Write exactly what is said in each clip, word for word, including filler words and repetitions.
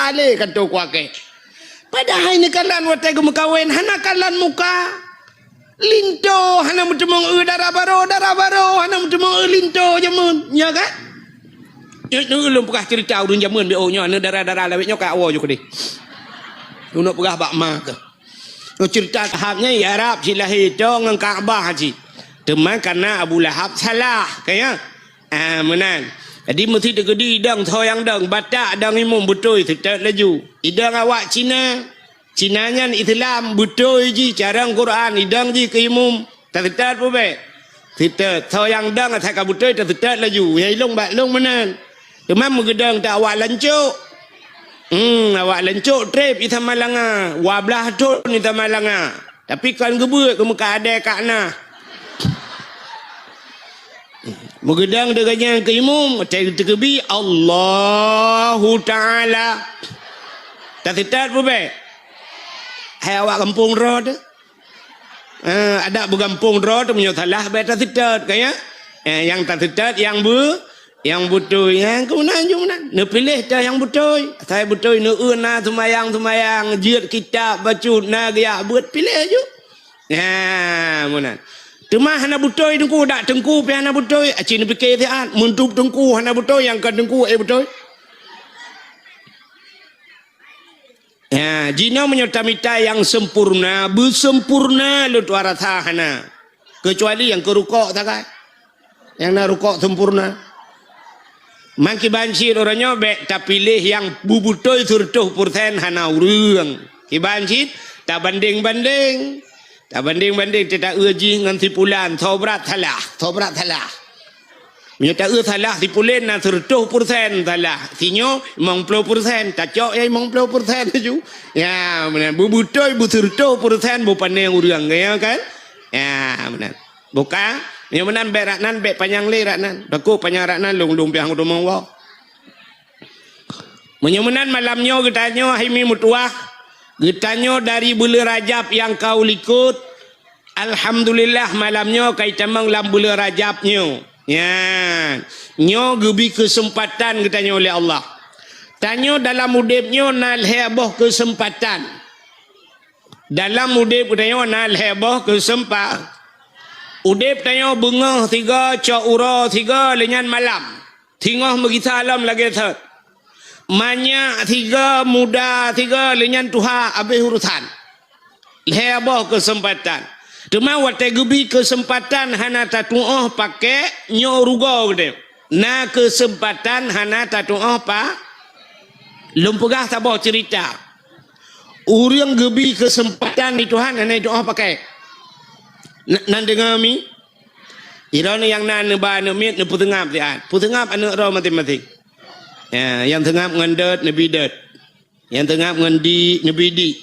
Lé kantô kuakée. Padahai neukalon watée geumeukawen hana kalon muka. Linto hana meuteumong eu dara barô, dara barô hana meuteumong eu linto jameun. Nya kan? Nyoe ulôn peugah ceurita ureuëng jameun B O nyoe, aneuk dara-dara lawét nyoe ka awoe ju keudeh. Ulôn peugah bak ma keuh. Nyoe ceurita tahap nyoe Arab cit lahé toe ngon Ka'bah cit. Teuma kareuna Abu Lahab salah, ka ya? Ah, meunan. Jadi meusi teukeudi dong, soe nyang dong, batak dong imum beutôi seutôt laju. Idong awak Cina. Cina nyan Islam beutôi jih, carông Quran, idong jih keu imum. Taseutôt peue bék? Seutôt. Soe nyang dong asai ka beutôi taseutôt laju. Nyang ilong bak long meunan. Teuma meugeudong ta awak lancok. Hmm, awak lancok treb i Samalanga. Dua blaih thon i Samalanga. Tapi kon geubeuet keu meuka adée ka na. Meugeudong deungon nyang keu imum, teu-, teukeubi Allahu Ta'ala. Taseutôt peue bék? Hai awak gampông droe teuh. Eh, adak beugampông droe teuh meunyoe salah bék taseutôt, ka ya? Eh, nyang taseutôt nyang beu-, nyang beutôi, nyang keunan ju meunan. Neupiléh teuh nyang beutôi. Asai beutôi neueu na seumayang-seumayang, jeuet kitab bacut, na geujak beuet, piléh ju. Nah, meunan. Teuma hana beutôi teungku, dak teungku pih hana beutôi. Aci neupike siat, meuntub teungku hana beutôi, nyang kon teungku eh beutôi. Ya, jinoe meunyoe tamita nyang sempurna, beusempurna lôn tuah rasa hana. Keucuali nyang keu rukok sagai. Nyang na rukok sempurna. Man kiban cit uroe nyoe bék tapiléh nyang beubeutôi seureutôh peureusén hana ureuëng. Kiban cit tabandeng-bandeng. Tabandeng-bandeng teuh taeu jih ngon si pulan, soe brat salah, soe brat salah. Meunyoe taeu salah si pulan na seureutôh peureusén salah, si nyoe limong ploh peureusén, tacok ya limong ploh peureusén laju. Ya, meunan. Beubeutôi beuseureutôh peureusén beupané ureuëng, ya kan? Ya, meunan. Buka, meunyoe meunan bék rak nan, bék panyang lé rak nan. Takot panyang rak nan, lôn-lôn piah ngon teumong woe. Meunyoe meunan malam nyoe geutanyoe hai mi meutuwah, geutanyoe dari buleuen Rajab nyang ka u likot, alhamdulillah malam nyoe ka itamong lam buleuen Rajab nyoe. Nyan, nyoe geubi keuseumpatan geutanyoe lé Allah. Tanyoe dalam udeb nyoe na lhée boh keuseumpatan. Dalam udeb geutanyoe na lhée boh keuseumpa-, udeb tanyoe beungoh sigoe, cok uroe sigoe, lheueh nyan malam. Singoh meugisa lom lagée thot. Manyak sigoe, muda sigoe, lheueh nyan tuha, abéh urosan. Lhée boh keuseumpatan. Teuma watée geubi keuseumpatan hana tatuoh pakék, nyoe rugoe geutanyoe. Na keuseumpatan hana tatuoh pa-, lôn peugah saboh ceurita. Ureuëng geubi keuseumpatan di Tuhan hana jituoh pakék. N-, nan deungoe mi? Droeneuh nyang na neuba aneuk miet neupeuseungab siat. Peuseungab aneuk droe maséng-maséng. Ya, nyang seungab ngon dot neubi dot. Nyang seungab ngon dik neubi dik.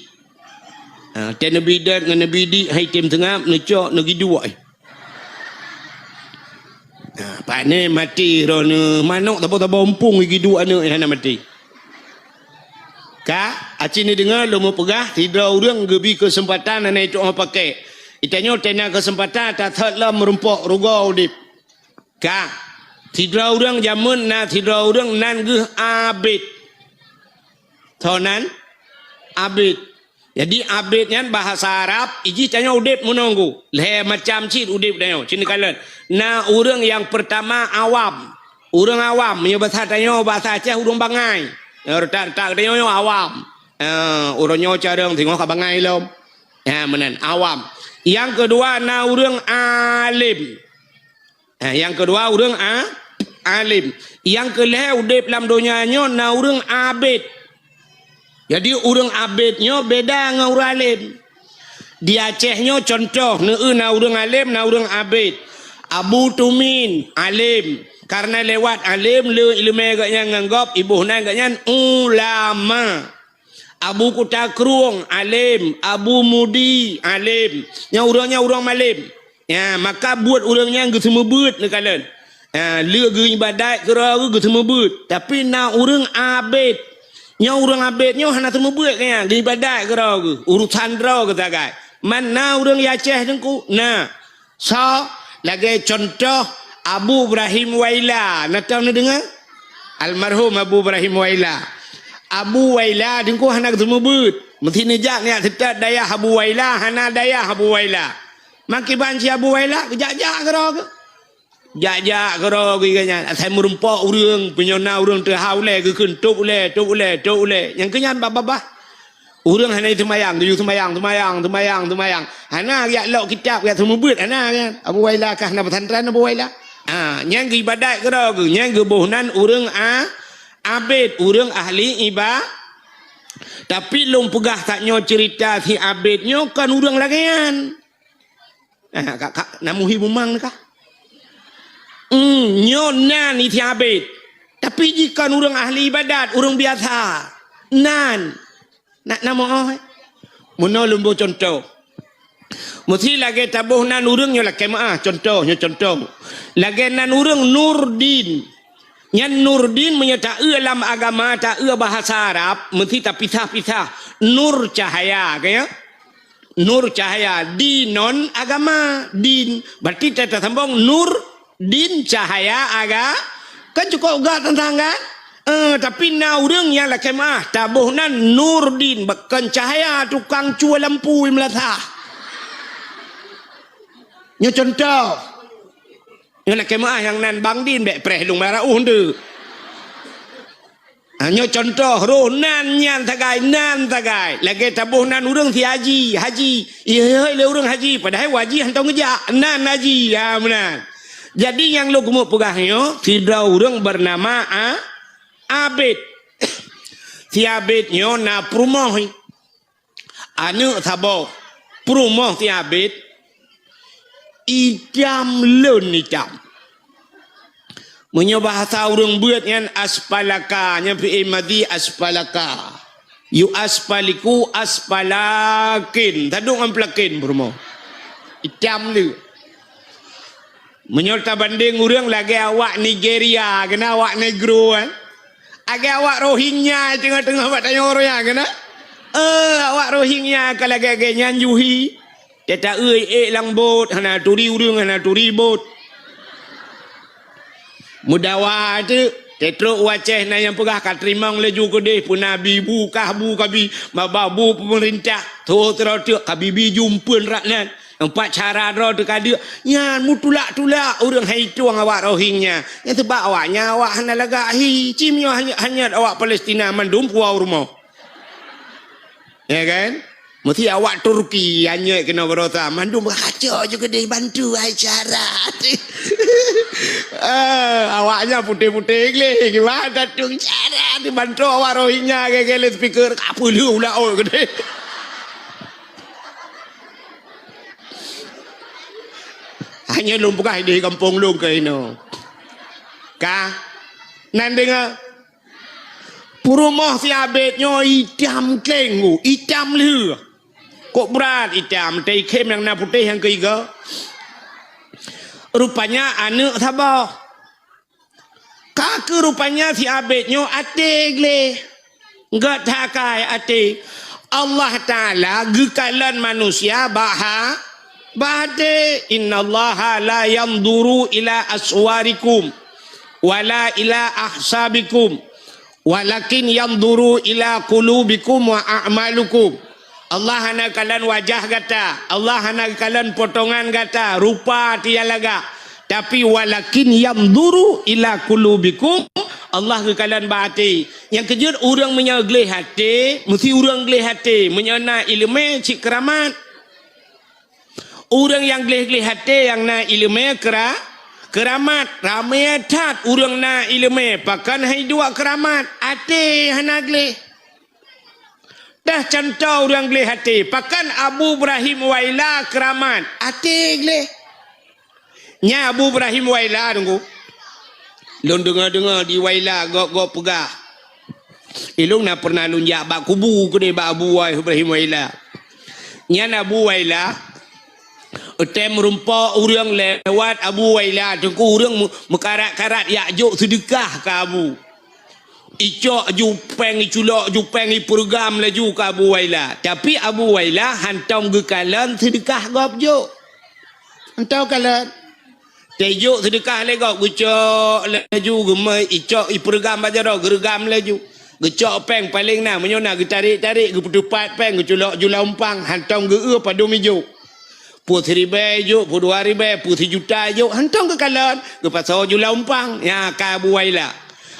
Ha, tée neubi dot ngon neubi dik hai tem seungab neucok neugiduek. Ha, pane maté droeneuh manok tabo-tabo umpung giduek aneuk hana maté. Ka, aci neudeungoe lôn meupeugah, sidroe ureuëng geubi keuseumpatan hana jituoh pakék. Geutanyoe tena keuseumpatan tathot lom meurumpok rugoe udeb. Ka, sidroe ureuëng jameun na sidroe ureuëng nan geuh abet. Soe nan? Abet. Jadi abet nyan bahasa Arab, ijih tanyoe udeb meununggu. Lhée macam cit udeb tanyoe, cit neukalon. Na ureuëng nyang peurtama awam. Ureuëng awam, meunyoe basa tanyoe, basa Aceh ureuëng bangai. Nyang retak-retak tanyoe nyoe awam. Eh, ureuëng nyoe carông singoh ka bangai lom. Ha, meunan, awam. Nyang keudua na ureuëng alem. Ha, nyang keudua ureuëng a-, alem. Nyang keulhée udeb lam donya nyoe na ureuëng abet. Jadi ureuëng abet nyoe beda ngon ureuëng alem. Di Aceh nyoe contoh, neueu na ureuëng alem, na ureuëng abet. Abu Tumin, alem. Kareuna lewat alem, le ileumé geuhnyan ngon gob, iboh nan geuhnyan ulama. Abu Kuta Krueng, alem. Abu Mudi, alem. Nyang ureuëng nyan ureuëng malem. Ya, maka buet ureuëng nyan geuseumeubeuet neukalon. Ya, le geuibadat keudroe geuh geuseumeubeuet. Tapi na ureuëng abet. Nyoe ureuëng abet nyoe hana seumeubeuet keu nyan, geuibadat keudroe geuh. Urosan droe geuh sagai. Man na ureuëng Aceh teungku? Na. Soe? Lagée contoh Abu Ibrahim Waila. Na tom neudeungoe? Almarhum Abu Ibrahim Waila. Abu Waila teungku hana geuseumeubeuet. Meusti neujak nyak seutôt dayah Abu Waila, hana dayah Abu Waila. Makiban si Abu Waila, geujak-jak keudroe geuh. Jak-jak keudroe geuh nyan. Asai meurumpok ureuëng, meunyoe na ureuëng teuhah ulée, geukheun, "Tôb ulée, tôb ulée, tôb ulée." Nyang keu nyan babah-babah. Ureuëng hana seumayang, geuyue seumayang, seumayang, seumayang, seumayang. Hana jak lok kitab, jak seumeubeuet, hana nyan. Abu Waila ka hana pesantren Abu Waila. Ha, nyan geuibadat keudroe geuh, nyan geuboh nan ureuëng a-, abid, ureuëng ahli iba-, Tapi lôn peugah tanyoe ceurita si Abid nyoe kon ureuëng lagée nyan. Ah, ka, ka, na muhi bumang kah? Hmm, nyoe nan si Abid. Tapi jih kon ureuëng ahli ibadat, ureuëng biasa. Nan. Nak na moh, eh? Meunoe lôn boh cuntoh. Meusti lagée taboh nan ureuëng nyoe lakée meuáh, cuntoh, nyoe cuntoh. Lagée nan ureuëng Nurdin. Nyan Nurdin meunyoe taeu lam agama, taeu bahasa Arab, meusti tapisah-pisah. Nur cahaya, ka ya? Nur cahaya, dinon agama, din. Berarti ta-, tasambong nur din cahaya aga-, kan cukôp gak teuntang kan? Eh, tapi na ureuëng nyang lakée meuáh, taboh nan Nurdin, bak-, kon cahaya tukang cue lampu i meulasah. Nyoe cuntoh. Nyoe lakée meuáh nyang nan Bang Din bék preh lung bara uh ndeuk. Ha, nyoe cuntoh, roh nan nyan sagai, nan sagai. Lagée taboh nan ureuëng si haji, haji. Ihôi lé ureuëng haji, padahai haji hántom geujak. Nan haji, ha, meunan. Jadi nyang lôn keumeung peugah nyoe, sidroe ureuëng beunama A-, Abid. Si Abid nyoe na peurumoh. Aneuëk saboh, peurumoh si Abid, itam lôn itam. Meunyoe bahasa ureuëng beuet nyan aspalaka, nyan fi'il madhi aspalaka. Yu aspaliku aspalakin. Tadong ngon pelakin peurumoh. Itam lé. Meunyoe tabandeng ureuëng lagée awak Nigeria, keunan awak negro, eh. Lagée awak Rohingya teungoh-teungoh bak tanyoe ureuëng nyan, keunan. Eh, awak Rohingya ka lagée-lagée nyan juhi. Teuta-eu ék lam bot, hana turi ureuëng, hana turi bot. Meudawa teuk, teutrok u Aceh na nyang peugah ka teurimong laju keudeh, peuna bi bu kah bu kabi, maba bu peumeurintah, tho teuroh teuk kabi bi jumpeuen rak nan. Empat cara droe teukadeuk, nyan meutulak-tulak ureuëng hai tueng awak Rohingya. Nyan teubak awak nyan awak hana lagak hi, cim nyoe hanyot, hanyot awak Palestina mandum puwoe rumoh. Ya kan? Meusti awak Turki hanyot keunoe barosa, mandum raca je keudeh bantu hai cara. Eh, awaknya putéh-putéh gleh, gimana tueng cara dibantu awak Rohingya gaya-gaya speaker, ka peuleueh ulah oi keudeh. Hanya lôn peugah di kampung lôn keu inoe. Ka? Nan deungoe? Peurumoh si Abed nyoe itam kleng, itam lheueh. Kok brat itam, teuikhém nyang na putéh nyang keuigoe. Rupanya aneuëk saboh. Ka keuh rupanya si Abed nyoe até gleh. Gét that akai até. Allah Taala geukalon manusia bak ha-, bak até. "Innallaha la yanzuru ila aswarikum wala ila ahsabikum, walakin yanzuru ila qulubikum wa a'malikum." Allah hana kalon wajah gata, Allah hana kalon potongan gata, rupa tiang lagak. Tapi walakin yanzuru ila qulubikum, Allah geukalon bak até. Nyang keujeuet ureuëng meunyoe gleh até, meusti ureuëng gleh até. Meunyoe na iéleumé cit keuramat. Ureuëng nyang gleh-gleh até nyang na iéleumé keura-, keuramat. Ramé that ureuëng na iéleumé, pakon hai duek keuramat, até hana gleh. Dah cuntoh ureuëng gleh até, pakon Abu Ibrahim Waila keuramat, até gleh. Nyan Abu Ibrahim Waila, teungku. Lôn deungoe-deungoe di Waila gob-gob peugah. Ilôn na pernah lôn jak bak kubu keudeh bak Abu Ibrahim Waila. Nyan Abu Waila, watée meurumpok ureuëng lewat Abu Waila, teungku, ureuëng meu-, meukarat-karat jak jok seudeukah keu Abu. Icok ju péng, iculok ju péng, ipeureugham laju keu Abu Waila. Tapi Abu Waila hántom geukalon seudeukah gob jok. Hántom kalon. Teujok seudeukah lé gob, geucok laju, geumeu icok ipeureugham bak jaroe, geureugham laju. Geucok péng paléng na, meunyoe na geutarek-tarek, geupeuteupat péng, geuculok ju lam umpang, hantom geu-eu padum ijok. Peue siribèe ijok, peue dua ribèe, peue sijuta ijok, hantom geukalon, geupasoe ju lam umpang. Nyan ka Abu Waila.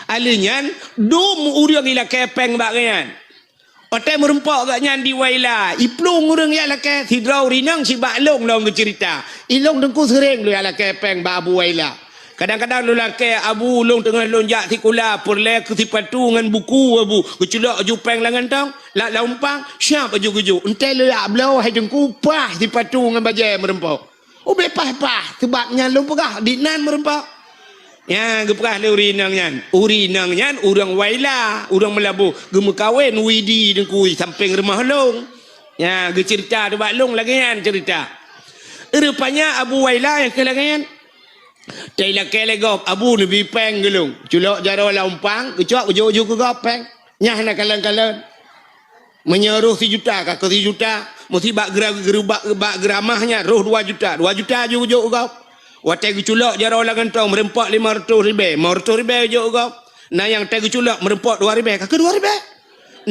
Ahli nyan, dum ureueng ilakèe péng bak gobnyan. Watèe meurumpok gobnyan di Waila, iplueng ureueng jak lakèe, sidroe ureueng inong sibak lôn lom geuceurita. Ilôn teungku seuréng lôn jak lakèe péng bak Abu Waila. Kadang-kadang lôn lakèe, "Abu, lôn teungoh lôn jak sikula, peureulèe keu sipatu ngon buku, Abu." Geuculok ju péng lam gantong, lam, lam umpang, siap aju geujok. Enteuk lôn jak bloe hai teungku, paih sipatu ngon bajèe meurumpok. Ubé paih-paih, seubab nyan lôn peugah, di nan meurumpok. Nyan geupeugah lé ureueng inong nyan. Ureueng inong nyan ureueng Waila, ureueng Meulaboh, geumeukawen Widi teungku sampéng rumoh lôn. Nyan geuceurita teubak lôn lagèe nyan ceurita. Rupanya Abu Waila nyang keu lagèe nyan. Watèe ilakèe lé gob, "Abu, neubi péng keu lôn." Culok jaroe lam umpang, geucok geujok ju keu gob péng. Nyan hana kalon-kalon. Meunyoe roh sijuta, ka keu sijuta. Meusti bak geura-, geura-, bak, bak geuramah nyan, roh dua juta. Dua juta ju geujok keu gob. Watèe geuculok jaroe lam gantong, meurumpok limong reutôh ribèe. Limong reutôh ribèe geujok keu gob. Na nyang watèe geuculok, meurumpok dua ribèe, ka keu dua ribèe.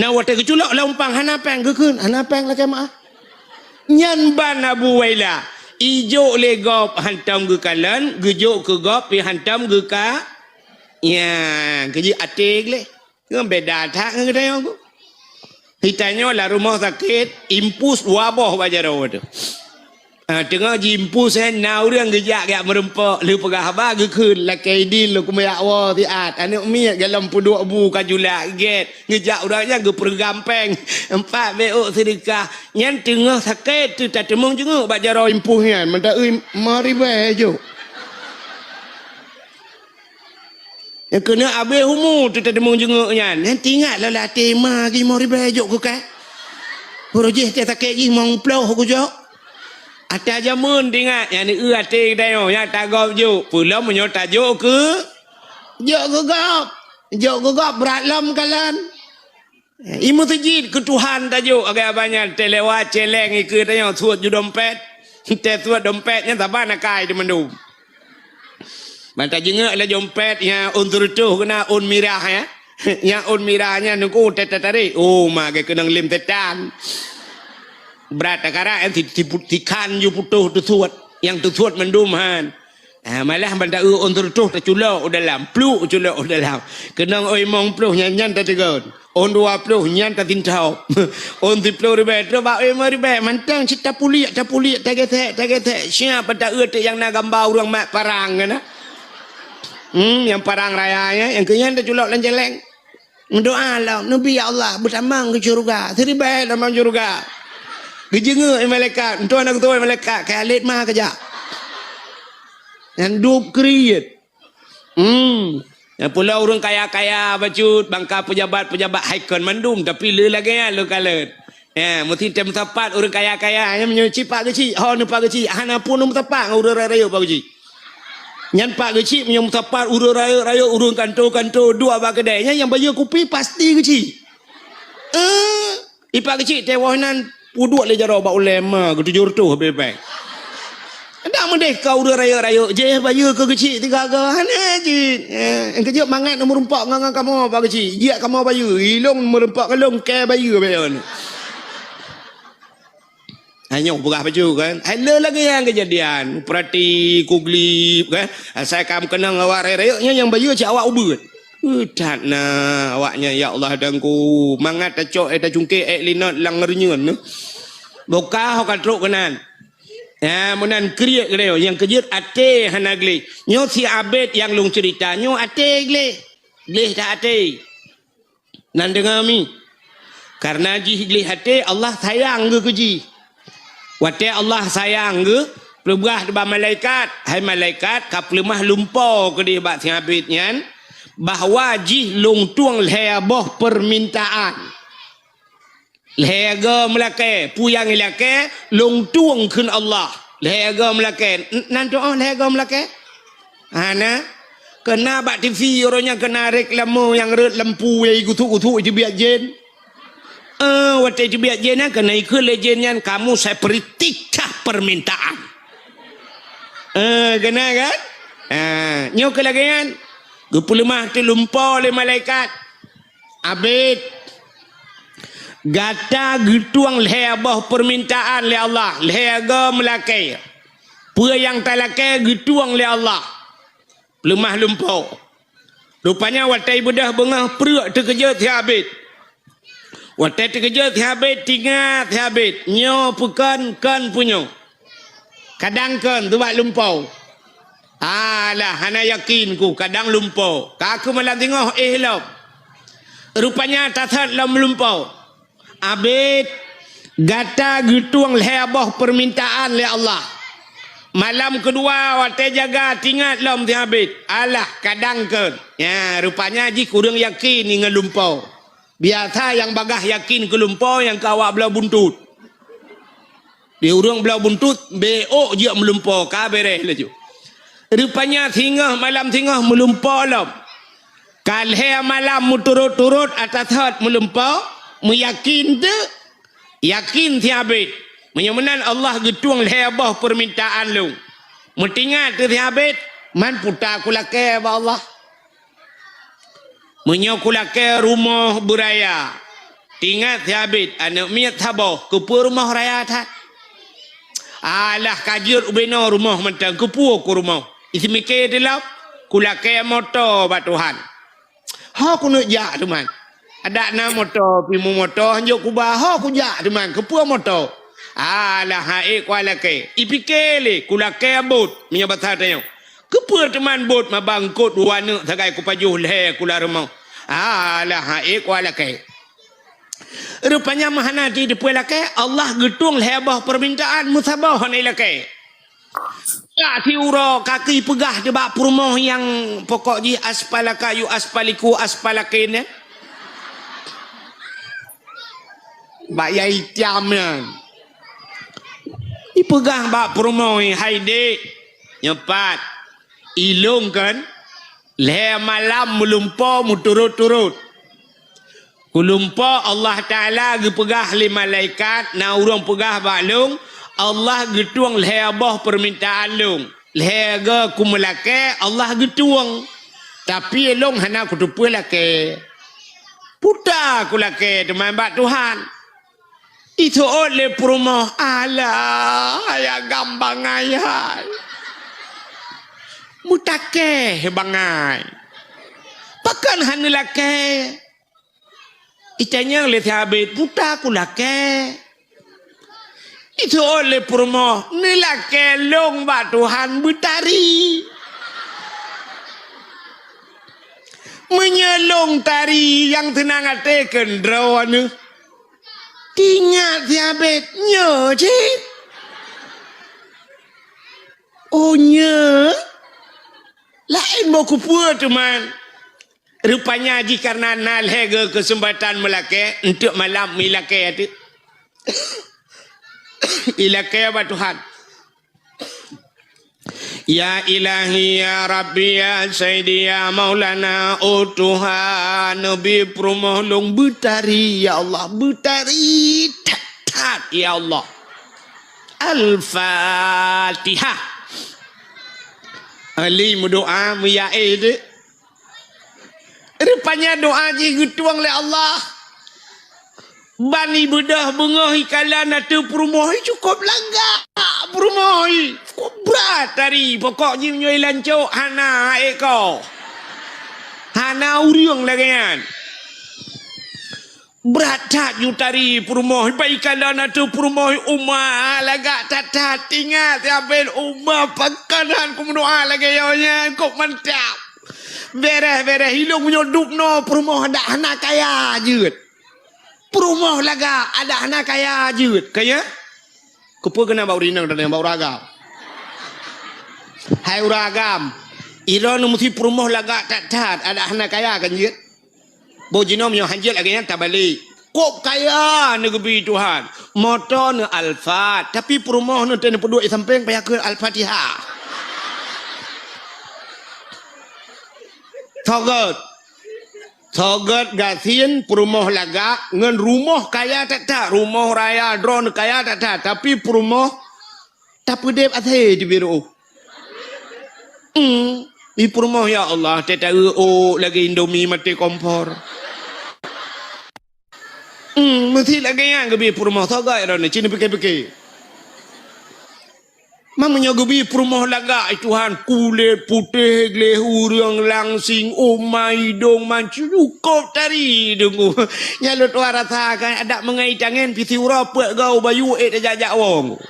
Na watèe geuculok lam umpang hana péng, geukheun, "Hana péng lakèe meu'ah." Nyan ban Abu Waila. Ijok lé gob hantom geukalon, geujok keu gob pih hantom geuka-, nyan, keu jih até gleh. Ngon beda that ngon geutanyoe. Geutanyoe lam rumoh sakét, impus dua boh bak jaroe teuh. Ah, teungoh jiimpus, eh, na ureueng geujak, geujak meurumpok, lheueh peugah haba geukheun, "Lakèe idin lôn keumeujak woe siat, aneuk miet golom peuduek bu ka julak gèt." Geujak ureueng nyan geupeureugam péng, empat bèe ôk seudeukah. Nyan teungoh sakét teuh tateumeung jeungeuk bak jaroe impus nyan, mantong eu limong ribèe jok. Nyang keuneuk abéh umu teuh tateumeung jeungeuk nyan. Nyan teuingat lom lam até, "Ma, limong ribèe jok keu kah." Peureujih teuh sakét jih limong ploh kujok. Ata jameun teuingat, nyan eu até geutanyoe, nyan tagob jok. Peulom meunyoe tajok keu, jok keu gob. Jok keu gob brat lom kalon. I meuseujid keu Tuhan tajok, agak abah nyan teuh lewat céléng ikeue tanyoe suet ju dompet. Teuh suet dompet nyan saban akai teuh mandum. Ban tajeungeuk lam dompet nyan ôn seureutôh keunan ôn mirah, ya. Nyan ôn mirah nyan nungku teuh tatarek. Oh, ma geukeunong lem setan. Brat takarak nyan si, si, sikhan ju putôh teusuet. Nyang teusuet mandum han. Ah, malah ban ta eu ôn seureutôh taculok u dalam, pluk culok u dalam. Keunong ôn limong ploh nyan, nyan tateugon. Ôn dua ploh nyan tatintob. Ôn siploh ribèe trok bak ôn limong ribèe, mantong cit tapuliek, tapuliek, tagesek, tagesek. Siap ban ta eu teuk nyang na gamba ureueng mat parang keunan. Hmm, nyang parang raya nyan, nyang keu nyan taculok lam céléng. Meudoa lom, "Neubi, ya Allah, beutamong keu syeuruga. Siribèe tamong syeuruga." Geujeungeuk lé malaikat, "Entoh na geutoe malaikat, keu Khalid ma keujak." Nyan dub kriet. Hmm. Nyang pula ureueng kaya-kaya bacut, bangka pejabat-pejabat hai kon mandum, tapi le lagèe nyan le kalon. Ya, meusti tém meusapat ureueng kaya-kaya, nyan meunyoe cit Pak Geuchik, ho neu Pak Geuchik, hana pun meusapat ngon ureueng rayeuk-rayeuk Pak Geuchik. Nyan Pak Geuchik meunyoe meusapat ureueng rayeuk-rayeuk, ureueng kanto-kanto, duek bak keudè, nyan nyang bayeue kupi pasti Geuchik. Eh, i Pak Geuchik teuh woh nan peuduek lé jaroe bak ulèe ma geutujoh reutôh bèe-bèe. Dak meudeh ka ureueng rayeuk-rayeuk jih bayeue keu Geuchik tiga go. Hana jih. Eh, keujeuet mangat meurumpok ngon, ngon kamoe Pak Geuchik. Jiak kamoe bayeue. Ilôn meurumpok ngon lôn keu bayeue bayeue. Hai nyoe peugah bacut kan. Hai le lagèe nyan keujadian. Peurati kuglip kan. Asai ka meukeunong awak rayeuk-rayeuk nyan nyang bayeue cit awak ubeut. Eh, that na awaknyan, ya Allah Teungku. Mangat tacok, eh, tacungkek, eh, linot lam ngeureunyun. Boh ka ho ka trok keunan. Ya, meunan kriet geutanyoe. Nyang keujeuet até hana gleh. Nyoe si Abed nyang lôn ceurita, nyoe até gleh. Gleh that até. Nan deungoe mi. Kareuna jih gleh até, Allah sayang geuh keu jih. Watèe Allah sayang geuh, peugah bak malaikat, "Hai malaikat, ka peuleumah lumpo keudeh bak si Abed nyan, bahwa jih lôn tueng lhèe boh peumintaan." Lhèe goe meulakèe, peue nyang ilakèe, lôn tueng kheun Allah. Lhèe goe meulakèe, n-, nan tu'oh lhèe goe meulakèe? Hana. Keuna bak T V uroe nyan keuna reklame nyang rhot lampu nyang igusuk-gusuk iteubiet jén. Eh, watèe iteubiet jén nyan keuna ikheun lé jén nyan, "Kamu saya beri tiga permintaan." Eh, keuna kan? Ah, nyoe keu lagèe nyan. Geupeuleumah teuh lumpo lé malaikat. Abet, gata geutueng lhée boh peumintaan lé Allah, lhée goe meulakée. Peue nyang talakée geutueng lé Allah. Leumah lumpoe. Rupanya watée beudôh beungoh pruek teukeujot si Abet. Watée teukeujot si Abet, tingat si Abet, nyoe peue kon, kon peue nyoe. Kadang kon, teuh bak lumpoe. Alah, hana yakin ku, kadang lumpoe. Ka keuh malam singoh éh lom. Rupanya tasot lom lumpoe. Abet, gata geutueng lhée boh peumintaan lé Allah. Malam keudua watée jaga, tingat lom si Abet. Alah, kadang kon. Nya, rupanya jih kureueng yakin ngon lumpoe. Biasa nyang bagaih yakin keu lumpoe nyang keu awak bloe buntut. Di ureuëng bloe buntut, bék jeuet meulumpoe, ka béréh laju. Rupanya singoh malam singoh meulumpoe lom. Ka lhée malam meuturot-turot ata sot meulumpoe, meuyakin teuh, yakin si Abet. Meunyoe meunan Allah geutueng lhée boh peumintaan lôn. Meutingat teuh si Abet, man peue ta kulakée bak Allah. Meunyoe kulakée rumoh beuraya, tingat si Abet aneuëk miet saboh, keupeue rumoh raya that? Alah ka jeuet ubé noe rumoh mantong, keupeue ku rumoh? Iseumiké teuh lom, kulakée moto bak Tuhan. Ho kuneuk jak teuma. Adak na moto, pih meumoto hanjeuet kuba, ho kujak teuma, keupeue moto? Alah, ha'é kualakée. Ipiké lé, kulakée bot, meunyoe basa tanyoe. Keupeue teuma bot maba eungkot dua neuk sagai kupajoh lhée kula rumoh? Alah, ha'é kualakée. Rupanya meuhana jiteupeue lakée, Allah geutueng lhée boh peumintaan meusaboh hana ilakée. Ka siuroe ka keuh ipeugah teuh bak peurumoh nyang pokok jih aspalaka yu aspaliku aspalakin nyan. Bak yai tiam nyan. Ipeugah bak peurumoh, "Hai dék, nyoe pat, ilôn kon lhée malam meulumpoe meuturot-turot." Kulumpoe Allah Taala geupeugah lé malaikat, na ureuëng peugah bak lôn, Allah geutueng lhée boh peumintaan lôn. Lhée goe kumeulakée, Allah geutueng. Tapi lôn hana kuteupeue lakée. Peue ta kulakée teuma bak Tuhan. Iseuôt lé peurumoh, "Alah, hai agam bangai hai. Meutakée bangai. Pakon hana lakée?" Itanyong lé si Abet, "Peue ta kulakée?" Iseuôt lé peurumoh, "Neulakée lôn bak Tuhan beutari. Meunyoe lôn tari nyang seunang até keu droeneuh." Tingat si Abet, "Nyoe cit? Oh, nyoe? Laén boh keupeue teuma?" Rupanya jih kareuna na lhée goe keuseumpatan meulakée, eunteuk malam meulakée ateueh. Ilakée bak Tuhan. "Ya Ilahi, ya Rabbi, ya Sayyidi, ya Maulana, oh Tuhan, neubi peurumoh lôn beutari, ya Allah, beutari that-that, ya Allah." Al-Fatihah. Ali meudoá, meuyaé deuek. Rupanya doá jih geutueng lé Allah. Ban ibeudôh beungoh ikalon ateueh peurumoh, cukôp lagak peurumoh, cukôp brat tari. Pokok jih meunyoe ilancok hana ék ko. Hana ureuëng lagée nyan. Brat that ju tari peurumoh, ban ikalon ateueh peurumoh uma lagak that-that. Ingat, ya Abel, uma pakon han kumeudoá lagée nyoe nyan, kok mantap. Béréh-béréh ilong meunyoe dub noe peurumoh adak hana kaya jeuet. Peurumoh lagak adak hana kaya jeuet. Kaya? Keupeue keunan bak ureuëng inong dan bak ureuëng agam? Hai ureuëng agam, droeneuh meusi peurumoh lagak that-that adak hana kaya kan jeuet? Boh jinoe meunyoe hanjeuet lagée nyan tabalek. Kok kaya neugeubi Tuhan. Moto neuh Alphard, tapi peurumoh neuh teuh neupeuduek di sampéng payah kheun Al-Fatihah. Sogot. Sogot gasien peurumoh lagak ngon rumoh kaya that-that, rumoh raya droeneuh kaya that-that, tapi peurumoh tapeudeb asée di biru. Hmm, di peurumoh, ya Allah, teuh taeu ôk lagée Indomie maté kompor. Hmm, meusti lagèe nyan geubi peurumoh, soe gét droeneuh, ci neupike-pike. Meunyoe geubi peurumoh lagak, eh Tuhan, kulét putéh gleh ureueng langsing, uma idông mancukôp tari deungoe. Nyan lôn tuan rasa kan, adak meungai tangen pih siuroe peuet goe bayu ék tajak-jak wong.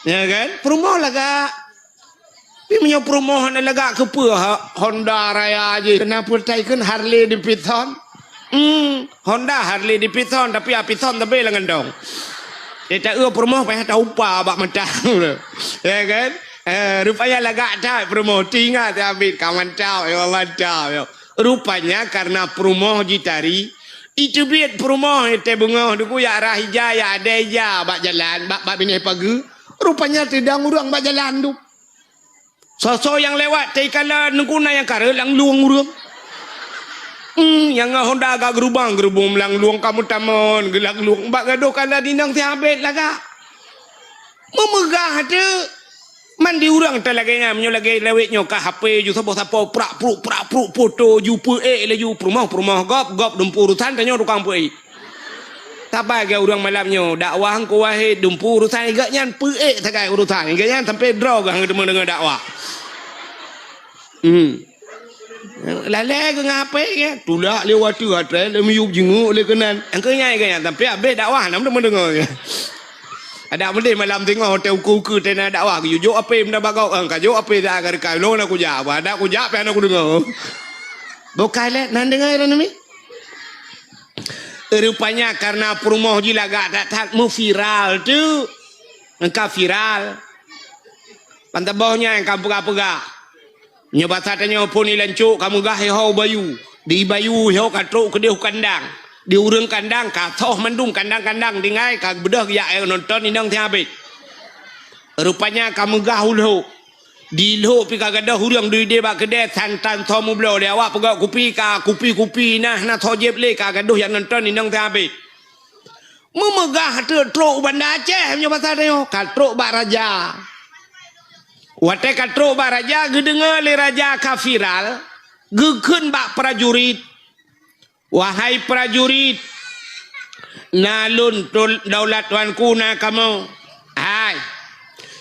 Ya kan? Peurumoh lagak. Tapi meunyoe peurumoh hana lagak keupeue ha, Honda Raya jih. Keunan peuretai kheun Harley Davidson. Hmm, Honda Harley Davidson, tapi Davidson tapi lam gandong. Eh, tak eu peurumoh payah taupa bak mata. Ya kan? Eh, rupanya lagak that peurumoh. Teuingat Abid ka mantap, ya Allah, mantap, ya. Rupanya karena peurumoh jitari, iteubiet peurumoh teubeungoh duku ya rah ija, ya adai ija bak jalan, bak, bak binéh pageue. Rupanya teudong ureueng bak jalan tu. Soe-soe nyang lewat, teukalon neuguna nyang kareueng lam lueng ureueng. Hmm, nyang ngon Honda agak geurubang, geurubong lam lueng kamoe tamon, geulang lueng bak gadoh kala dinang sihabet lagak. Meumegah teuk. Man di ureueng ta lagèe nyan, meunyoe lagèe lawét nyoe ka H P ju saboh sapo prak pruk, prak pruk, foto ju peuék laju peurumoh, peurumoh gob, gob dumpu urusan tanyoe tukang peuék. Saban gét ureueng malam nyoe, dakwah Teungku Wahid dumpu urusan gét nyan peuék sagai urusan gét nyan sampai droe geuh hana deungoe dakwah. Hmm. Lalé geuh ngon H P gét, tulak lé watèe atré lé miyueb jinguk lé keunan. Angkeu nyai gét nyan sampai habéh dakwah hana deungoe-deungoe. Adak meudeh malam singoh watèe ukeue-ukeue teuh na dakwah geuyue jok H P meunabak gob, ka jok H P dak ka reukai lôn na kujak. Bah adak kujak pih hana kudeungoe. Bukai lé nan deungoe droeneuh mi. Rupanya karena peurumoh jih lagak that-that meuviral tu. Engka viral. Pantaboh nyan ka peugah-peugah. Nyoe basa tanyoe phon ilancok ka meugah iho bayu. Di bayu iho ka trok keudeh u kandang. Di ureueng kandang ka soh mandum kandang-kandang tinggai ka beudôh geujak nonton inong sihabet. Rupanya ka meugah u lhok. Di lhok pih ka gadôh ureueng duidée bak keudè santan soe meubloe lé awak peugöt kupi ka kupi-kupi na hana soe jieb lé ka gadôh jak nonton inong sihabet. Meumeugah teuk trok u Banda Aceh meunyoe basa tanyoe ka trok bak raja. Watèe ka trok bak raja geudeungoe lé raja ka viral geukheun bak prajurit. Wahai prajurit, na lôn daulat tuanku na kamoe. Hai,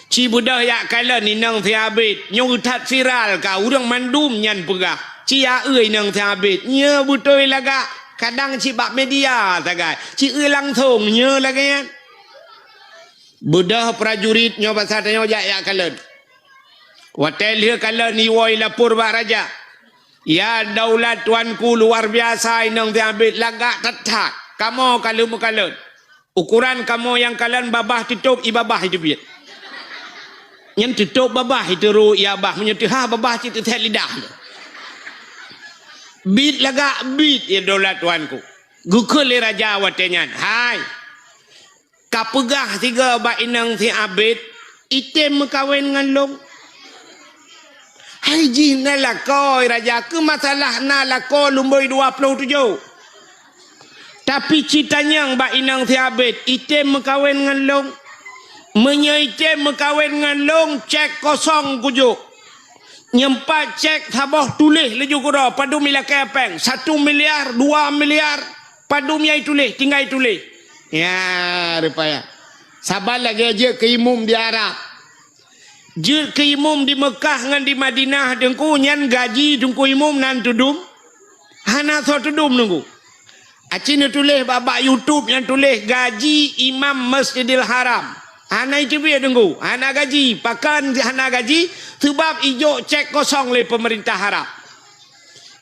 ci beudôh jak kalon inong sihabet nyoe that viral ka ureueng mandum nyan peugah. Ci aeu inong sihabet nyoe beutôi lagak kadang cit bak media sagai. Ci eu langsong nyoe lagèe nyan. Beudôh prajurit nyoe basa tanyoe jak jak kalon. Watèe lheueh kalon iwoe ilapor bak raja. Ya daulat tuanku luar biasa inong sihabet lagak that-that. Kamoe ka lheueh meukalon. Ukuran kamoe nyang kalon babah teutôb i babah iteubiet. Nyan teutôb babah iteurô i babah meunyoe teuhah babah cit teuthet lidah. Bit lagak bit ya daulat tuanku. Geukheun lé raja watèe nyan. Hai. Ka peugah sigoe bak inong sihabet, item meukawen ngon lôn. Hai jih na lakoe raja keu masalah na lakoe lumboi dua ploh tujoh. Tapi ci tanyong bak inong sihabet, item meukawen ngon lôn. Meunyoe item meukawen ngon lôn, cek kosong kujok. Nyoe pat cek saboh tuléh laju keudroe padum ilakèe péng, satu miliar, dua miliar, padum nyang ituléh, tinggai tuléh. Ya, rupanya. Saban lagèe jeuet keu imum di Arab. Jeuet keu imum di Meukah ngon di Madinah teungku nyan gaji teungku imum nan teudum. Hana soe teudum teungku. Aci neutuléh bak, bak YouTube nyang tuléh gaji imam Masjidil Haram. Hana iteubiet teungku, hana gaji. Pakon hana gaji? Seubab ijok cek kosong lé peumeurintah Arab.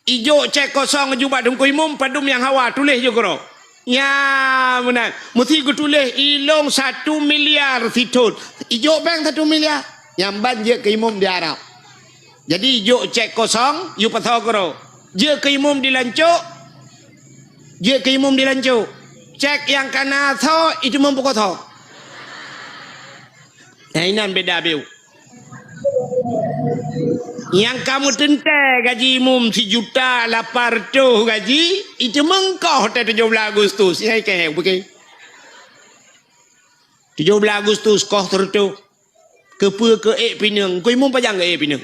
Ijok cek kosong laju bak teungku imum padum nyang hawa tuléh jih keudroe. Nya meunan. Meusti geutuléh ilôn satu miliar sithon. Ijok péng satu miliar. Nyan ban jeuet keu imum di Arab. Jadi jok cek kosong, yue pasoe keudroe. Jeuet keu imum dilancok. Jeuet keu imum dilancok. Cek nyang kana soe, itu meupukoe soe. Nah, inan beda biu. Nyang ka meuteuntèe gaji imum sijuta lapan reutôh gaji, itu meungkoh teuh tujoh blaih Agustus. Nyang ikeu, bukan? Tujoh blaih Agustus koh seureutôh. Keupeue keu ék pineung? Teungku imum pajan keu ék pineung?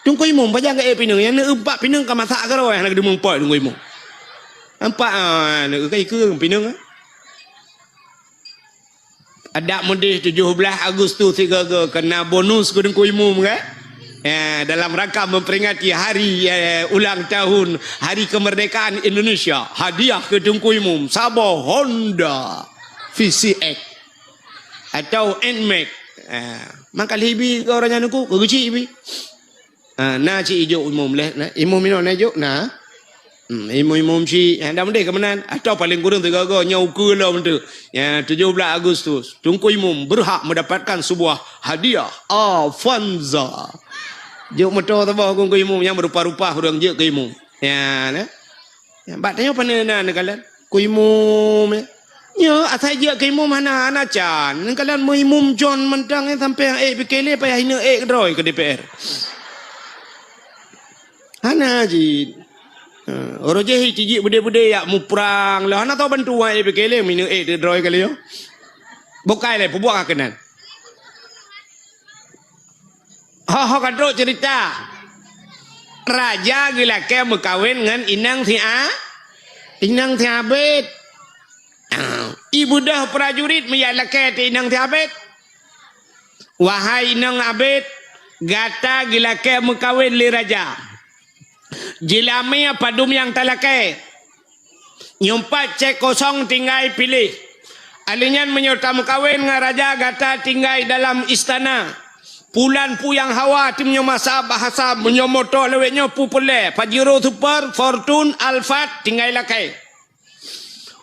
Teungku imum pajan keu ék pineung? Nyang neueumpat pineung ka masak keudroe hana geudeumeung pot teungku imum. Nampak, ah, ikeu-ikeu pineung, eh. Adak meudeh tujoh blaih Agustus sigoe-goe keu na bonus keu Teungku Imum, kan? Ya, dalam rangka memperingati hari, eh, ulang tahun Hari Kemerdekaan Indonesia, hadiah keu Teungku Imum saboh Honda V C X atau Nmax. Eh, mangkali bi keu ureueng nyan Teungku, keu geuchik bi. Ah, na cit ijok imum leh, na. Imum inoe na ijok, na. Hmm, imum-imum cit, ya, dah meudeh keu meunan. Atau paling kurang tiga go, nyoe ukeue lom tu. Ya, tujoh blaih Agustus, Teungku Imum berhak mendapatkan sebuah hadiah Avanza. Jok moto saboh Teungku Imum nyang berupa-rupa ureueng jeuet keu imum. Ya, na. Bak tanyoe pane na neukalon? Keu imum, eh. Nyoe asai jeuet keu imum hana, hana can. Neukalon meu imum John mantong, eh, sampoe nyang ék pike lé payah ineuk ék keudroe keu D P R. Hana jih. Ha, uroe jih tijik beudé-beudé yak muprang lé. Hana tau bantuan ék pike lé, ineuk ék keudroe kali nyoe. Bukai lé, peubuet ka keunan. Ho, ho ka trok cerita. Raja geulakée meukawen ngon inong si A-, inong si Abed. Ah, ibeudôh prajurit meujak lakée teu inong si Abed. Wahai inong Abed, gata geulakée meukawen lé raja. Jeulamé padum nyang talakée. Nyoe pat cék kosong tinggai piléh. Alèh nyan meunyoe tameukawen ngon raja gata tinggai dalam istana. Pulan puyang hawa teum nyoe masa bahasa meunyoe moto lawét nyoe pu peureulée Pajero Super, Fortune, Alphard tinggai lakée.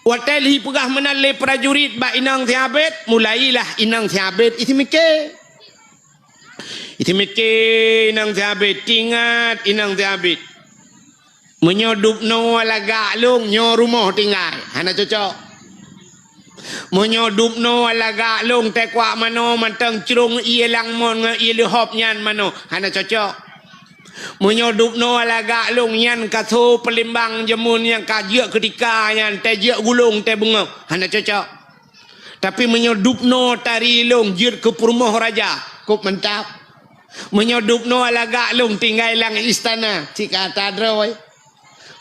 Watée lhi peugah meunan lé prajurit bak inong si Abed, mulailah inong si Abed isi miké. Isi miké inong si Abed, tingat inong si Abed. Meunyoe dubnoe lagak lôn, nyoe rumoh tinggai, hana cocok. Meunyoe dubnoe lagak lôn teukuak manoe mantong crông ié langmon ngon ié leuhop nyan manoe, hana cocok. Meunyoe dubnoe lagak lôn nyan ka so peulimbang jameun nyang ka jeuet keutika nyan teuh jeuet gulong teuh beungoh, hana cocok. Tapi meunyoe dubnoe tari lôn jeuet keu peurumoh raja, kôp mantap. Meunyoe dubnoe lagak lôn tinggai lam istana, cit ka ata droe.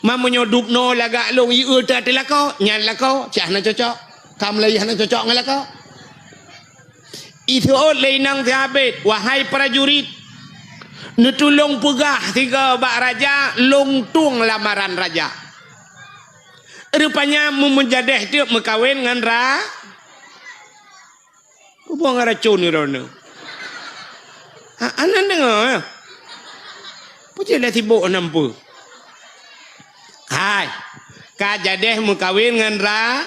Ma meunyoe dubnoe lagak lôn ié teuh lakoe, nyan lakoe, cit hana cocok. Ka meulayeue hana cocok ngon lakoe. Iseuôt lé inong si Abed, wahai prajurit, neutulông peugah sigoe bak raja lôn tueng lamaran raja. Rupanya meumeujadeh teuk meukawen ngon ra-, Peue buang racun ni droeneuh? Ha, aneuk deungoe, eh? Peue cit lé sibok nam peue? Hai, ka jadeh meukawen ngon ra-,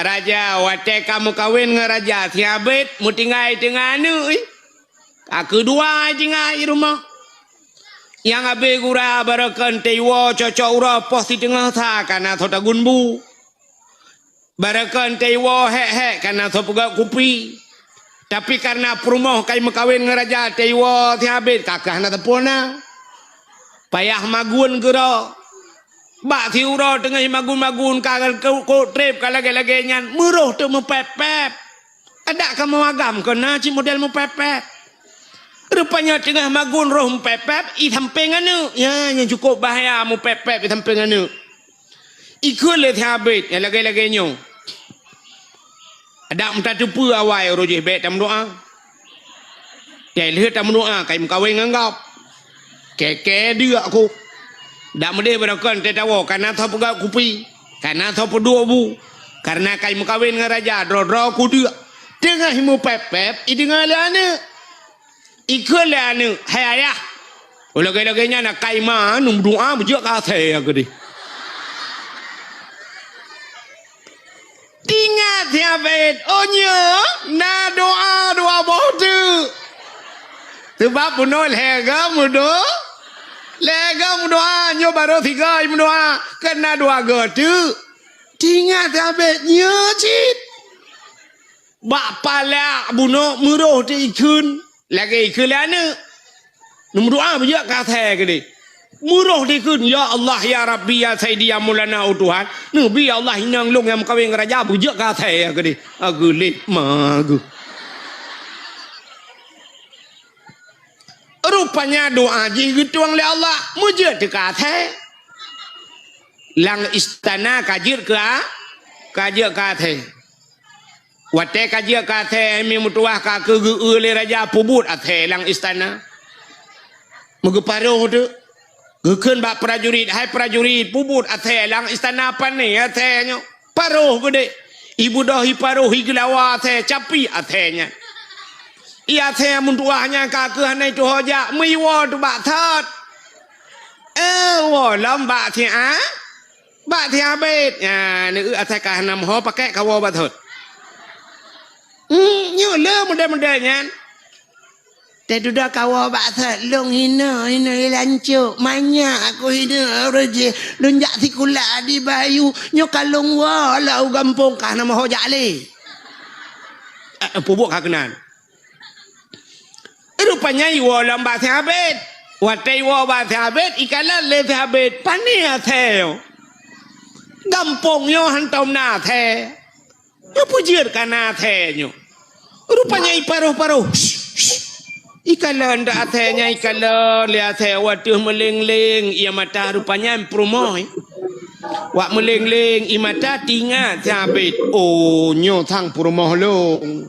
raja. Watée ka meukawen ngon raja, si Abed meutinggai teungoh aneuk, ih. Ka keudua tinggai rumoh. Nyang abée gura barokon teuiwoe cocok uroe poh siteungoh sa ka na soe tagun bu. Barokon teuiwoe hék-hék ka na soe peugöt kupi. Tapi kareuna peurumoh ka meukawen ngon raja teuiwoe si Abed ka keuh hana sapeue na. Payah magun keudroe. Bak siuroe teungoh magun-magun ka kôk treb ka lagée-lagée nyan meuroh teuk meupép-pép. Adak ka meuagam keu na cit model meupép-pép. Rupanya teungoh magun roh meupép-pép i sampéng aneuk. Ya, nyan cukôp bahaya meupép-pép i sampéng aneuk. Ikheun lé si Abed nyang lagée-lagée nyoe. Adak meutateupeue awai uroe jih bék tameudoá. Teuh lheueh tameudoá ka meukawen ngon gob. Kée-kée deuk kôk. Dak meudeh barokon teuh tawoe ka na soe peugöt kupi, ka na soe peuduek bu. Kareuna ka meukawen ngon raja droe-droe kudeuk. Teungoh meupép-pép ideungoe lé aneuk. Ikheun lé aneuk, "Hai ayah, lagée-lagée nyan akai ma neumeudoá beujeuet keu asèe keudeh." Tingat si Abed, "Oh nyoe na doá dua boh teuk." Seubab bunoe lhée goe meudo-, lhée goe meudoá, nyoe barô sigoe meudoá, kan na dua goe teuk. Tingat si Abed, nyoe cit. Bak palak bunoe meuroh teuk ikheun. Lagée ikheun lé aneuk. Neumeudoá beujeuet keu asèe keudeh. Meuroh dikheun, "Ya Allah, ya Rabbi, ya Saidi, ya Maulana, oh Tuhan. Neubi ya Allah inong lôn nyang meukawen ngon raja beujeuet keu asèe keudeh." Ageulet ma geuh. Rupanya doá jih geutueng lé Allah, meujeuet teuka asèe. Lam istana ka jeuet keu a-, ka jeuet keu athée. Watée ka jeuet keu athée, mi meutuwah ka keu geu-eu lé raja, peubuet athée lam istana. Meugeuparoh teuk. Geukheun bak prajurit, "Hai prajurit, peubuet athée lam istana, pané athée nyoe." Paroh geudeh. Ibeudôh iparoh, igeulawa athée, capi athée nyan. Ié athée meutuwah nyan ka keuh hana tuho jak, meuiwoe teuk bak thot. Eh, woe lom bak thot, ah? Bak thot abét. Nyan, neueu athée ka hana meuho pakék kawoe bak thot. Hmm, nyoe le model-model nyan. Teududoe kawoe bak thot, lôn hinoe, hinoe lancok, manyak aku hinoe, ureueng jih, lôn jak sikula di Bayu, nyoe ka lôn woe lam u gampông ka hana meuho jak lé. Eh, peubuet ka keunan. Rupanya iwoe lom bak thot abét. Watée iwoe bak thot abét, ikalon lé thot abét, pané athée nyoe. Gampông nyoe hantom na athée. Nyoe peue jeuet ka na athée nyoe. Rupanya iparoh-paroh. Ikalon dak athée nyan, ikalon lé athée, watée meuléng-léng ié mata, rupanya peurumoh. Wak meuléng-léng ié mata, teuingat thot abét. Oh, nyoe sang peurumoh lôn.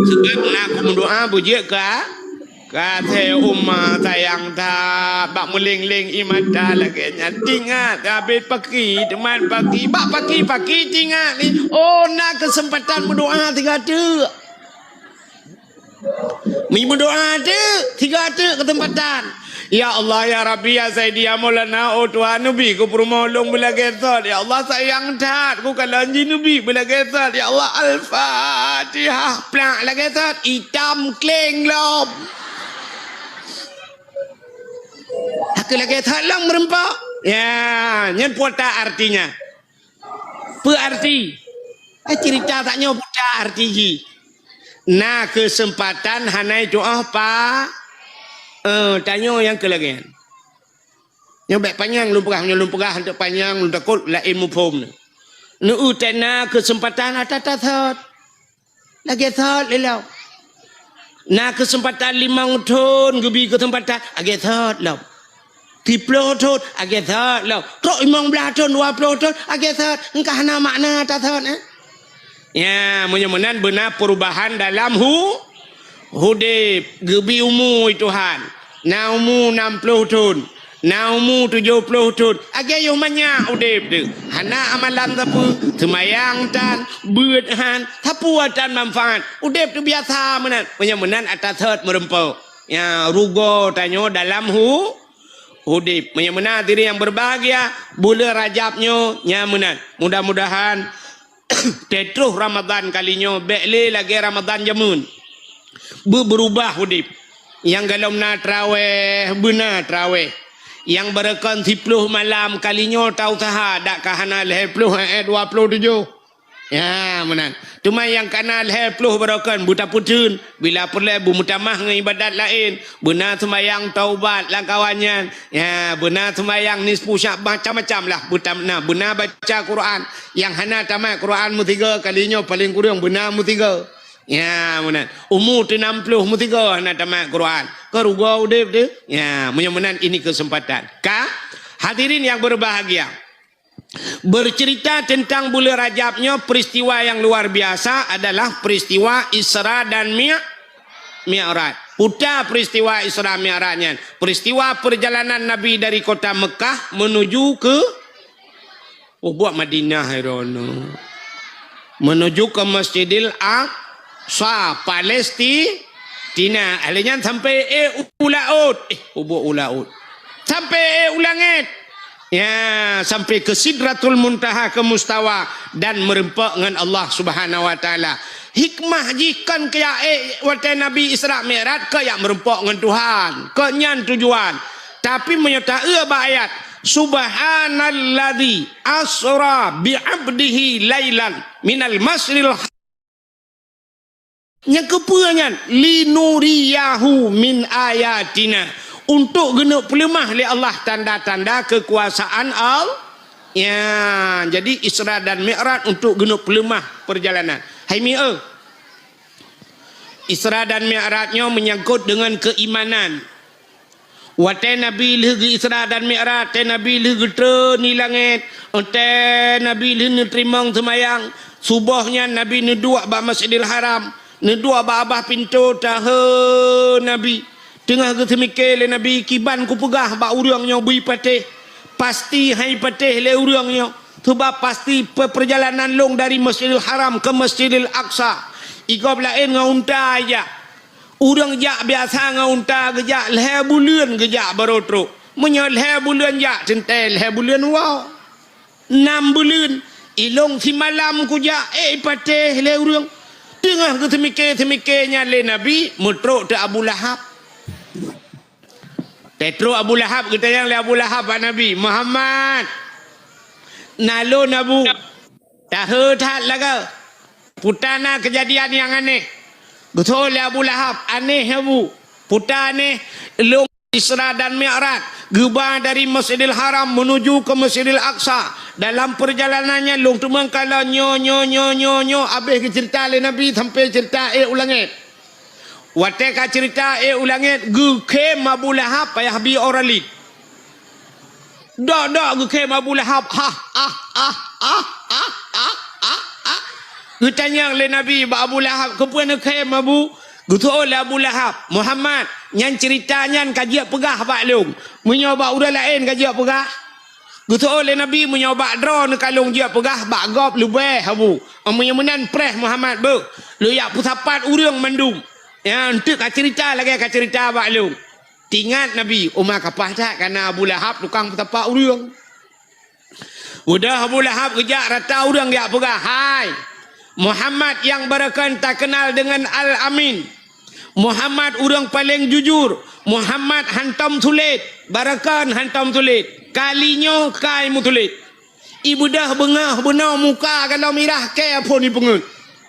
Sabab na kumeudoá beujeuet ka Ka athée uma sayang that, bak meuléng-léng ié mata lagée nyan. Teuingat, habéh paki, teuma paki, bak paki-paki teuingat ni. Oh, na keuseumpatan meudoá tiga teuk. Mi meudoá teuk, tiga teuk keuseumpatan. Ya Allah, ya Rabbi, ya Saidi, ya Maulana, oh Tuhan, neubi keu peurumoh lôn beulagée thot. Ya Allah, sayang that, kukalon jih neubi beulagée thot. Ya Allah, Al-Fatihah. Plak lagée thot, itam kleng lom. Hana lagée that lom meureumpok. Ya, nyan peue artinya. Peue arti? Eh, cerita tanyoe peue arti jih. Na keuseumpatan hana tuoh pa. Eh, tanyoe nyang keu lagée nyan. Nyoe bék panyang lôn peugah, nyoe lôn peugah hantom panyang, lôn takot laén muphom. Neueu that na keuseumpatan ata that thot. Lagée thot lé lom. Na keuseumpatan limong thon geubi keuseumpatan, lagée thot lom. Siplôh thon, lagée thot lom. Trok limong blaih thon, dua plôh thon, lagée thot. Engka hana makna that thot, eh? Ya, meunyoe meunan beuna peurubahan dalam hu-, udeb, geubi umu Tuhan. Na umu nam plôh thon. Na umu tujoh plôh thon, lagée yoh manyak udeb teuh. Hana amalan sapeue, seumayang tan, beuet han, sapeue tan manfaat. Udeb teuh biasa meunan. Meunyoe meunan ata thot meureumpok. Ya, rugoe tanyoe dalam hu-, udeb. Meunyoe meunan hadirin nyang berbahagia, buleuen Rajab nyoe nyang meunan. Mudah-mudahan Teutroh Ramadhan kali nyoe bék lé lagée Ramadhan jameun. Beu-, beurubah udeb. Nyang golom na trawéh, beuna trawéh. Nyang barokon siplôh malam kali nyoe tausaha dak ka hana lhée plôh, eh, dua plôh tujoh. Ya, meunan. Teuma nyang ka na lhée plôh barokon beutapeuteun. Bila peureulée beumeutamah ngon iébadat laén, beuna seumayang taubat lam kawan nyan. Ya, beuna seumayang nisfu Sya'ban, macam-macam lah. Beutam-, na, beuna baca Quran. Nyang hana tamat Quran meusigoe kali nyoe paleng kureueng beuna meusigoe. Ya, meunan. Umu teuh nam plôh meusigoe hana tamat Quran. Ka rugoe udeb teuh. Ya, meunyoe meunan ini keuseumpatan. Ka, hadirin nyang berbahagia. Bercerita tentang buleuen Rajab nyoe, peristiwa yang luar biasa adalah peristiwa Isra dan Mi-, Mi'raj. Peue ta peristiwa Isra Mi'raj nyan? Peristiwa perjalanan Nabi dari kota Mekah menuju ke, oh, buet Madinah, hai droeneuh. Menuju ke Masjidil Aqsa, Palesti-, Tina, lheueh nyan sampai, eh, u laôt. Eh, peubuet u laôt. Sampai, eh, u langét. Ya, sampai ke Sidratul Muntaha, ke mustawa, dan meureumpok ngon Allah Subhanahu wa Taala. Hikmah jih kon keu jak, eh, watée Nabi Isra Mi'raj, keu jak meureumpok ngon Tuhan. Kon nyan tujuan. Tapi meunyoe taeu bak ayat, "Subhanalladzi asra bi 'abdihi lailan minal masyril." Nyang keupeue nyan? "Linuriyahu min ayatina." Untuk geuneuk peuleumah lé Allah tanda-tanda keukuasaan Allah. Ya, jadi Isra dan Mi'raj untuk geuneuk peuleumah perjalanan. Hai mieu, Isra dan Mi'raj nyoe menyangkut dengan keimanan. Watée Nabi lheueh geu-Isra dan Mi'raj, watée Nabi lheueh geutreun di langét, watée Nabi lheueh neuteurimong seumayang, suboh nyan Nabi neuduek bak Masjidil Haram, neuduek bak babah pintoe, tahe Nabi. Teungoh geuseumike lé Nabi, "Kiban kupeugah bak ureuëng nyoe beu patéh, pasti han patéh lé ureuëng nyoe, seubab pasti pe-, peurjalanan lôn dari Masjidil Haram keu Masjidil Aqsa, i gob laén ngon unta ijak." Ureuëng jak biasa ngon unta geujak lhée buleuen geujak baroe trok. Meunyoe lhée buleuen jak teuntée lhée buleuen woe. Nam buleuen, ilong simalam kujak ék patéh lé ureuëng. Teungoh geuseumike-seumike nyan lé Nabi, meutrok teuk Abu Lahab. Teutrok Abu Lahab, geutanyong lé Abu Lahab bak Nabi, "Muhammad, na lôn Abu, tahe that lagée." Peue na keujadian nyang aneh. Geutanyong lé Abu Lahab, "Aneh Abu." "Peue aneh?" "Lôn Isra dan Mi'raj, geuba dari Masjidil Haram meunuju ke Masjidil Aqsa. Dalam peurjalanan nyan lôn teumeung kalon nyoe, nyoe, nyoe, nyoe, nyoe." Abéh geuceurita lé Nabi sampoe ceurita ék u langét. Watée ka ceurita ék u langét, geukhém Abu Lahab payah bi ora lid. Dok-dok geukhém Abu Lahab, "Hah, ah, ah, ah, ah, ah, ah, ah." Geutanyong lé Nabi bak Abu Lahab, "Keupeue neukhém Abu?" Geutanyong lé Abu Lahab, "Muhammad, nyan ceurita nyan ka jeuet peugah bak lôn. Meunyoe bak ureuëng laén ka jeuet peugah." Geutanyong lé Nabi, "Meunyoe bak droeneuh ka lôn jeuet peugah, bak gob leubeh Abu. Meunyoe meunan preh Muhammad beuh. Lôn jak peusapat ureuëng mandum nyang teuk ka ceurita lagée ka ceurita bak lôn." Teuingat Nabi, uma kapah that kana Abu Lahab tukang peusapat ureuëng. Udah Abu Lahab geujak rata ureuëng jak peugah, "Hai, Muhammad nyang barokon takeunal deungon Al-Amin. Muhammad ureuëng paleng jujur. Muhammad hantom sulet. Barokon hantom sulet. Kali nyoe kai meusulet." Ibeudôh beungoh bunoe muka galom mirah kée phon ipeungeuet,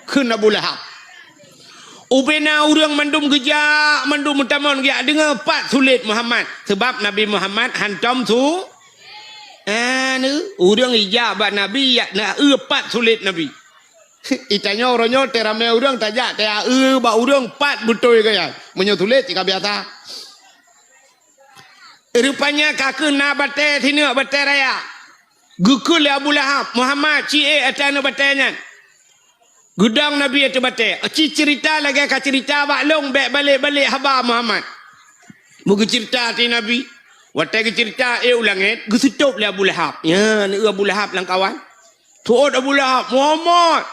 kheun Abu Lahab. Ubena ureuëng mandum geujak, mandum meutamong geujak deungoe pat sulet Muhammad. Seubab Nabi Muhammad hantom su-, anu, ureuëng ijak bak Nabi, jak na eu pat sulet Nabi. Itanyoe uroe nyoe teuramé ureuëng tajak taya eu bak ureuëng pat beutôi gaya. Meunyoe sulet cit ka biasa. Rupanya ka keuh na batée sineuk batée raya. Geukheun lé Abu Lahab, "Muhammad, ci ék ateueh aneuëk batée nyan." Geudong Nabi ateueh batée. "Ci ceurita lagée ka ceurita bak lôn, bék balek-balek haba Muhammad." Meugeuceurita ateueh Nabi. Watée geuceurita ék u langét, geuseutôb lé Abu Lahab. Nyan, eu Abu Lahab lam kawan. Seuôt Abu Lahab, "Muhammad,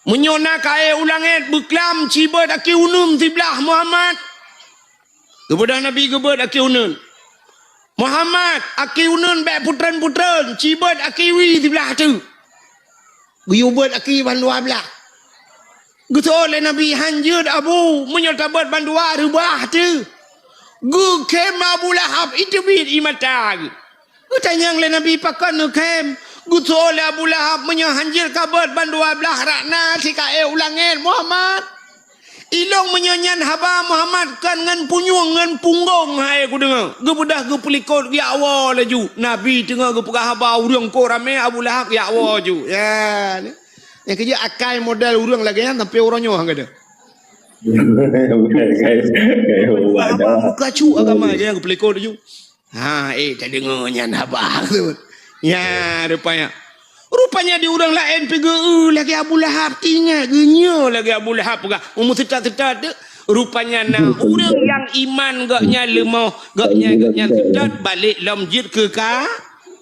meunyoe na ka ék u langét, beuklam ci beuet aki uneun siblah Muhammad." Geubeudôh Nabi geubeuet aki uneun. "Muhammad, aki uneun bék putreun-putreun, ci beuet aki wie siblah teuk." Geuyue beuet aki ban dua blah. Geuseuôt lé Nabi, "Han jeuet Abu, meunyoe tabeuet ban dua reubah teuk." Geukhém Abu Lahab, iteubiet ie mata geuh. Geutanyong lé Nabi, "Pakon neukhém?" Geuseuôt lé Abu Lahab, "Meunyoe han jeuet kabeuet ban dua blah rot na sikaék u langét, Muhammad. Ilong meunyoe nyan haba Muhammad kon ngon punyueng ngon punggong hai kudeungoe." Geubeudôh geupeulikot geujak woe laju. Nabi teungoh geupeugah haba ureuëng kok ramé Abu Lahab geujak woe ju. Ya. Nyang keujeuet akai model ureuëng lagée nyan sampoe uroe nyoe han gadôh. Haba muka cu agama je nyang geupeulikot laju. Ha, eh, tadeungoe nyan haba tu. Nya, rupanya. Rupanya di ureuëng laén pi geu lagée Abu Lahab, teuingat geunyoe lagée Abu Lahab peugah, umur seutôt-seutôt tu. Rupanya na ureuëng nyang iman gobnyan leumoh, gobnyan, gobnyan seutôt balek lom jeuet keu ka,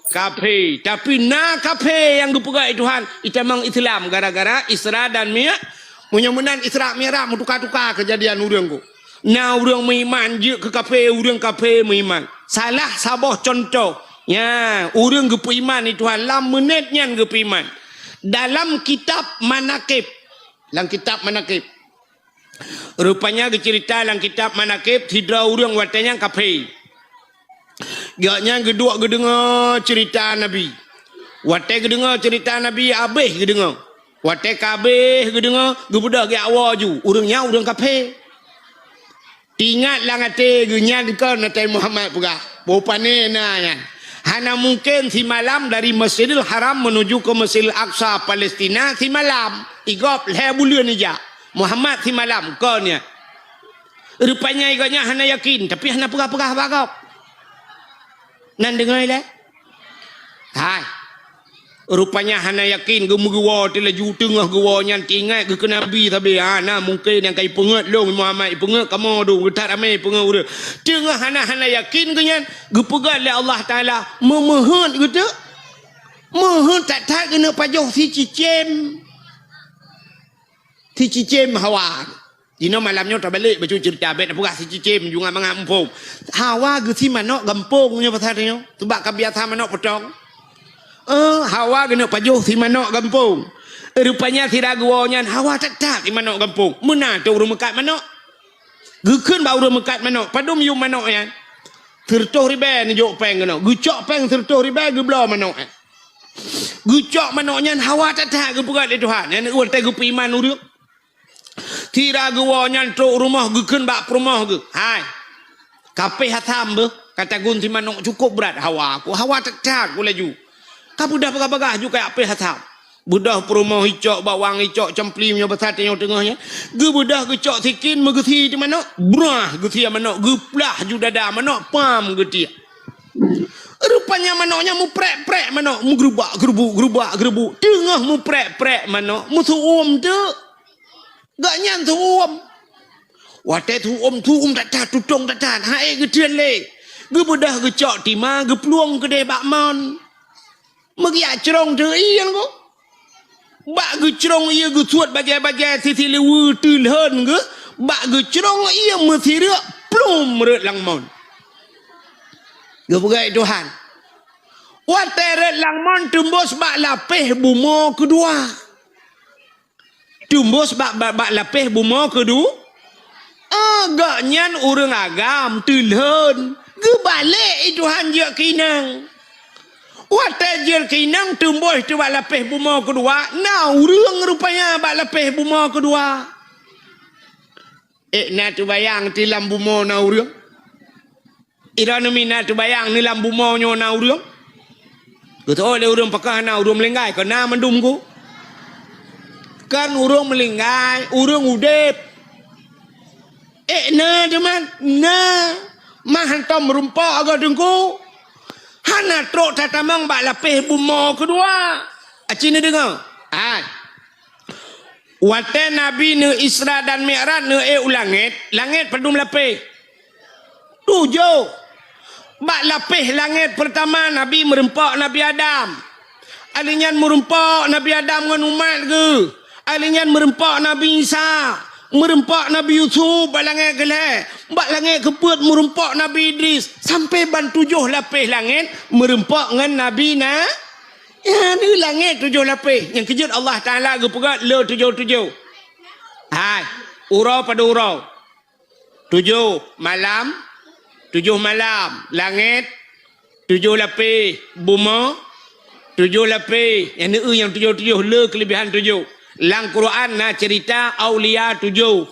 kafé. Tapi na kafé nyang geupeugah lé Tuhan, itamong Islam gara-gara Isra dan Mi-, meunyoe meunan Isra Mi'raj meutuka-tuka keujadian ureuëng ku. Na ureuëng meuiman jeuet keu kafé, ureuëng kafé meuiman. Salah saboh cuntoh, nya, ureuëng geupeuiman lé Tuhan lam meunet nyan geupeuiman. Dalam kitab Manaqib, lam kitab Manaqib, rupanya geuceurita lam kitab Manaqib, sidroe ureuëng watée nyan kafé. Gobnyan geuduek geudeungoe ceurita Nabi. Watée geudeungoe ceurita Nabi, habéh geudeungoe. Watée ka habéh geudeungoe, geubeudôh geujak woe ju. Ureuëng nyan ureuëng kafé. Teuingat lam até geuh nyan kon Nabi Muhammad peugah, "Boh pané na nyan. Hana mungken simalam dari Masjidil Haram meunuju keu Masjidil Aqsa, Palestina, simalam. I gob lhée buleuen ijak. Muhammad simalam kon nyan." Rupanya gobnyan hana yakin, tapi hana peugah-peugah bak gob. Nan deungoe lé? Hai. Rupanya hana yakin, geumeugeue teulaju teungoh geuwoe nyan teuingat geuh keu Nabi sabe. Ha, na mungken nyang ka ipeungeut lôn Muhammad, ipeungeut kamoe dong, geuthat ramé ipeungeut ureuëng. Teungoh hana, hana yakin gobnyan, geupeugah lé Allah Taala, meumeuheuet geuh teuk. Meuheuet that-that geuneuk pajoh sicicém. Sicicém Hawa. Jinoe malam nyoe tabalek bacut ceurita, bék tapeugah sicicém, jungat mangat muphom. Hawa geusie manok gampông nyoe pasal nyoe. Seubab ka biasa manok peutong. Eh, Hawa geuneuk pajoh sie manok gampông. Rupanya sira geuwoe nyan Hawa that-that sie manok gampông. Meunan teuh ureuëng meukat manok. Geukheun bak ureuëng meukat manok, padum yuem manok nyan. Sireutôh ribée neujok péng keunoe. Geucok péng sireutôh ribée geubloe manok nyan. Geucok manok nyan Hawa that-that geupeugah lé Tuhan. Nyan watée geupeuiman ureuëng. Sira geuwoe nyan trok rumoh geukheun bak peurumoh geuh. Hai. Ka péh asam beuh, ka tagun sie manok cukôp brat Hawa ku. Hawa that-that ku laju. Ka beudôh bagah-bagah ju kajak péh asam. Beudôh peurumoh icok bawang, icok cempli meunyoe basa tanyoe teungoh nyan. Geubeudôh geucok sikin meugeusie di manok. Brah geusie manok, geuplah ju dada manok, pam geutiek. Rupanya manok nyan muprek-prek manok, meugeurubak-geurubuk, geurubak-geurubuk. Teungoh muprek-prek manok, meusu'uem teuk. Gobnyan su'uem. Watée su'uem, su'uem that-that, tutong that-that, han ék geutreun lé. Geubeudôh geucok tima, geuplueng keudeh bak mon. Meugiak crông teuh ié nyan ko. Bak geucrông ié geusuet bajée-bajée sisi liweue teulhon geuh, bak geucrông ié meusireuk plum rot lam mon. Geupeugah Tuhan. Watée rot lam mon teumbôs bak lapéh bumoe keudua. Teumbôs bak, bak, bak lapéh bumoe keudua. Ah, gobnyan ureuëng agam teulhon. Geubalek i Tuhan jeuet keu inong. Watée jeuet keu inong teumbôs teuh bak lapéh bumoe keudua, na ureuëng rupanya bak lapéh bumoe keudua. Ék na teubayang ti lam bumoe na ureuëng? Droeneuh mi na teubayang neuh lam bumoe nyoe na ureuëng? Geuteuôt lé ureuëng pakon hana ureuëng meulinggai, kon na mandum ku. Kon ureuëng meulinggai, ureuëng udeb. Ék na teuma, na. Mah hantom meurumpok agoe teungku. Hana trok tatamong bak lapéh bumoe keudua. Aci neudeungoe? Hai. Watée Nabi neu Isra dan Mi'raj neu ék u langét, langét padum lapéh? Tujoh. Bak lapéh langét peurtama Nabi meurumpok Nabi Adam. Alheuh nyan meurumpok Nabi Adam ngon umat geuh. Alheuh nyan meurumpok Nabi Isa. Meurumpok Nabi Yusuf bak langét keulhée. Bak langét keupeuet meurumpok Nabi Idris. Sampoe ban tujoh lapéh langét meurumpok ngon Nabi na. Nyan keuh langét tujoh lapéh. Nyang keujeuet Allah Taala geupeugah le tujoh-tujoh. Hai, uroe padum uroe. Tujoh malam, tujoh malam. Langét, tujoh lapéh. Bumoe, tujoh lapéh. Nyang neueu nyang tujoh-tujoh, le keuleubihan tujoh. Lam Quran na ceurita aulia tujoh.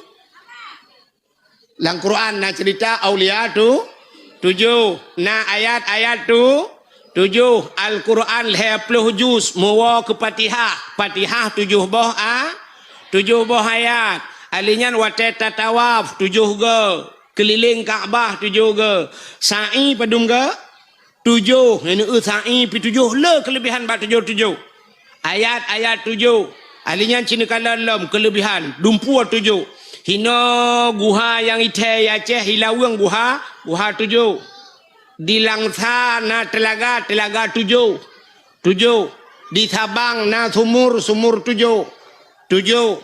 Lam Quran na ceurita aulia tu tujoh, na ayat-ayat tu tujoh. Al-Quran lhée ploh juz, meuwoe keu Fatihah. Fatihah tujoh boh a, tujoh boh ayat. Alheuh nyan watée tatawaf tujoh goe, keulileng Ka'bah tujoh goe, sa'i padum goe? Tujoh, nyang neueu sa'i pih tujoh, le keuleubihan bak tujoh-tujoh. Ayat-ayat tujoh. Alheuh nyan ci neukalon lom keuleubihan, dumpeue tujoh. Hinoe guha nyang ithée i Aceh, i Laweueng guha, guha tujoh. Di Langsa na teulaga, teulaga tujoh. Tujoh. Di Sabang na sumur, sumur tujoh. Tujoh.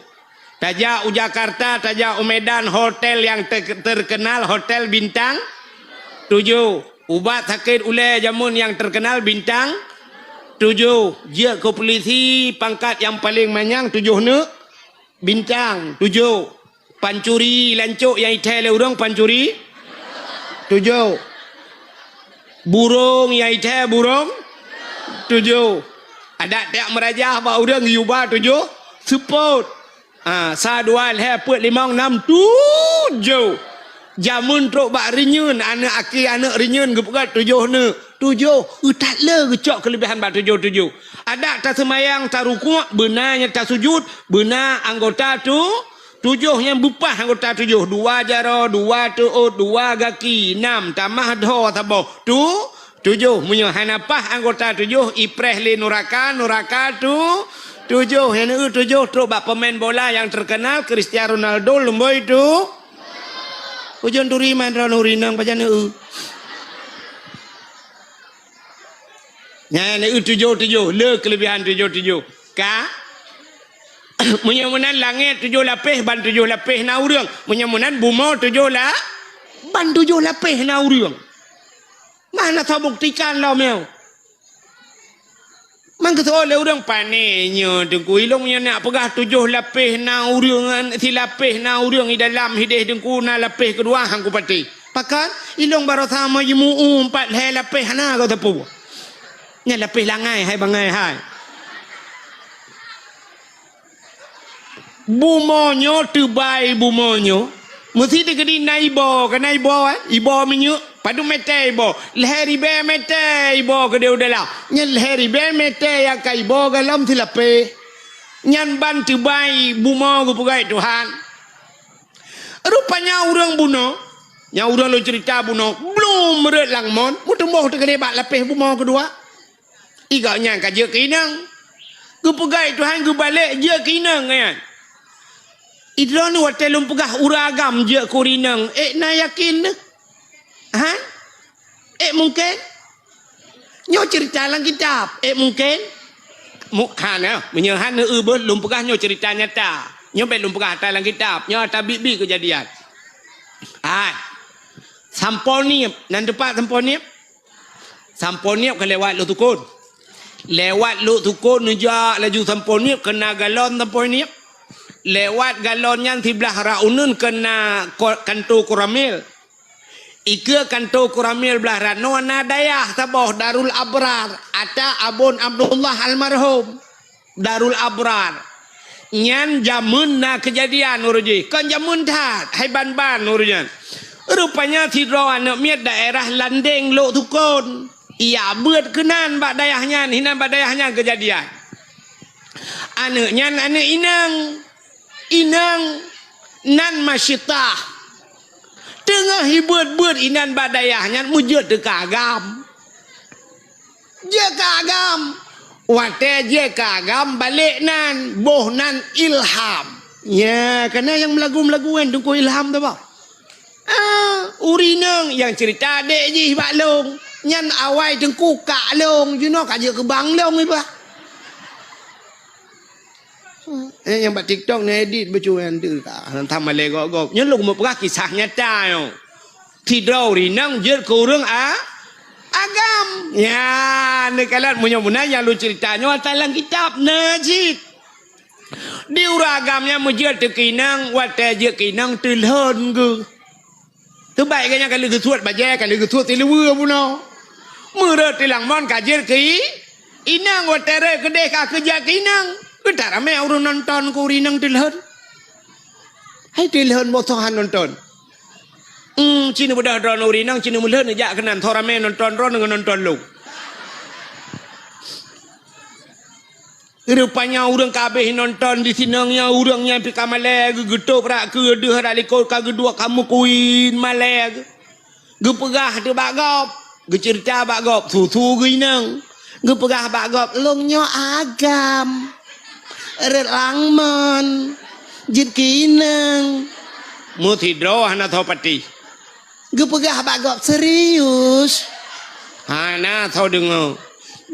Tajak u Jakarta, tajak u Medan, hotel nyang te-, terkenal, hotel bintang tujoh. Ubat sakét ulée jameun nyang terkenal bintang tujoh. Jeuet keu pulisi pangkat nyang paleng manyang tujoh neuk bintang tujoh. Pancuri lancok nyang ithée lé ureuëng pancuri tujoh. Burông nyang ithée burông tujoh. Adak tiek meurajah bak ureuëng yuba tujoh seupôt. Ha, sa dua lhée peuet limong nam tujoh. Jameun trok bak reunyeun, aneuëk aki aneuëk reunyeun geupeugah tujoh neuk. Tujoh, eu that le geucok keuleubihan bak tujoh-tujoh. Adak taseumayang, tarukuk, beuna nyang tasujut, beuna anggota tu, Tujoh nyan beupah anggota tujoh. Dua jaroe, dua teuôt, dua gaki, nam, tamah dhoe saboh. Tu, tujoh. Meunyoe hana pah anggota tujoh, ipreh lé nuraka, nuraka tu, tujoh. Nyan eu tujoh trok bak pemain bola nyang terkenal, Cristiano Ronaldo, lumboi tu. Ujoe turi man droeneuh ureueng inong pajan eu. Nyan eu tujoh-tujoh, le keulebihan tujoh-tujoh. Ka? Meunyoe meunan langét tujoh lapéh, ban tujoh lapéh na ureueng. Meunyoe meunan bumoe tujoh la-, ban tujoh lapéh na ureueng. Mana tabuktikan lom nyoe? Man geuseuôt lé ureueng, "Pané nyoe Teungku, ilong nyoe nak peugah tujoh lapéh na ureueng, silapéh na ureueng i dalam hideh Teungku, na lapéh keudua han kupatéh." Pakon? Ilong baroesa meujimu'ue pat lhée lapéh hana geuteupeu. Nyan lapéh langai hai bangai hai. Bumoe nyoe teubai bumoe nyoe, meusi teukeudi na iboh, ka na iboh, eh? Iboh minyeuk, padub mètè iboh? Lhèe ribèe mètè iboh keudéh u dalam. Nyan lhèe ribèe mètè nyang ka iboh galom silapéh. Nyan ban teubai bumoe geupeugöt Tuhan. Rupanya ureueng bunoe, nyang ureueng lôn ceurita bunoe, blom rhot lam mon, meuteumboh teukeudéh bak lapéh bumoe keudua. I gobnyan ka jeuet keu inong. Geupeugöt Tuhan geubalek jeuet keu inong nyan. I droeneuh watèe lôn peugah ureueng agam jeuet keu ureueng inong, ék na yakin neuh? Ha? Ék mungken? Nyoe ceurita lam kitab, ék mungken? Mu-, hana, meunyoe hana eu beuh lôn peugah nyoe ceurita nyata. Nyoe bèk lôn peugah ata lam kitab, nyoe ata biet-biet keujadian. Hai. Sampoe Nieb, nan teumpat Sampoe Nieb? Sampoe Nieb ka lewat Lhoksukon. Lewat Lhoksukon neujak laju Sampoe Nieb, keu na galon Sampoe Nieb. Lewat galon nyan siblah rot uneuen keu na ko-, kanto Koramil. Ikeue kanto Koramil blah rot nyoe na dayah saboh Darul Abrar, ata Abon Abdullah almarhum. Darul Abrar. Nyan jameun na keujadian ureueng jih. Kon jameun that, hai ban-ban ureueng nyan. Rupanya sidroe aneuk miet daerah Landeng Lhoksukon. Ijak beuet keunan bak dayah nyan, hinan bak dayah nyan keujadian. Aneuk nyan aneuk inong. Inong nan Masyitah. Teungoh ibeuet-beuet inan bak dayah nyan meujeuet teuka agam. Jeuet keu agam. Watèe jeuet keu agam balek nan, boh nan Ilham. Nya, kana nyang meulagu-meulagu nyan Teungku Ilham tu bah. Ah, ureueng inong nyang ceurita adék jih bak lôn. Nyan awai Teungku kak lôn, jinoe ka jeuet keu bang lôn iba. Eh, nyang bak TikTok neuedit bacut nyan tu ka. Hantom malèe gob-gob. Nyoe lôn meupeugah kisah nyata nyoe. Sidroe ureueng inong jeuet keu ureueng a-, agam. Nyan, neukalon meunyoe meunan nyang lôn ceurita nyoe ata lam kitab na cit. Di ureueng agam nyan meujeuet teuka inong, watèe jeuet keu inong teulhon geuh. Teubaik geuh nyan ka lheueh geusuet bajèe, ka lheueh geusuet siluweue bunoe. Meurhot tilang mon ka jeuet keu i-, inong, watèe rhot keudéh ka keu jeuet keu inong. Geutak ramé ureueng nonton keu ureueng inong teulhon. Hai teulhon boh soe han nonton. Hmm, ci neubeudôh droeneuh ureueng inong, ci neumeulhon neujak keunan, soe ramé nonton droeneuh ngon nonton lôn. Rupanya ureueng ka habéh nonton di sinong nyan, ureueng nyan pih ka malèe, geu-, geutôb brat keudeuh brat likot ka geuduek ka meukuin malèe. Geupeugah teuk bak gob, geuceurita bak gob, su-su geuh inong. Geupeugah bak gob, "Lôn nyoe agam. Rhot lam mon, jeuet keu inong." Meusidroe hana soe patéh. Geupeugah bak gob, "Serius?" Hana soe deungö.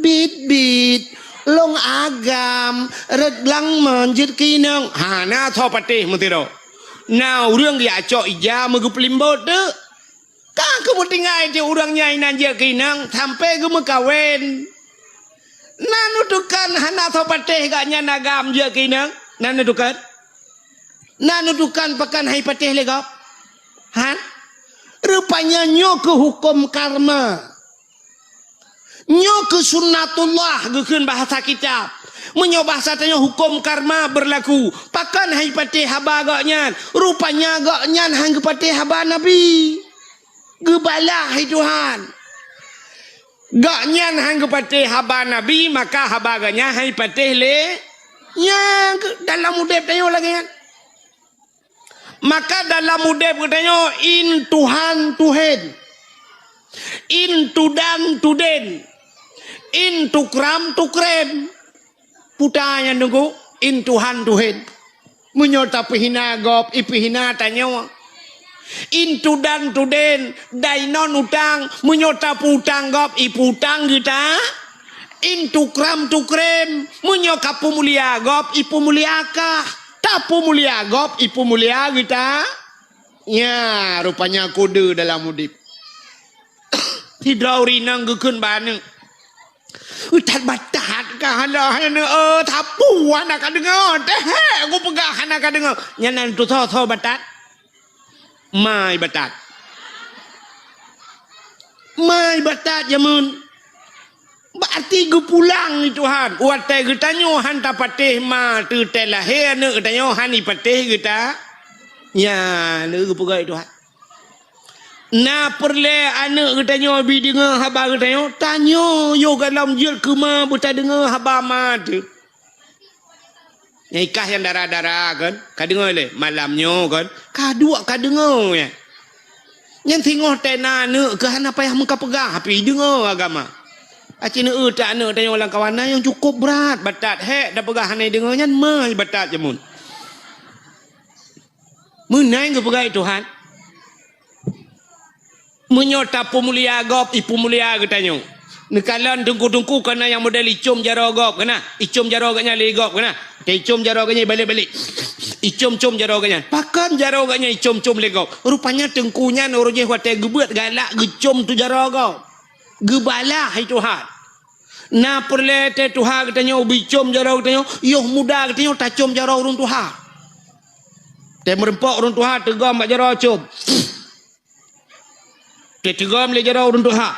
"Bit-bit, lôn agam, rhot lam mon jeuet keu inong." Hana soe patéh meusidroe. Na ureueng geujak cok ija meugeupeulimbot teuk. Ka geumeutinggai teuk ureueng nyan inan jeuet keu inong sampoe geumeukawen. Na neutukon hana soe patéh gobnyan agam jeuet keu inong? Na neutukon? Na neutukon pakon han ipatéh lé gob? Han? Rupanya nyoe keuh huköm karma. Nyoe keuh sunnatullah geukheun bahasa kitab. Meunyoe bahasa tanyoe huköm karma beurlaku. Pakon han ipatéh haba gobnyan? Rupanya gobnyan han geupatéh haba Nabi. Geubalah lé Tuhan. Gobnyan han geupatéh haba Nabi, maka haba gobnyan han ipatéh lé. Nyan keuh dalam udép tanyoe lagèe nyan. Maka dalam udeb geutanyoe in Tuhan tuhen, in tudan tuden, in tukram tukrem. Puta nyan Teungku, in Tuhan tuhen. Meunyoe tapeuhina gob, ipeuhina tanyoe. In tudan tuden, dai non utang, meunyoe tapeu-utang gob, ipeu-utang geuta. In tukram tukrem, meunyoe kapeumulia gob, ipeumulia kah. Tapeumulia gob, ipeumulia geuta. Nya, rupanya kode dalam udeb. Sidroe ureueng inong geukheun bak aneuk, "That batat kah alah aneuk, eh, sapeue hana kadeungoe, teuh hek kupeugah hana kadeungoe." Nyan na tusoe-soe batat. Mai batat. Mai batat jameun. Berarti geupulang lé Tuhan. Watèe geutanyoe han tapatéh ma teuh teuh lahé aneuk geutanyoe han ipatéh geuta. Nya, lé geupeugah lé Tuhan. Na peureulèe aneuk geutanyoe bi deungö haba geutanyoe, tanyoe yoh gohlom jeuet keu ma beutadeungö haba ma teuh. Nyang ikah nyang dara-dara kan, ka deungö lé malam nyoe kan, ka duek ka deungö nyan. Nyan singoh teuh na aneuk keuh hana payah meukapeugah, tapi deungö agama. Aci neueu tak aneuk tanyoe lam kawan na nyang cukup brat, batat hek tapeugah hana deungö nyan, mai batat jameun. Meunan geupeugah lé Tuhan. Meunyoe tapeumulia gob, ipeumulia geutanyoe. Neukalon teungku-teungku keunan nyang model icom jaroe gob keunan. Icom jaroe geuhnyan lé gob keunan. Taicom jaroe geuhnyan ibalek-balek. Icom-com jaroe geuhnyan. Pakon jaroe geuhnyan icom-com lé gob? Rupanya teungku nyan uroe jéh watèe geubeuet galak geucom tu jaroe gob. Geubalah lé Tuhan. Na peureulèe teuh tuha geutanyoe bicom jaroe geutanyoe, yoh muda geutanyoe tacom jaroe ureueng tuha. Teuh meureumpok ureueng tuha teugom bak jaroe com. Teuh teugom lé jaroe ureueng tuha.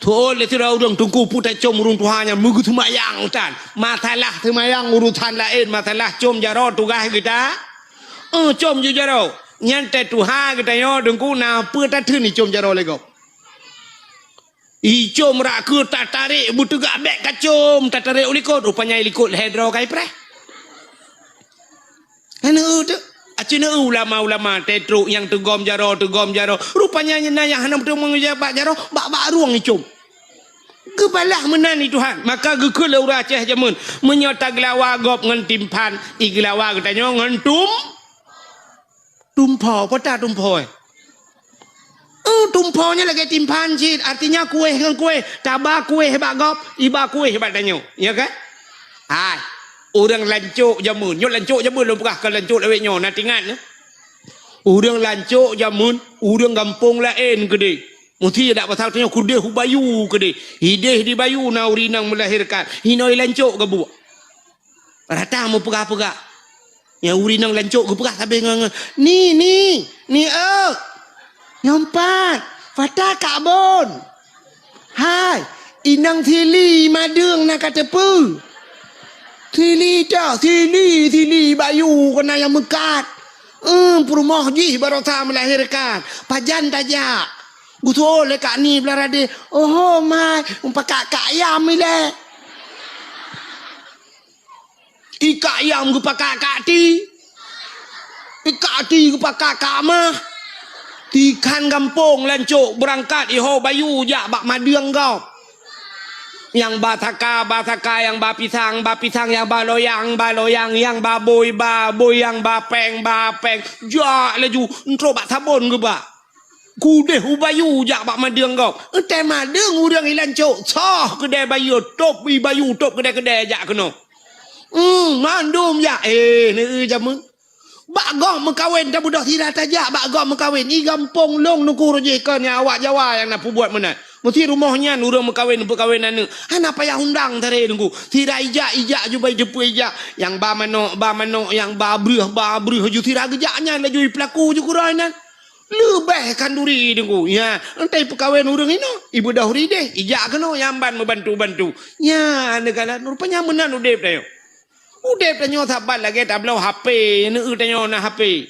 Tuôt lé sidroe ureueng teungku peue tacom ureueng tuha nyan meugeuseumayang tan. Masalah seumayang urusan laén, masalah com jaroe tugaih geuta. Eh, com ju jaroe. Nyan teuh tuha geutanyoe teungku na peue tatheun icom jaroe lé gob. Icom rak keu tatarek beuteugak bèk kacom, tatarek u likot, rupanya i likot lhèe droe ka ipreh. Hana eu teuh. Aci neueu ulama-ulama teuh trok nyang teugom jaroe, teugom jaroe. Rupanya nyan na nyang hana meuteumé bak jaroe, bak, bak rueng icom. Geubalah meunan lé Tuhan, maka geukheun lé ureueng Aceh jameun, meunyoe tageulawa gob ngon timphan, igeulawa geutanyoe ngon tum-, Tumpho, peue ta tumpho, eh? Eh, tumpho nyan lagèe timphan cit, artinya kueh ngon kueh. Taba kueh bak gob, iba kueh bak tanyoe. Ya kan? Hai, ureueng lancok jameun. Nyoe lancok jameun lôn peugah, kon lancok lawét nyoe, na teuingat, eh? Ureueng lancok jameun, ureueng gampông laén keudeh. Meusti dak pasal tanyoe keudeh u bayu keudeh. Ideh di bayu na ureueng inong meulahirkan. Hinoe lancok geubuek. Rata meupeugah-peugah. Nyang ureueng inong lancok geupeugah sabe ngon, ngon, "Ni, ni, ni, eu." Nyoe pat, fata kak bon. Hai, inong sili madeueng na ka teupeu. Sili cok, sili, sili bayu keunan nyang meukat. Eum, peurumoh jih barosa meulahirkan. Pajan tajak. Geusu'oh lé kak ni blah radeh. Oho, mai, pakak kak ayam ilèe. Ikak ayam geupakak kak ti. Ikak ti geupakak kak mah. Tikhan gampông lancok beurangkat iho bayu jak bak madeueng gob. Nyang ba saka, ba saka, nyang ba pisang, ba pisang, nyang ba loyang, ba loyang, nyang ba bôi, ba bôi, nyang ba péng, ba péng. Jak laju, entrok bak sabon geubak. Keudeh u bayu jak bak madeueng gob. Eunteuk madeueng ureueng i lancok, soh keudè bayu, tôb i bayu, tôb keudè-keudè jak keunoe. Hmm, mandum jak. Eh, neu jameun. Bak gob meukawen, tabeudôh sira tajak bak gob meukawen. I gampông lôn nuku rujih kon nyang awak Jawa nyang na peubuet meunan. Meusti rumoh nyan ureueng meukawen, peukawen aneuk. Hana payah undang taré nuku. Sira ijak, ijak ju bai teupeu ijak. Nyang ba manok, ba manok, nyang ba breuh, ba breuh ju sira geujak nyan laju i peulaku ju keudroe nyan. Leubeh khanduri teungku. Nya, entai peukawen ureueng inoe, ibeudôh rideh, ijak keunoe nyang ban meubantu-bantu. Nya, neukalon rupanya meunan udeb tanyoe. Udeb tanyoe saban lagèe tabloe H P, neueu tanyoe na H P.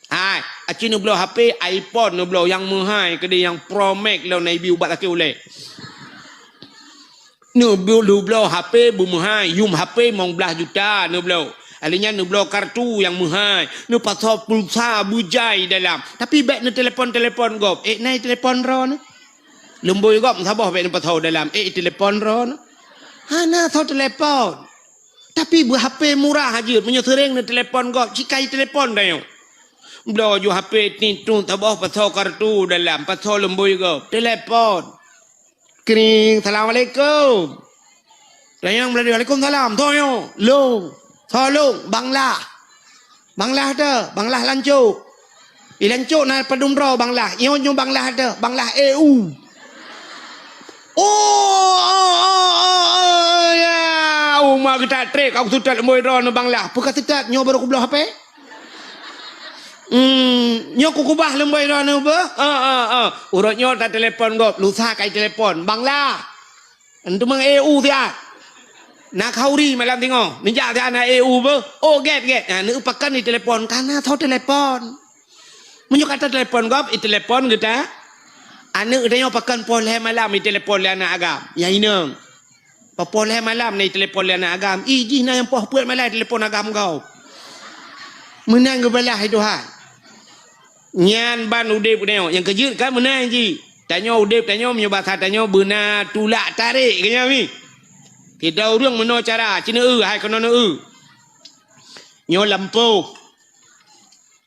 Hai, aci neubloe H P, iPhone neubloe nyang meuhai keudeh, nyang Pro Max lom na ibi ubat sakét ulèe. Neubloe, neubloe H P beumeuhai, yum H P limong blaih juta neubloe. Alèh nyan neubloe kartu nyang meuhai, neupasoe pulsa beujai dalam. Tapi bèk neutelepon-telepon gob. Ék na telepon droeneuh? Lumbôi gob saboh bèk neupasoe dalam. Ék telepon droeneuh? Hana soe telepon. Tapi beu H P murah jeuet, meunyoe seuréng neutelepon gob, cit ka jitelepon tanyoe. Bloe ju H P tintu saboh pasoe kartu dalam, pasoe lumbôi gob. Telepon. Kring, "Assalamualaikum." Tanyong meulalu, "Waalaikumsalam." Soe nyoe? "Lôn." "Soe lôn?" "Bang Lah." "Bang Lah teuh?" "Bang Lah Lancok." "I Lancok na padum droe Bang Lah?" "Nyoe nyoe Bang Lah teuh, Bang Lah E U." "Oh, oh, oh, oh, oh, ya. Uma geutak trek, aku seutôt lumbôi droeneuh Bang Lah." "Peue ka seutôt, nyoe barô kubloe H P." Hmm, nyoe kukubah lumbôi droeneuh beuh. Ah, ah, ah. Uroe nyoe tatelepon gob, lusa ka jitelepon. Bang Lah. Enteuk mang E U siat. Na khauri malam singoh. Neujak siat na E U beuh. Oh, gét, gét. Ha, neupakan jitelepon. Kana soe telepon. Meunyoe ka tatelepon gob, jitelepon geuta. Aneuk geutanyoe pakan poh lhèe malam jitelepon lé aneuk agam. Nyang inong. Poh lhèe malam na jitelepon lé aneuk agam. Ih, jih na nyang poh peuet malam jitelepon agam gob. Meunan geubalah lé Tuhan. Nyan ban udép geutanyoe. Nyang keujeuet kan meunan jih. Tanyoe udép tanyoe meunyoe basa tanyoe beuna tulak tarek keu nyan mi. Sidroe ureueng meunoe cara, ci neueu hai keunoe neueu. Nyoe lampôh.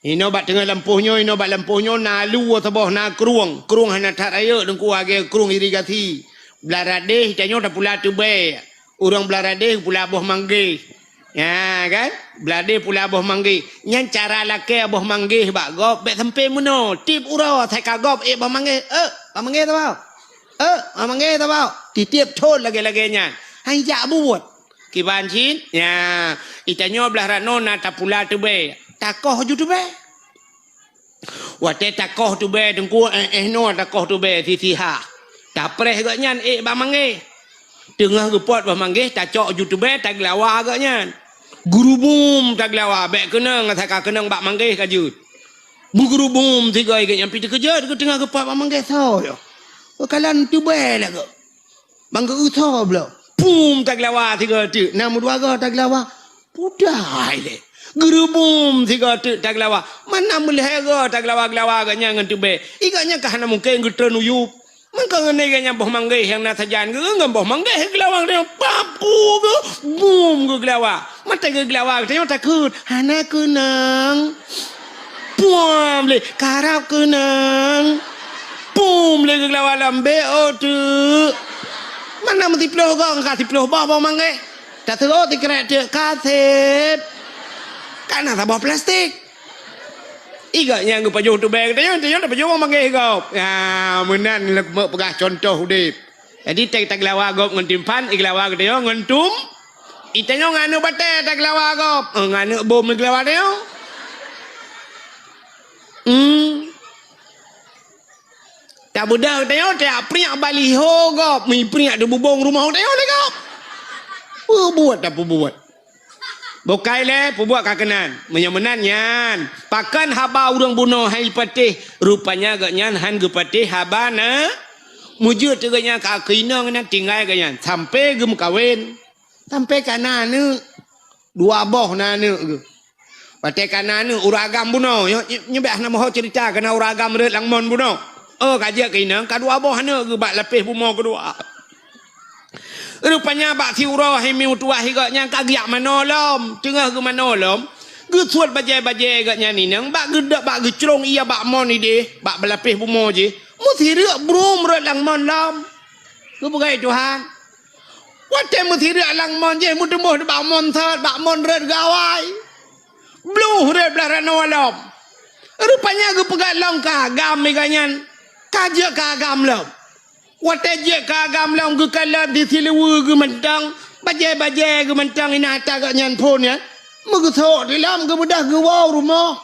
Inoe bak teungoh lampôh nyoe, inoe bak lampôh nyoe na luwa saboh, na krueng. Krueng hana that rayeuk, Teungku, lagèe krueng irigasi. Blah radeh tanyoe tapula teubèe. Ureueng blah radeh pula boh manggeh. Ya kan? Blah radeh pula boh manggeh. Nyan cara lakèe boh manggeh bak gob, bèk sampoe meunoe. Tiep uroe asai ka gob ék boh manggeh. Eh, boh manggeh saboh. Eh, boh manggeh saboh. Titiep thon lagèe-lagèe nyan. Hai jak buet. Kiban cit? Ya, geutanyoe blah rot nyoe na tapula teubèe. Takoh ju teubèe. Watèe takoh teubèe Teungku, éh, éh noe takoh teubèe sisihah. Tapreh gobnyan ék bak manggeh. Teungoh geupot bak manggeh, tacok ju teubèe, tageulawa gobnyan. Geurubum tageulawa, bèk keunong, asai ka keunong bak manggeh ka jeuet. Meugeurubum sigoe gobnyan, pih teukeujot geuteungoh geupot bak manggeh soe nyoe. Kalon teubèe lagèe. Bang geu-eu soe bloe. Pum tageulawa sigoe teuk. Na meudua goe tageulawa. Pudai lé. Geurubum sigoe teuk tageulawa. Mana meulhèe goe tageulawa-geulawa gobnyan ngon teubèe. Ih gobnyan ka hana mungken geutreun u yup. Mangko ngon gobnyan boh manggeh nyang na sajan geu ngon boh manggeh geulawa geutanyoe. Pap ku geu. Bum geugeulawa. Mata geugeulawa geutanyoe takheun. Hana keunong. Puam lé. Karab keunong. Pum lé geugeulawa lom bèk oh teuk. Mana meusiploh gong ka siploh boh boh manggeh. Taseuôt sikrek teuk ka sép. Ka na saboh plastik. Ih gobnyan geupajoh teubèe geutanyoe, geutanyoe tapajoh boh manggeh gob. Ya, meunan lé keumeuk peugah cuntoh udép. Jadi, teuh tageulawa gob ngon timphan, igeulawa geutanyoe ngon tum. Itanyoe ngon aneuk batèe tageulawa gob. Eh, ngon aneuk bom igeulawa tanyoe. Hmm. Tabeudôh tanyoe, tajak priek baliho gob, meupriek di bubông rumoh tanyoe lé gob. Peubuet tapeubuet. Bukai lé, peubuet ka keunan. Meunyoe meunan nyan, pakon haba ureueng bunoe han jipatéh, rupanya gobnyan han geupatéh haba na. Meujeuet teuk gobnyan ka keu inong nyan tinggai gobnyan, sampoe geumeukawen. Sampoe ka na aneuk. Dua boh na aneuk geuh. Watèe ka na aneuk ureueng agam bunoe, nyoe, nyoe, nyoe bèk hana meuho ceurita, keu na ureueng agam rhot lam mon bunoe. Oh, ka jeuet keu inong, ka dua boh aneuk geuh bak lapéh bumoe keudua. Rupanya bak siuroe hai mi meutuwah gobnyan ka geujak manoe lom. Teungoh geumanoe lom, geusuet bajèe-bajèe gobnyan inong, bak geuda-, bak geucrông ie bak mon idéh, bak beulapéh bumoe jih. Meusireuk brum rhot lam mon lom. Geupeugah Tuhan. Watèe meusireuk lam mon jih, meuteumboh bak mon sot, bak mon rhot gawai. Bluh rhot blah ranoe lom. Rupanya geupeugah lom keu agam gobnyan. Ka jeuet keu agam lom. Watèe jeuet keu agam lom geukalon di siluweue geuh mantong, bajèe-bajèe geuh mantong inan ata gobnyan phon nyan. Meugeusok di lom geubeudôh geuwoe u rumoh.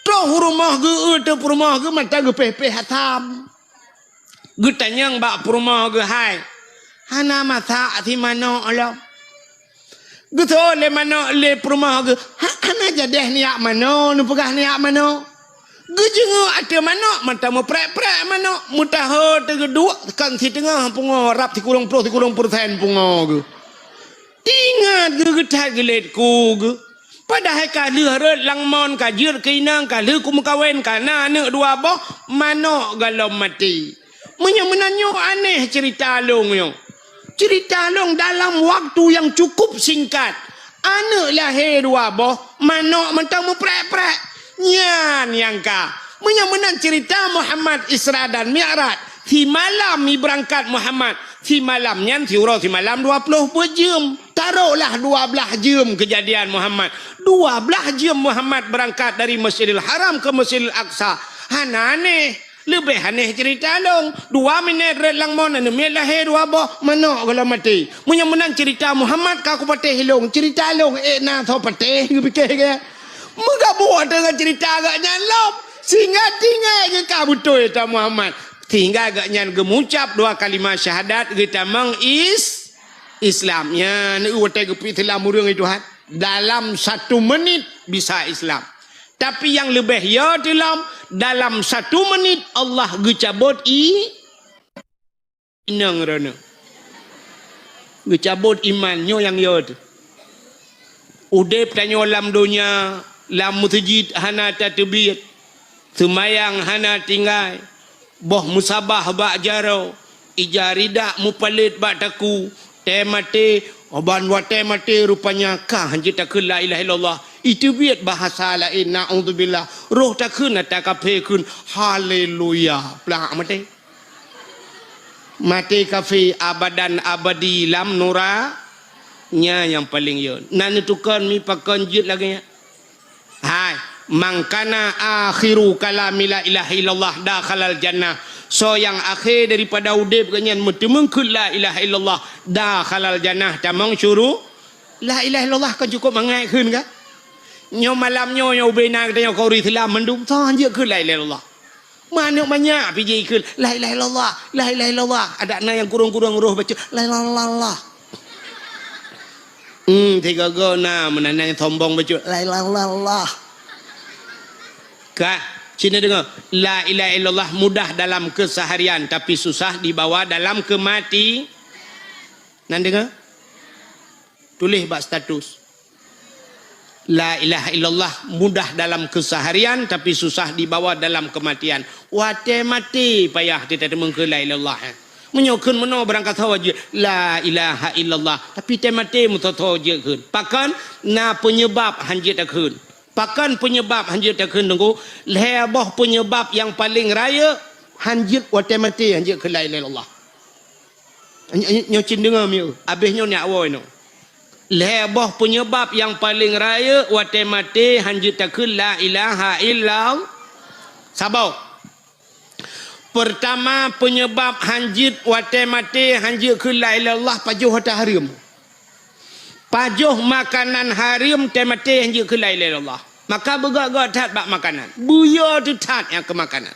Troh u rumoh geu-eu teuk peurumoh geuh mantong geupéh-péh asam. Geutanyong bak peurumoh geuh, "Hai, hana masak si manok lom?" Geuseuôt lé manok lé peurumoh geuh, "Ha, hana jadèh neujak manoe, neupeugah neujak manoe." Geujeungeuk ateueh manok, mantong meuprek-prek manok, meutaho teugeuduek kon siteungoh pungo rab sikureueng ploh sikureueng peureusén pungo geuh. Teuingat geuh that geulet ku geuh. Padahai ka lheueh rot lam mon, ka jeuet keu inong, ka lheueh kumeukawen, ka na aneuk dua boh, manok gohlom maté. Meunyoe meunan nyoe aneh ceurita lôn nyoe. Ceurita lôn dalam waktu nyang cukup singkat. Aneuk lahé dua boh, manok mantong meuprek-prek. Nyan nyang ka. Meunyoe meunan ceurita Muhammad Isra dan Mi'raj, simalam ibeurangkat Muhammad, simalam nyan siuroe simalam dua ploh jeuem. Taroklah dua blaih jeuem keujadian Muhammad. Dua blaih jeuem Muhammad beurangkat dari Masjidil Haram keu Masjidil Aqsa. Hana aneh. Leubeh aneh ceurita lôn. Dua minét rot lam mon, aneuk miet lahé dua boh, manok gohlom maté. Meunyoe meunan ceurita Muhammad ka kupatéh lôn, ceurita lôn ék na soe patéh, geupike ke? Meugabuk ateueh ngon ceurita geuh nyan lom. Sehingga tinggai geuh ka beutôi ta Muhammad. Sehingga geuh nyan geumucab dua kalimah syahadat geutamong is-, Islam. Nyan watée geupeuislam ureuëng itu hat. Dalam satu menit bisa Islam. Tapi nyang leubeh yo teulom, dalam satu menit Allah geucabot i-, inong droeneuh. Geucabot iman, nyoe nyang yo teuh. Udeb tanyoe lam donya, lam meuseujid hana tateubiet, seumayang hana tinggai, boh meusabah bak jaroe, ija ridak mupalét bak takue, tée maté, ban watée maté rupanya ka hanjeuet takheun la ilaha illallah. Iteubiet bahasa laén, naudzubillah. Roh takheun ata kafé kheun, haleluya. Plak maté. Maté kafé abadan abadi lam nura, nya nyang paleng yo. Na neutukon mi pakon jeuet lagée nyan. Hai, "Man kana akhiru kalami la ilaha illallah dakhalal jannah." Soe nyang akhé daripada udeb geuh nyan meuteumeung kheun la ilaha illallah, dakhalal jannah, tamong syuru-, la ilaha illallah kon cukup mangat kheun ka? Nyoe malam nyoe, nyoe ubé na geutanyoe keu ureuëng Islam mandum, soe hanjeuet kheun la ilaha illallah. Manök manyak pih jikheun, "La ilaha illallah, la ilaha illallah." Adak na nyang kurong-kurong roh bacut, "La ilaha illallah." Hmm, sigoe-goe na meunan nyang sombong bacut, "La ilaha illallah." Ka, sini deungoe, la ilaha illallah mudah dalam keseharian, tapi susah dibawa dalam kemati-, nan deungoe? Tuléh bak status. La ilaha illallah mudah dalam keseharian, tapi susah dibawa dalam kematian. Watée maté payah teuteumeukeue la ilaha illallah, eh. Meunyoe kheun meunoe barangkasoe jeuet la ilaha illallah, tapi tée maté meusoe-soe jeuet kheun. Pakon? Na peunyeubab hanjeuet takheun. Pakon peunyeubab hanjeuet takheun, Teungku? Lhée boh peunyeubab nyang paleng rayeuk hanjeuet watée maté hanjeuet kheun la ilaha illallah. Nyoe, nyoe, nyoe cit deungoe mieu, abéh nyoe nyak woe nyoe. Lhée boh peunyeubab nyang paleng rayeuk watée maté hanjeuet takheun la ilaha illallah. Saboh. Peurtama, peunyeubab hanjeuet watée maté hanjeuet kheun la ilaha illallah, pajoh hareuem. Pajoh makanan hareuem tée maté hanjeuet kheun la ilaha illallah. Maka beugét-gét that bak makanan. Beuyo teuh that nyang keu makanan.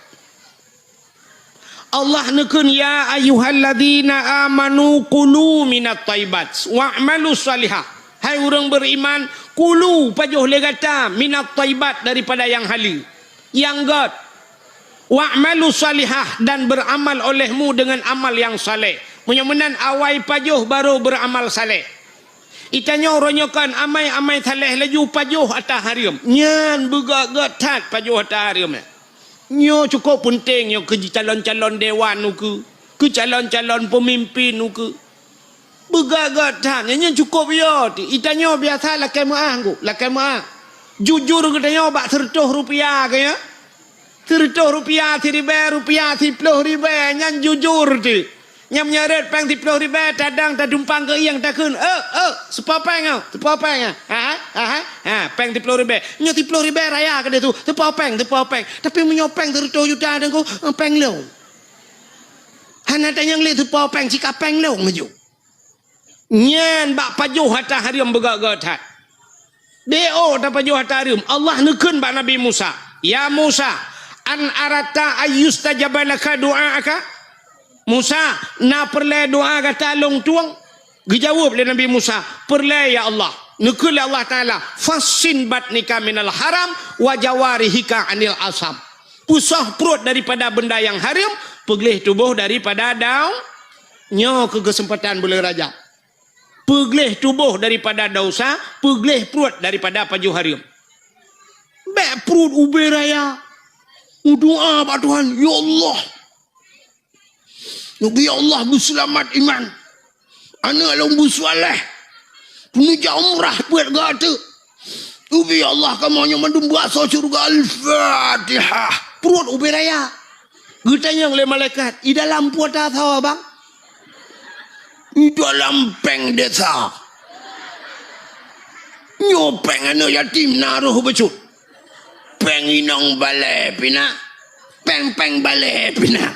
Allah neukheun, "Ya ayyuhalladzina amanu kulu minat thayyibat wa'malu shalihah." Hai ureuëng beriman, kulu, pajoh lé gata, minat thayyibat, daripada nyang haleue, nyang gét. "Wa'malu shalihah," dan beramal olehmu dengan amal yang saleh. Meunyoe meunan awai pajoh baru beramal saleh. Itanyoe uroe nyoe kon amai-amai saleh laju pajoh ata hareuem. Nyan beugét-gét that pajoh ata hareuem nyan. Nyoe cukôp peunteng nyoe keu calon-calon dewan ukeue, keu calon-calon peumimpin ukeue. Beugét-gét that, nyan, nyan cukôp yo teuh. Itanyoe biasa lakée meuáh, Teungku, lakée meuáh. Jujur geutanyoe bak seureutôh rupiah keu nyoe. Seureutôh rupiah, siribée rupiah, siploh ribée, nyan jujur teuh. Nyang meunyoe rot péng siploh ribée, tadang tadumpang keu ieng takheun, "Eh, eh, seupo péng nyoe, seupo péng nyoe." Ha, ha, ha, ha, péng siploh ribée. Nyoe siploh ribée raya keudeh su, seupo péng, seupo péng. Tapi meunyoe péng seureutôh juta, Teungku, eh, péng lôn. Hana tanyong lé seupo péng, sika péng lôn laju. Nyan bak pajoh ata hareuem beugét-gét that. Beu tapajoh ata hareuem. Allah neukheun bak Nabi Musa, "Ya Musa, an aratta ayyustajaba laka du'aaka?" Musa, na peureulée doa gata lôn tueng? Geujaweueb lé Nabi Musa, "Peureulée, ya Allah." Neukheun lé Allah Taala, "Fassin batnika minal haram wa jawarihika anil asam." Peusoh pruet daripada benda nyang hareuem, peugleh tuboh daripada dau-, nyoe keu keuseumpatan buleuen Rajab. Peugleh tuboh daripada desya, peugleh pruet daripada pajoh hareuem. Bèk pruet ubé raya. Udoa bak Tuhan, "Ya Allah, ubé ya Allah beuseulamat iman. Aneuk lôn beuseuleh. Keuneuk jak umrah peuet gata. Ubé ya Allah kamoe nyoe mandum beuasoe syeuruga." Al-Fatihah. Pruet ubé raya. Geutanyong lé malaikat, "I dalam pruet ta soe, Bang?" "I dalam péng desa. Nyoe péng aneuk yatim na roh bacut. Péng inong balè pih na. Péng-péng balè pih na.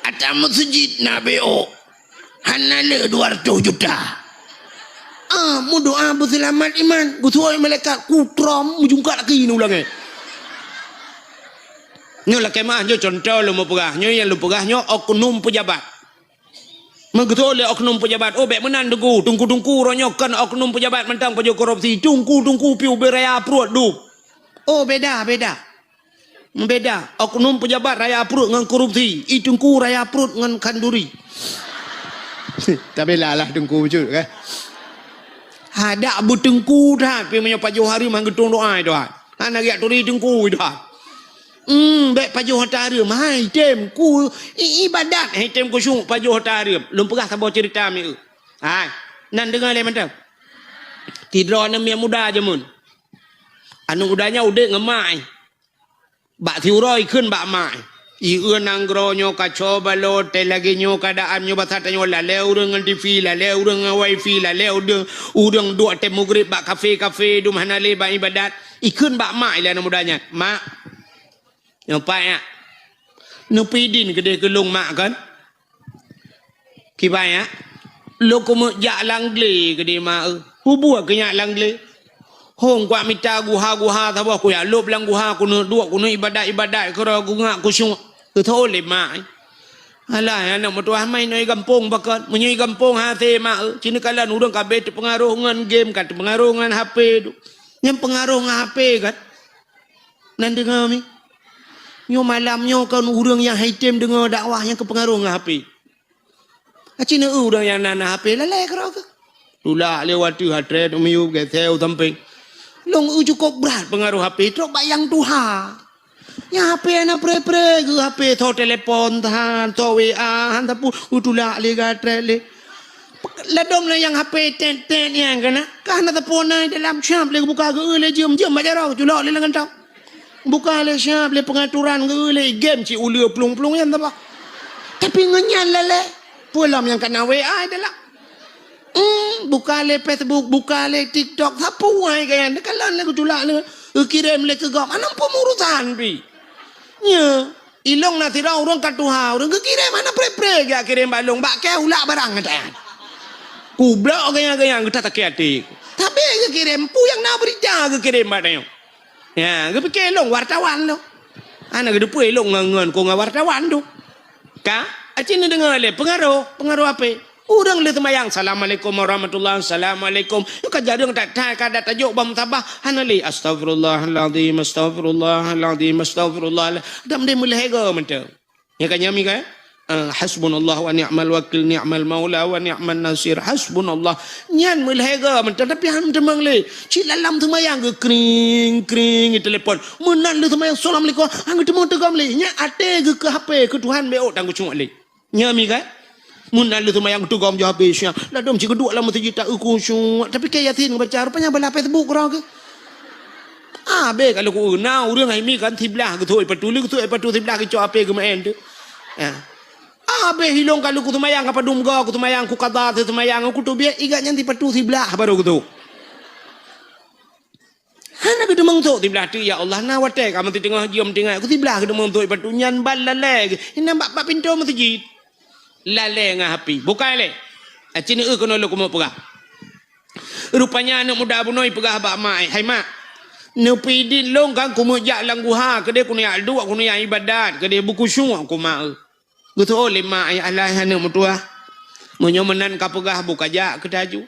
Ata meuseujid na B O. Hana le dua ratus juta." Ah, meudoa beuseulamat iman. Geusuai malaikat kutrom meujungkat laki neu ulangé. Nyoe lakèe meu'ah, nyoe cuntoh lôn meupeugah. Nyoe nyang lôn peugah nyoe oknum peujabat. Meugeutôi lé oknum peujabat, "Oh, bèk meunan teungku, teungku-teungku uroe nyoe kon oknum peujabat mantong pajoh korupsi, teungku-teungku pih ubé raya pruet dum." Oh, beda, beda. Beda. Oknum peujabat raya pruet ngon korupsi, i teungku raya pruet ngon khanduri. Tabila lah teungku bacut, kan? Hadak beuteungku that, pih meunyoe pajoh hareuem han geutong doa, Tuhan. Hana geujak turi teungku, Tuhan. Hmm, bèk pajoh hareuem. Hai, tem ku i-, ibadat, hai, tem khusyuk pajoh hareuem. Lôn peugah saboh cerita mieu. Hai, nan deungoe lé mantong. Sidroe aneuk miet muda jameun. Aneuk muda nyan udép ngon mak, eh. Bak siuroe ikheun bak mak, eh. "Ieu nanggroe nyoe kaco balot, tai lagèe nyoe keuadaan nyoe basa tanyoe lalè ureueng ngon T V, lalè ureueng ngon wifi, lalè ureueng, ureueng duek tém mugrib bak kafe-kafe, dum hana lé bak ibadat." Ikheun bak mak ilèe aneuk muda nyan, "Mak, nyoe pat nyak. Neupeudin keudeh keu lôn mak kon?" "Kiban nyak?" "Lôn keumeuk jak lam glé keudeh mak eu." "Peue buet keu nyak lam glé?" "Hông kuat mita guha-guha saboh, kujak lôb lam guha, keuneuk duek, keuneuk ibadat-ibadat keudroe, kungak khusyuk." Geutôi lé mak. "Alah, aneuk meutuah, ma inoe i gampông pakon? Meunyoe i gampông hase mak eu, ci neukalon ureueng ka abéh teupeungaroh ngon game, ka teupeungaroh ngon H P tu." Nyang peungaroh ngon H P kan? Nan deungoe mi. Nyoe malam nyoe kon ureueng nyang han item deungoe dakwah nyang keupeungaroh ngon H P. Aci neu ureueng nyang na, na H P lalè keudroe keuh. Tulak lé watèe hatré teumiyueb geuséu sampéng. Lôn eu cukôp brat peungaroh H P trok bak nyang tuha. Nyang H P hana pré-pré geu H P, tho telepon tahan, tho W A han sapeue, eu tulak lé gatré lé. Ladôm lé nyang H P tét-tét nyang keunan, ka hana sapeue na dalam, siap lé geubuka geu lé jeuem, jeuem bak jaroe, culok lé lam kantong. Buka lé siap lé peungaturan geu lé game cit uleue plueng-plueng nyan saboh. Tapi ngon nyan lalè, peue lom nyang ka na W A dalam. Hmm, buka lé Facebook, buka lé TikTok, sapeue wai gaya neukalon lé geutulak lé, geukirém lé keu gob, hana peumurusan pih. Nyo, ilong na sidroe ureueng ka tuha, ureueng geukirém hana pré-pré geujak kirém bak lôn, bak kèe ulak barang gata nyan. Kublok gaya-gaya gata sakét até. Tapi geukirém, peue nyang na beurita geukirém bak tanyoe. Ya, geupike lôn wartawan lôn. Hana geuteupeue lôn ngon, ngon, kon ngon wartawan tu. Ka? Aci neudeungoe lé peungaroh, peungaroh H P. Ureueng lheueh seumayang, "Assalamualaikum warahmatullah, assalamualaikum." Nyoe ka jareueng that-that, ka dat tajok bak musabah, hana lé, "Astaghfirullahalazim, astaghfirullahalazim, astaghfirullah." Dam deh meulhèe goe mantong. Nyoe ka nyan mi kan? Ah, "Hasbunallah wa ni'mal wakil, ni'mal maula wa ni'man nasir. Hasbunallah." Nyan meulhèe goe mantong, tapi han teumeung lé. Cit lam seumayang geu kring, kring, i telepon. Meunan lheueh seumayang, "Assalamualaikum." Han geuteumeung teugom lé. Nyan até geu keu H P, keu Tuhan B O tan geucok lé. Nyan mi kan? Mun na lheueh seumayang teugom jih habéh siang, ladôm cit geuduek lam meuseujid ta khusyuk, tapi keu Yasin geubaca, rupanya bala Facebook keudroe keuh. Habéh ka lheueh na ureueng hai mi kan siblah geutôi patu, lheueh geutôi patu siblah geucok H P geumeu'en tu. Ya. Habéh ilong ka lheueh kuseumayang ka padum goe, kuseumayang kukada, seumayang kuteubiet, igat nyan sipatu siblah baru geutôi. Hana geuteumeung sôk siblah teuk, ya Allah, na watèe ka meuteungoh jeuem tinggai, ku siblah geuteumeung sôk ipatu nyan ban lalè geuh, inan bak, bak pintoe meuseujid. Lalè ngon H P. Bukai lé. Aci neu keunoe lôn keumeung peugah. Rupanya aneuk muda bunoe peugah bak mak, "Hai mak, neupeudin lôn kan keumeung jak lam guha, keudeh keuneuk jak duek, keuneuk jak ibadat, keudeh beukhusyuk keu mak eu." Geutôi lé mak, "Alah aneuk meutuah, meunyoe meunan ka peugah, bu kajak keu taju."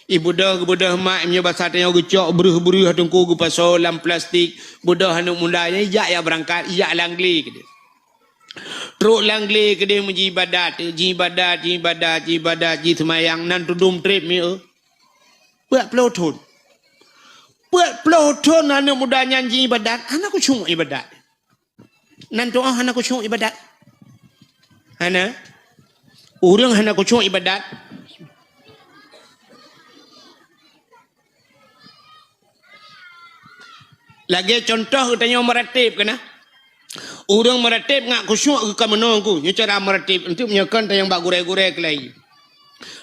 Ibeudôh, geubeudôh mak, meunyoe basa tanyoe geucok breuh-breuh teungku geupasoe lam plastik, beudôh aneuk muda nyan ijak jak beurangkat, ijak lam glé keudeh. Trok lam glé keudeh meujibadat, jibadat, jibadat, jibadat, jiseumayang, nan tudum treb mi, eh. Peuet ploh thon. Peuet ploh thon aneuk muda nyan jiibadat, hana khusyuk ibadat. Nan tu'oh hana khusyuk ibadat. Hana. Ureuëng hana khusyuk ibadat. Lagée contoh geutanyoe meuratéb keunan. Ureuëng meuratéb ngat khusyuk geuh ka meunoe ku. Nyoe cara meuratéb, enteuk meunyoe kon tanyong bak gurée-gurée keulai.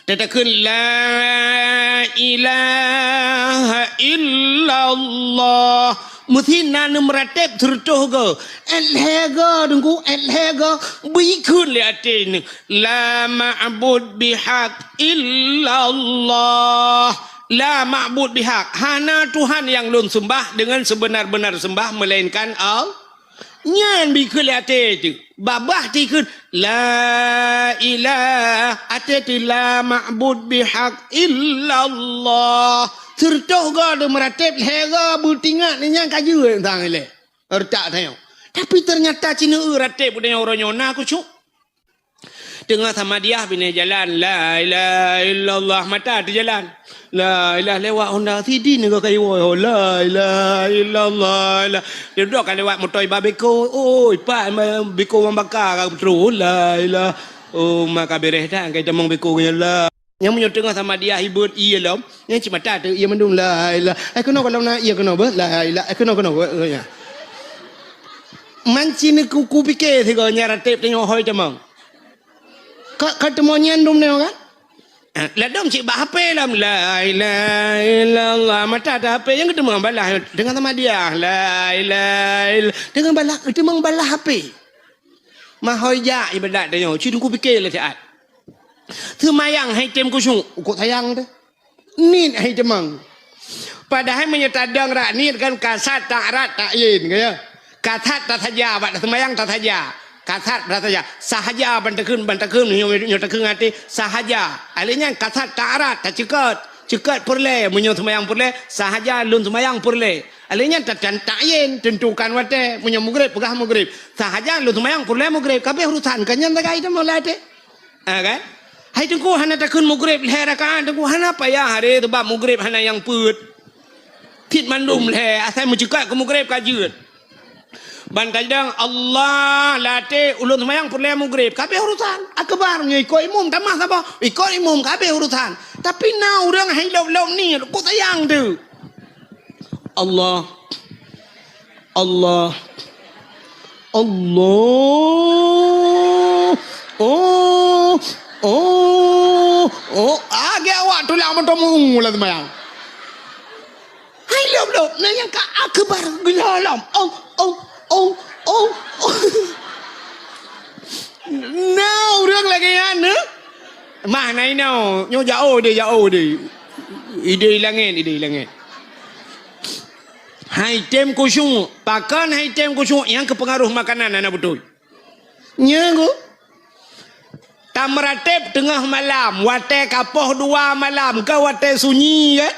Tatakheun, "La ilaha illallah." Meusi na neumeuratéb sireutôh goe. Ét lhée goe, Teungku, ét lhée goe. Beukheun lé até neuh, "La ma'bud bihaq illallah." La ma'bud bihaq. Hana Tuhan nyang lôn seumbah deungon seubeuna-beuna seumbah meulainkan Allah. Nyan bikheun lé até teuh. Babah tikheun, "La ilah." Até teuh, "La ma'bud bihaq illallah." Sireutôh goe deuh meuratéb, lhée goe beutingat nyan ka jeuet sang ilée. Reutak tanyoe. Tapi teunyata cit neueu ratéb uroe nyoe na khusyuk. Teungoh samadiah binéh jalan, "La ilaha illallah," mata teujalan. "La ilaha," lewat Honda, sidin nyoe ka iwoe, "La ilaha illallah, la." Dia dudoe ka lewat moto iba beko, "Oi, pat, beko mambaka ka beutôi, la ilaha." Oh, maka bereh dah angkai tamong beko nyan, la. Nyang meunyoe teungoh samadiah ibeuet ié lom, nyang cit mata teuh ié mandum, "La ilaha." Eh, keunoe gohlom na ié keunoe beuh, "La ilaha." Eh, keunoe, keunoe beuh, eh, nya. Man cit neuku-, kupike sigoe nyan ratéb tanyoe hôi tamong. Ka, ka teumo nyan dum nyoe kan? Eh, ladom cit bak H P lom, "La ilaha illallah." Mata teuh H P nyang geuteumong balah deungon samadiah, "La ilaha ill-," deungon balah, geuteumong balah H P. Mahôi jak ibadat tanyoe, cit kupike lé siat. Seumayang hai tem khusyuk, ukok sayang teuh. Niet hai teumang. Padahai meunyoe tadong rak niet kan kasat, ta'rad, ta'yin, ka ya. Kasat tasaja, bak taseumayang tasaja. Kasat tasaja. Sahaja ban takheun, ban takheun, nyoe, nyoe takheun até, sahaja. Alèh nyan kasat ta'rad, taceukeut. Ceukeut peureulèe, meunyoe seumayang peureulèe, sahaja lôn seumayang peureulèe. Alèh nyan ta-, ta-, ta'yin, teuntukan watèe, meunyoe mugrib, peugah mugrib. Sahaja lôn seumayang peureulèe mugrib, ka abéh urusan, ka nyan sagai teuma lam até. Ha, kan? Hai Teungku hana takheun mugrib lhèe rakaat, Teungku hana payah haré, sabab mugrib hana nyang peuet. Cit mandum lhèe, asai meuceukat keu mugrib ka jeuet. Ban tajidong Allah lam até ulôn seumayang peureulèe mugrib, ka abéh urusan. Akbar nyoe ikot imum tamah saboh, ikot imum ka abéh urusan. Tapi na ureueng hai lôb-lôb niet, kok sayang teuh. Allah. Allah. Allah. Oh. Oh. Oh. Agak awak tulang beutôi meu'u lam seumayang. Hai lôb-lôb, na nyang ka akbar geulolom. Oh, oh, oh, oh, oh. Na ureueng lagèe nyan, eh? Mah na inoe, nyoe jauh deh, jauh deh. Idéh langèt, idéh langèt. Hai tem khusyuk, pakon hai tem khusyuk nyang keupeungaroh makanan hana beutôi. Nyan ku. Tameuratéb teungoh malam, watèe ka poh dua malam, ka watèe sunyi kan?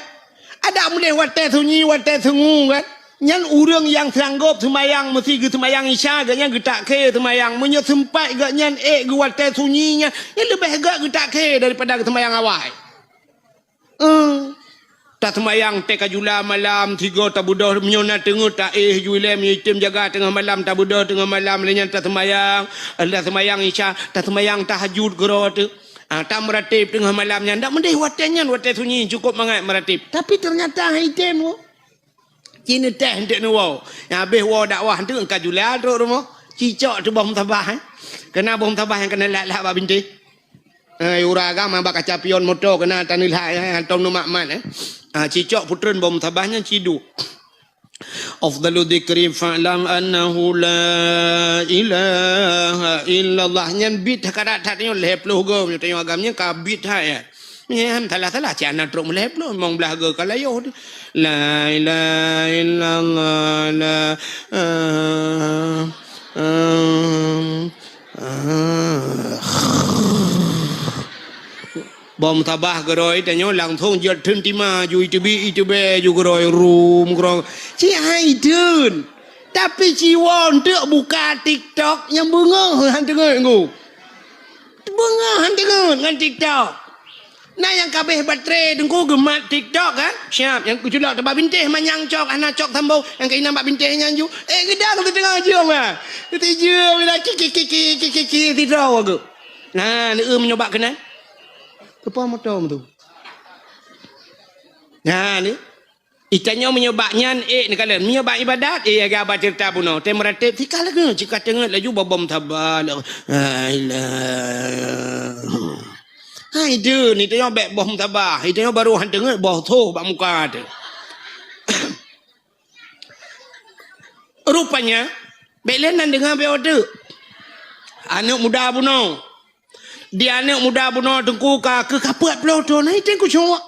Adak meudeh watèe sunyi, watèe sungu kan? Nyan ureueng nyang sanggop seumayang meusi geuseumayang Isya, gobnyan geutak khé seumayang. Meunyoe seumpat gobnyan ék geuwatèe sunyi nyan, nyan leubeh gèt geutak khé daripada geuseumayang awai. Eh, taseumayang teuka jula malam, sigoe tabeudôh, meunyoe na teungeut taéh ju ilèe, meunyoe item jaga teungoh malam, tabeudôh teungoh malam, lheueh nyan taseumayang, taseumayang Isya, taseumayang tahajud keudroe teuh. Ah, tameuratéb teungoh malam nyan, dak meudeh watèe nyan, watèe sunyi, cukôp mangat meuratéb. Tapi teunyata han item, oh. Ci neutéh eunteuk neuwoe. Nyang habéh woe dakwah eunteuk ka jula trok rumoh. Ci cok teuh boh musabah, eh. Keuna boh musabah nyang keuna lat-lat bak bintéh. Eh, ureueng agam bak kaca pion moto keuna taneulhak, eh, hantom neumat-mat, eh. Ah, ci cok putreun boh musabah nyan ci duek. Afdalu dzikri fa'lam annahu la ilaha illallah. Nyan bit ka rab that nyoe lhèe ploh goe, meunyoe tanyoe agam nyan ka bit that, ya. Nyan salah-salah, cit hana trok meulhèe ploh, limong blaih goe ka layoh teuh. La ilaha illallah, la, ah, ah, ah. Boh musabah keudroe tanyoe langsong jeuet theun tima ju iteubiet iteubiet ju keudroe rum keudroe. Cit hai theun. Tapi ci woe eunteuk buka TikTok nyang beungoh han teungeut nggu. Beungoh han teungeut ngon TikTok. Na nyang ka abéh baterai teungku geumat TikTok kan? Siap, nyang kuculok teubak bintéh manyang cok, hana cok sambông, nyang keunan bak bintéh nyan ju. Eh, geudang siteungoh jeuem ah. Sijeuem bila ki, ki, ki, sidroe wagoe. Nah, leueu meunyoe bak keunan. Keupa moto tu. Nah, ni. Itanyoe meunyoe bak nyan, eh, neukalon. Meunyoe bak ibadat, eh, agak abah ceurita bunoe. Tém meuratéb, sika lagèe, cit ka teungeut laju bobom saba. La ilaha. Hai, deuh, ni tanyoe bèk bom saba. Itanyoe baru han teungeut, boh soh bak muka teuh. Rupanya, bèk lé nan deungoe bèk teuk. Aneuk muda bunoe. Di aneuk muda bunoe teungku ka keu ka peuet ploh thon, hai teuh kucok.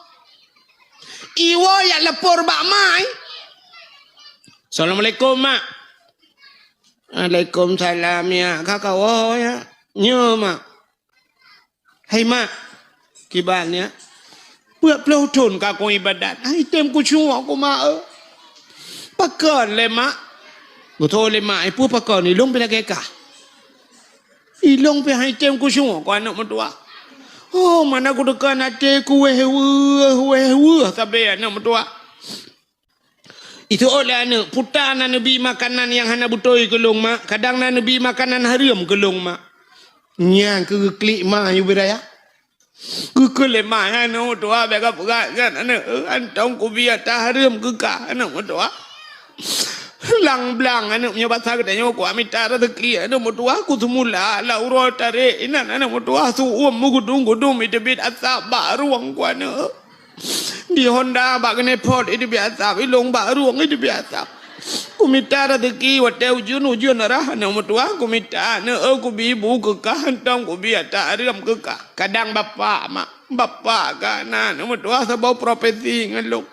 Iwoe jak lapor bak mak, eh. Assalamualaikum, Mak. Waalaikumsalam, ya. Ka kawoe, ya. Nyo, Mak. Hai, Mak. Kiban, ya. Peuet ploh thon ka kong ibadat. Hai teuh kucok ku, Mak, eh. Pakon lé, Mak? Beutôi lé, Mak. Eh, peue pakon? Ilong pih lagèe kah. Ilong pih hai teuh kucok ku aneuk meutuah. Oh, mana kuteuka até ku wéh weueh, wéh weueh sabe aneuk meutuah. Itu lé aneuk, puta na neubi makanan nyang hana beutôi keu lôn, Mak. Kadang na neubi makanan hareuem keu lôn, Mak. Nyan keu geuklik ma yue beuraya. Keu keu lé ma nyan, aneuk meutuah, bèk ka peugah nyan, aneuk, eh, hantom kubi ata hareuem keu kah, aneuk meutuah. Blang-blang, aneuk, meunyoe basa geutanyoe, kuat mita raseuki, aneuk meutuah, ku seumula, lam uroe tarek inan, aneuk meutuah, su-uem meugudong-gudong, iteubiet asap bak rueng ku, aneuk. Di Honda bak keuneuk phot, iteubiet asap, ilong bak rueng, iteubiet asap. Kumita raseuki watèe ujeuen-ujeuen rhah aneuk meutuah, kumita aneuk, eh, kubi bu keu kah, hantom kubi ata hareuem keu kah. Kadang bapak, mak, bapak ka na aneuk meutuah saboh profesi ngon lôn.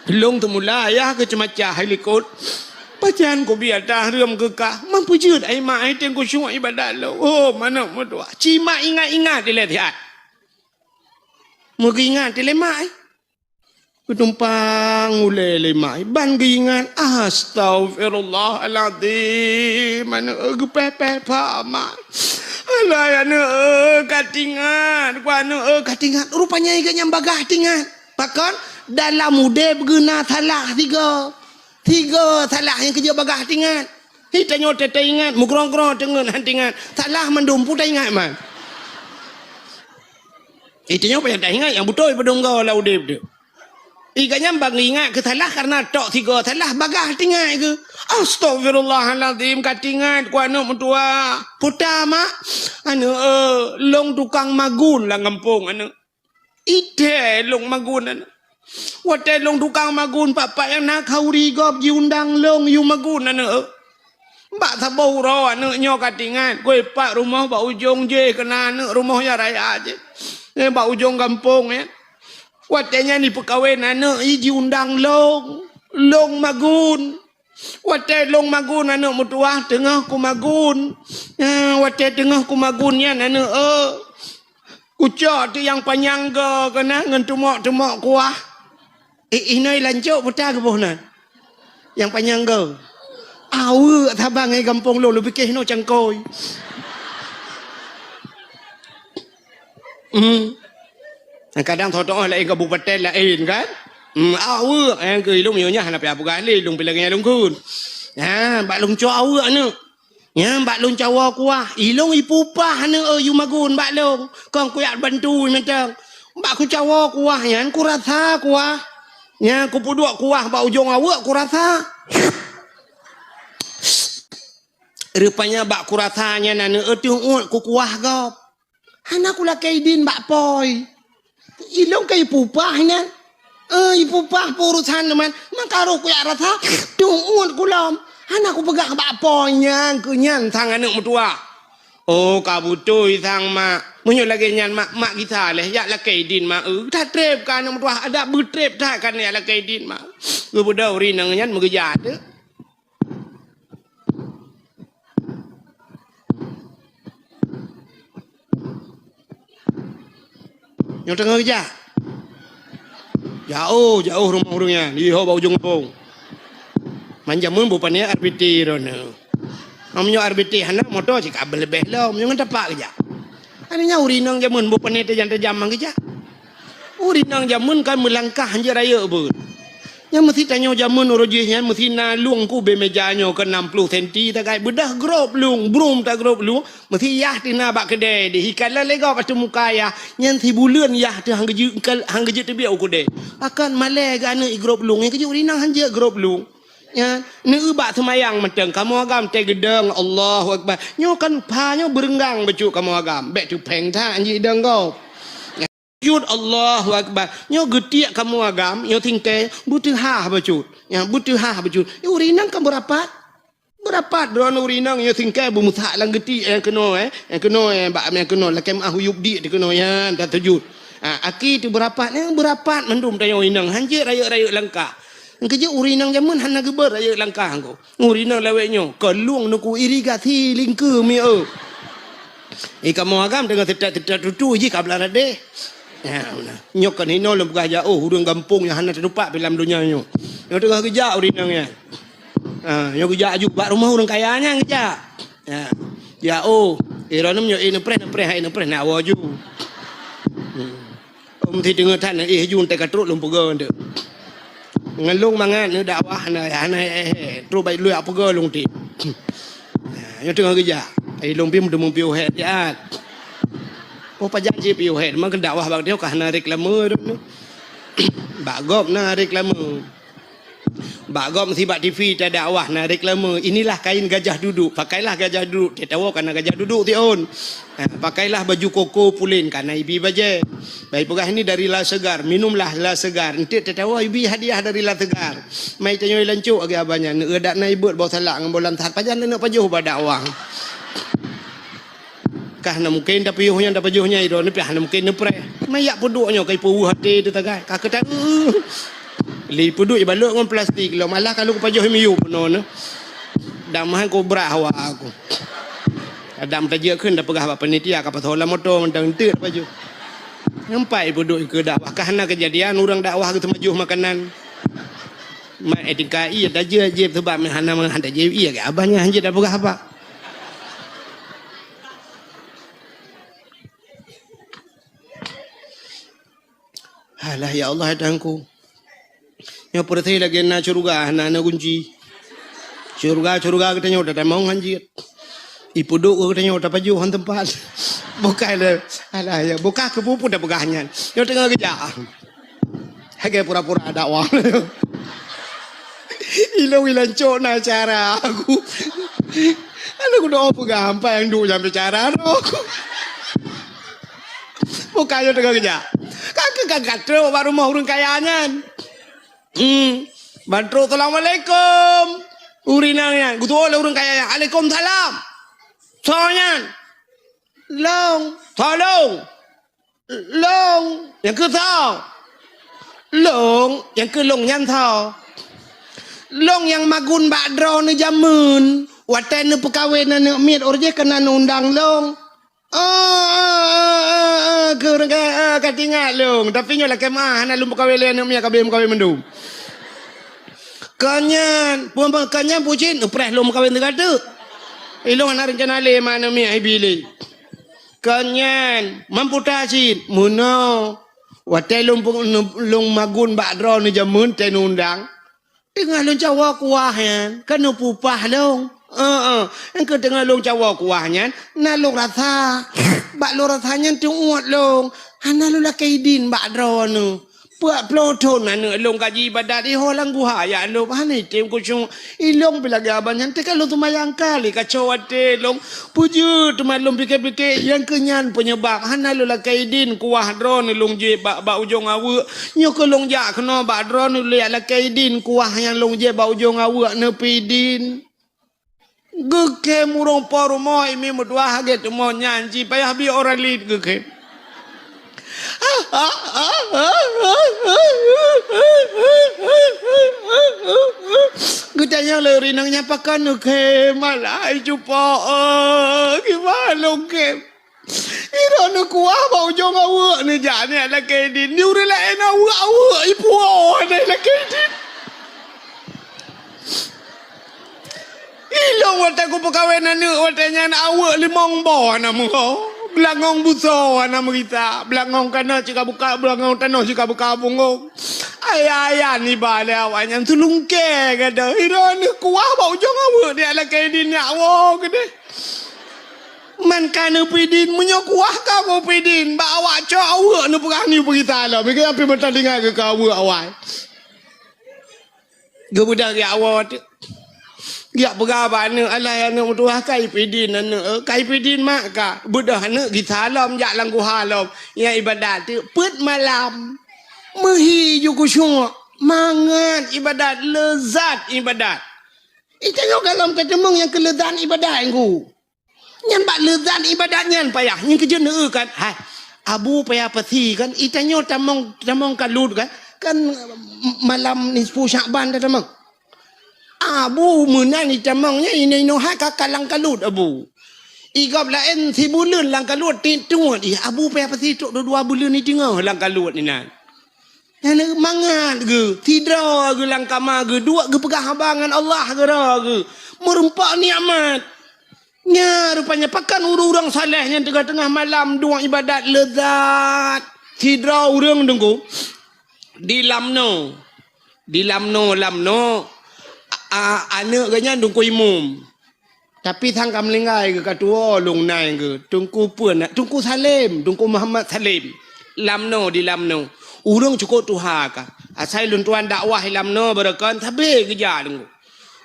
Lôn teumula ayah keu ceumacah hai likot. Pajan kubi ata hareuem keu kah, man peujeuet ai mak, ai teuh kucok ibadat lôn. Oh, aneuk meutuah. Ci mak ingat-ingat ilèe siat. Meugeuingat ilèe mak, eh. Geutumpang ulèe lé mak, ban geuingat, "Astaghfirullahalazim, aneuk, eh, geupèh-pèh pha mak. Alah, aneuk, eh, ka teuingat, ku aneuk, eh, ka teuingat." Rupanya geuh nyan bagaih teuingat. Pakon? Dalam udép geuh na salah sigoe. Sigoe salah nyang keujeuet bagaih teuingat. Hi tanyoe teuingat, meugrong-grong teungeut han teuingat. Salah mandum peue taingat man. Itu nyoe payah taingat nyang beutôi peudong goe lam udép teuh. Iga nyan bak geuingat keu salah kareuna tok sigoe salah bagaih teuingat geuh. Astaghfirullahalazim, ka teuingat ku aneuk meutuah. Puta mak, aneuk, eh, lôn tukang magun lam gampông aneuk. Itèe lôn magun aneuk. Watèe lôn tukang magun, pat-pat nyang na khauri gob jiundang lôn yue magun aneuk. Bak saboh uroe aneuk nyoe ka teuingat, keu pat rumoh bak ujong jéh keunan aneuk rumoh nyang raya jéh. Eh, bak ujong gampông nyan. Watèe nyan jipeukawen aneuk, i jiundang lôn, lôn magun. Watèe lôn magun aneuk meutuah teungoh kumagun. Eh, watèe teungoh kumagun nyan aneuk, eh. Kucok teuk nyang panyang goe keunan ngon teumok-teumok kuah. Eh, inoe lancok puta geuboh nan. Nyang panyang goe. Aweuek saban ngon gampông lôn, lôn piké inoe cangkôi. Hmm. Kadang tho-tho laén kabupaten laén kan? Hmm, aweuek nyang keu ilông nyoe nyan hana payah peugah lé, ilông pih lagèe nyan lông kheun. Ha, bak lông cok aweuek aneuk. Nyan bak lôn cawoe kuah, ilông ipupah aneuk, eh, yue magun bak lông. Kong kujak bantu mantong. Bak kucawoe kuah nyan kurasa kuah. Nyan kupeuduek kuah bak ujong aweuek kurasa. Rupanya bak kurasa nyan aneuk, eh, teuh uet kukuah gob. Hana kulakèe idin bak pôi. Ilông ka ipupah nyan. Eh, ipupah peurusan nyoe man. Maka roh kujak rasa, teuh uet kulom. Hana kupeugah bak pôi nyan, keu nyan sang aneuk meutuah. Oh, ka beutôi sang mak. Meunyoe lagèe nyan mak, mak gisa lé, jak lakèe idin mak, eh. Tatrép ka aneuk meutuah, adak beutrép that ka jak lakèe idin mak. Geubeudôh rineng nyan meugeujak teuh. Nyoe teungoh geujak. Jaoh, jaoh rumoh ureueng nyan, di ho bak ujong gampông. Man jameun boh pané R B T droeneuh. Meunyoe R B T hana, moto cit ka beuleubeh lom, nyoe ngon tapak geujak. Aneuk nyan ureueng inong jameun boh pané tajam-tajam man geujak. Ureueng inong jameun kan meulangkah hanjeuet rayeuk beuet. Nyan meusi tanyoe jameun uroe jih nyan meusi na lueng keu ubé meja nyoe keu enam ploh senti tagai beudah grob lueng, brum tagrob lueng, meusi yah teuh na bak keudè deh. Ikalon lé gob ateueh muka yah, nyan sibuleuen yah teuh han geujeuet, han geujeuet teubiet u keudè. Pakon malèe geuh aneuk i grob lueng, nyan keuh jeuet ureueng inong hanjeuet grob lueng. Nyan, neueu bak seumayang mantong, kamoe agam teugeudong, Allahu Akbar. Nyoe kan pha nyoe beurenggang bacut kamoe agam, bèk teupeng that hanjeuet idong gob. Sujud, Allahu Akbar. Nyoe geutiek kamoe agam, nyoe singkèe, beuteuhah bacut. Nyan, beuteuhah bacut. Eh, ureueng inong kan beurapat. Beurapat droeneuh ureueng inong, nyoe singkèe beumeusak lam geutiek nyang keunoe, eh. Nyang keunoe, eh, bak nyang keunoe, lakèe meu'ah u yup diek teuh keunoe, nyan, tasujud. Ha, aki teuh beurapat, nyan beurapat mandum tanyoe ureueng inong, hanjeuet rayeuk-rayeuk langkah. Nyang keujeuet ureueng inong jameun hana geubeuet rayeuk langkah ko. Ureueng inong lawét nyoe, ka lueng nuku irigasi lingkeue mieu. Eh, kamoe agam teungoh teutat-teutat tutu jih ka blah radeh. Ya, beuna. Nyoe kon hinoe lôn peugah jak, oh, ureueng gampông nyang hana teutupat lam donya nyoe. Nyoe teungoh geujak ureueng inong nyan. Ha, nyoe geujak aju bak rumoh ureueng kaya nyan geujak. Ya. Jak, oh, eh, droeneuh nyoe, eh, neupreh, neupreh, hai neupreh, nak woe aju. Hmm. Om si teungoh that na, eh, ju teuka trok lôn peugah tu. Ngon lôn mangat na dakwah na, hana he, he, trok bai lôn peugah lôn ti. Nyoe teungoh geujak. Ai lôn pih meuteumé piôh hèt siat. Oh, pajan cit piôh hèt, meukeun dakwah bak nyoe ka hana reklame tu. Bak gob na reklame. Bak gob meusi bak T V tadakwah na reklame, "Inilah kain gajah duduk, pakailah gajah duduk." Teuh tawoe ka na gajah duduk siôn. Ha, "Pakailah baju koko pulen, ka na ibi bajèe." Bai peugah, "Ini dari La Segar, minumlah La Segar." Enteuk teuh tawoe ibi hadiah dari La Segar. Mai tanyoe lancok lagèe abah nyan, neueu dak na ibeuet boh salak ngon boh lansat, pajan leuneuk pajoh bak dakwah. Ka hana mungken tapiôh nyan, tapajoh nyan, droeneuh pih hana mungken neupreh. Mayak peuduek nyoe ka ipeuweueh até teuh tagai. Ka keutan, lé peuduek ibalot ngon plastik lom. Alah ka lôn pajoh miyueb bunoe nyoe. Dam han kobra hawa aku. Adam tajeuet kheun tapeugah bak panitia ka pasoe lam moto mantong enteuk tapajoh. Nyan pat ipeuduek keu dakwah. Ka hana keujadian ureueng dakwah geuteumajoh makanan. Mak etika iya tajeuet jieb sebab meuhana meuhan tajeuet iya keu abah nyan hanjeuet tapeugah haba. Alah, ya Allah, ya Tuhanku. Nyoe peureuséh lagèe na syeuruga, hana na gunci. Syeuruga-syeuruga geutanyoe tatamong han jeuet. Ipeuduek keu geutanyoe tapajoh han teumpat. Bukai lé, alah, ya, bukai keu peue-peue tapeugah nyan. Nyoe teungoh geujak. Lagèe pura-pura dakwah. Ilôn ilan cok na cara aku. Aneuk kudoe peugah ampai nyang duek nyang bicara roh. Bukai nyoe teungoh geujak. Ka keu ka trok bak rumoh ureueng kaya nyan. Hmm. Ban trok, "Assalamualaikum." Ureueng inong nyan, geutuwoe lé ureueng kaya nyan, "Alaikumsalam." Soe nyan? Lôn. Soe lôn? Lôn. Nyang keu soe? Lôn. Nyang keu lôn nyan soe? Lôn nyang magun bak droeneuh jameun. Watèe neupeukawen aneuk miet, óh jih keunan undang lôn. Oh, oh, oh, oh, oh, keu ureueng ka, oh, ka teuingat lôn. Tapi nyoe lakèe meu'ah, hana lôn peukawen lé aneuk miet, ka abéh meukawen mandum. Kon nyan, peue, peue, kon nyan peue cit, neupreh lôn meukawen teuka teuk. Ilôn hana reuncana lé ma aneuk miet ibi lé. Kon nyan, mamputa cit, meunoe. Watèe lôn peu-, lôn magun bak droeneuh jameun teuh undang. Teungoh lôn cawoe kuah nyan, ka neupupah lôn. Heeh, engkeu teungoh lôn cawoe kuah nyan, na lôn rasa. Bak lôn rasa nyan teuuet lôn. Hana lôn lakèe idin bak droeneuh. Peuet ploh thon aneuk lôn ka jiibadat iho lam guha, ya Allah, hana item khusyuk. Ilôn pih lagèe abah nyan, teuka lôn seumayang kali kacau até lôn. Peue jeuet teuma lôn pike-pike, nyang keu nyan peunyebab hana lôn lakèe idin kuah droeneuh lôn jieb bak, bak ujong aweuek. Nyoe keuh lôn jak keunoe bak droeneuh lôn lakèe idin kuah nyang lôn jieb bak ujong aweuek neupeuidin. Geukhem ureueng po rumoh, imi meutuah lagèe teumon nyan, ci payah bi orang lain geukhem. Geutanyong lé ureueng inong nyan, "Pakon neukhem?" "Alah, cupo, eh, kiban lôn khem. Droeneuh kuah bak ujong aweuek neujak neulakèe idin. Di ureueng laén aweuek-aweuek ipuwoe neulakèe idin." Kupeukawen aneuk watée nyan aweuek limong boh hana meungoh, beulangong busoe hana meurita, beulangong tanoh cit ka buka, beulangong tanoh cit ka buka punggong. Ayah-ayah niba lé awaknyan seulungkée gata. Droeneuh kuah bak ujong aweuek, jak lakée idin jak woe keudeh. Man ka neupidin, meunyoe kuah ka kupidin, bak awak cok aweuek neupeugah nyoe peugita lom. Meukeue pih meuteulinggai keu aweuek awai. Geubeudôh geujak woe teuk. Geujak peugah bak aneuk, "Alah, aneuk meutuwah, ka ipidin aneuk, eh, ka ipidin mak ka." Beudôh aneuk geusalom jak lam guha lom. Nyang ibadat teuk peuet malam. Meuhi ju khusyuk, mangat ibadat, leuzat ibadat. Itanyoe gohlom tateumeung nyang keu leuzat ibadat, Teungku. Nyan bak leuzat ibadat nyan payah. Nyan keujeuet neueu kan, hai, abu payah pasi kan, itanyoe tamong, tamong kalut kan, kan malam nisfu Syakban tatamong. Abu meunan itamong nyan inoe-inoe hai ka, ka lam kalut abu. Igob laén sibuleuen lam kalut, tiep tuet, ih, abu payah pasi trok dua buleuen iteungoh lam kalut inan. Nyan mangat geuh, sidroe geuh lam kama geuh, duek geupeugah haba ngon Allah keudroe geuh. Meureumpok nikmat. Nya rupanya pakon ureuëng-ureuëng saleh nyang teungoh-teungoh malam duek ibadat leuzat. Sidroe ureuëng Teungku di Lamno. Di Lamno, Lamno, a, a, aneuk geuh nyan Teungku Imum. Tapi sang ka meuninggai geuh ka tuwoe lôn nai geuh. Teungku peue na, Teungku Salem, Teungku Muhammad Salem. Lamno di Lamno. Ureuëng cukôp tuha ka. Asai lôn tuan dakwah di Lamno beureukan sabe geujak Teungku.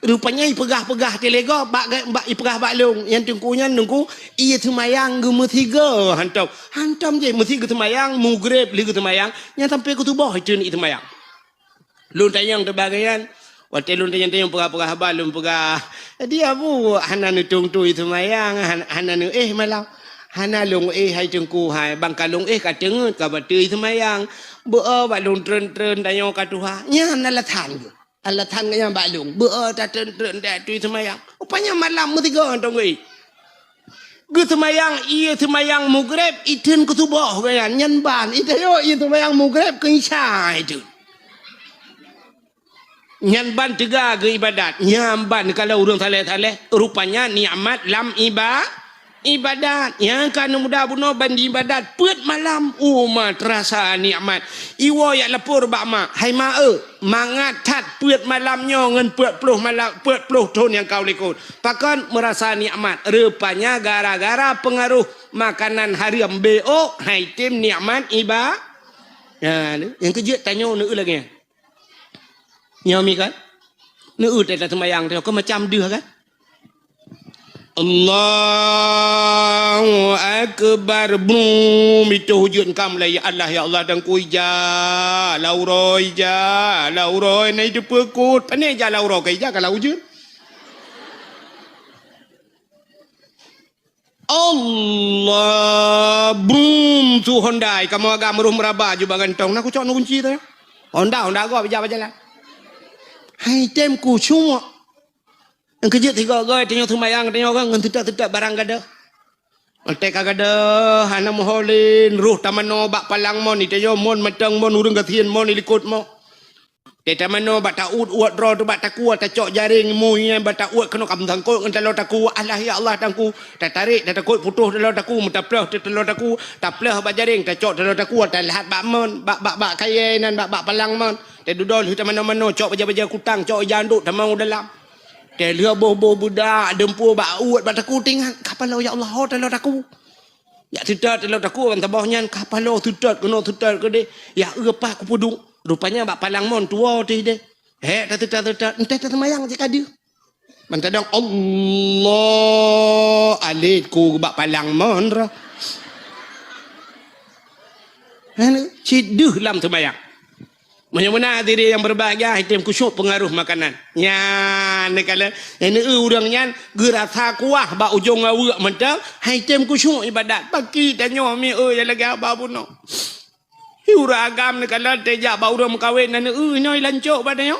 Rupanya ipeugah-peugah tilegoe bak, bak ipeugah bak lôn. Nyang Teungku nyan Teungku, ie seumayang geumeusigoe hantom. Hantom jih meusi geuseumayang, mugreb lheueh geuseumayang, nyan sampoe keu suboh iteun ie seumayang. Lôn tanyong teuh bak geuh nyan, watée lôn tanyong-tanyong peugah-peugah haba lôn peugah, "Di abu hana neutueng-tueng ie seumayang, han-, hana neuéh malam." "Hana lôn éh hai Teungku hai, bang ka lôn éh ka teungeut ka bateue ie seumayang. Beu-o bak lôn treun-treun tanyoe ka tuha." Nyan alasan geuh. Alasan geuh nyan bak lôn, beu-o tatreun-treun datu ie seumayang. Rupanya malam meusigoe hantom geuéh. Geuseumayang, ie seumayang mugreb, iteun keu suboh geuh nyan. Nyan ban, itanyoe ie seumayang mugreb keu isya iteun. Nyan ban teuga geuibadat. Nyan ban kalau ureuëng saleh-saleh, rupanya nikmat lam iba-, ibadat. Nyang ka neuh muda bunoe ban jiibadat peuet malam, uma teurasa nikmat. Iwoe jak lapor bak mak, "Hai mak eu, mangat that peuet malam nyoe ngon peuet ploh malam, peuet ploh thon nyang ka u likot." Pakon meurasa nikmat? Rupanya gara-gara peungaroh makanan hareuem, beuôk, hai tem nikmat iba-, nyan, nyang keujeuet tanyoe neueu lagée nyan. Nyoe mi kan? Neueu teuh taseumayang teuh, kon macam deuh kan? Allahu Akbar. Brum, itoh ujeuen ka mulai, ya Allah, ya Allah, dan ku ija, lam uroe ija, lam uroe na iteupeu kot. Pane ija lam uroe ka ija ka lam ujeuen. Allah, brum, su Honda, kamoe agam rôh meuraba ju bak gantong. Na kucok na kunci teuh. Honda, Honda gob ija bak jalan. Hai tem kucok. Nyang keujeuet sigoe-goe tanyoe seumayang tanyoe ngon teutak-teutak barang gadoh. Watée ka gadoh hana meuho lé, rôh tamanoe bak palang mon, itanyoe mon mantong mon, ureuëng gasien mon, ilikot mon. Teutamanoe bak taut uet droe teuh bak takue, tacok jaréng mu nyan bak taut keunoe ka meusangkot ngon taloe takue. Alah ya Allah Teungku, tatarek tatakot putôh taloe takue, meutaplôh teuh taloe takue, taplôh bak jaréng, tacok taloe takue, taleuhat bak mon, bak, bak, bak kayée nan, bak, bak palang mon. Tadudoe lheueh tamanoe-manoe, cok bajée-bajée kutang, cok ija andok tamong u dalam. Talheueh boh-boh beudak, deumpue bak uet bak takue, teuingat, ka paloe ya Allah, ho taloe takue. Jak teutot taloe takue ban saboh nyan, ka paloe teutot keunoe teutot keudeh, ya eu pah kupeuduek. Rupanya bak palang mon tuwoe teuh deh. Hék tateutot-teutot, enteh taseumayang cit ka deuh. Ban tadong Allah, alet ku bak palang mon roh. Hana, cit deuh lam seumayang. Meunyoe meunan hadirin nyang berbahagia, hai tem kusyuk peungaroh makanan. Nyan, neukalon, nyang neueu ureuëng nyan geurasa kuah bak ujong aweuek mantong, hai tem kusyuk ibadat. Baki tanyoe mi eu nyang lagée haba bunoe. Hi ureuëng agam neukalon teuh jak bak ureuëng meukawen na neueu nyoe lancok bak tanyoe.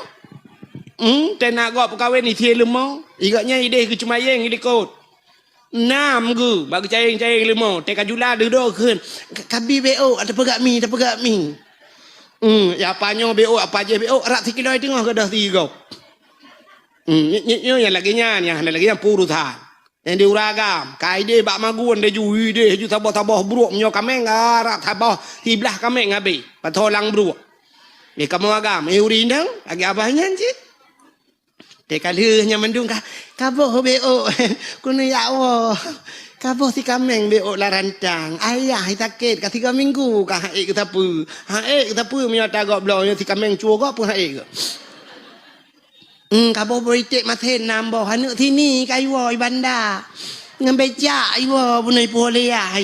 Hmm, teuh na gob peukawen isie leumo, igobnyan ideh geuceumayeng ilikot. Nam geuh bak geucayeng-cayeng leumo, teuh ka jula deuh doh kheun, "Ka-, kabi beuôk, tapeugah mi, tapeugah mi." Hmm, ya apa nyoe beuôk, apa jih beuôk, rak sikilo teungoh gadoh sigoe. Hmm, nyoe, nyoe, nyoe nyang lagèe nyan, nyang hana lagèe nyan peurusan. Nyang di ureueng agam, ka idéh bak magun, deh ju, idéh ju saboh-saboh bruek, meunyoe kaméng, ah, rab saboh siblah kaméng habéh. Pasoe lam bruek. Di kamoe agam, eh, ureueng inong, lagèe abah nyan cit. Teuka lheueh nyan mandum ka, ka boh beuôk. Keuneuk jak woe. Ka boh si kaméng beuôk lam rantang. Ayah sakét ka tiga minggu ka han ék geusapeue. Han ék geusapeue meunyoe ata gob bloe nyoe si kaméng cuwoe gob pun han ék geuh. Hmm, ka boh beuiték masen nam boh. Aneuk sini ka iwoe i banda. Ngon becak iwoe bunoe ipuwoe lé yah.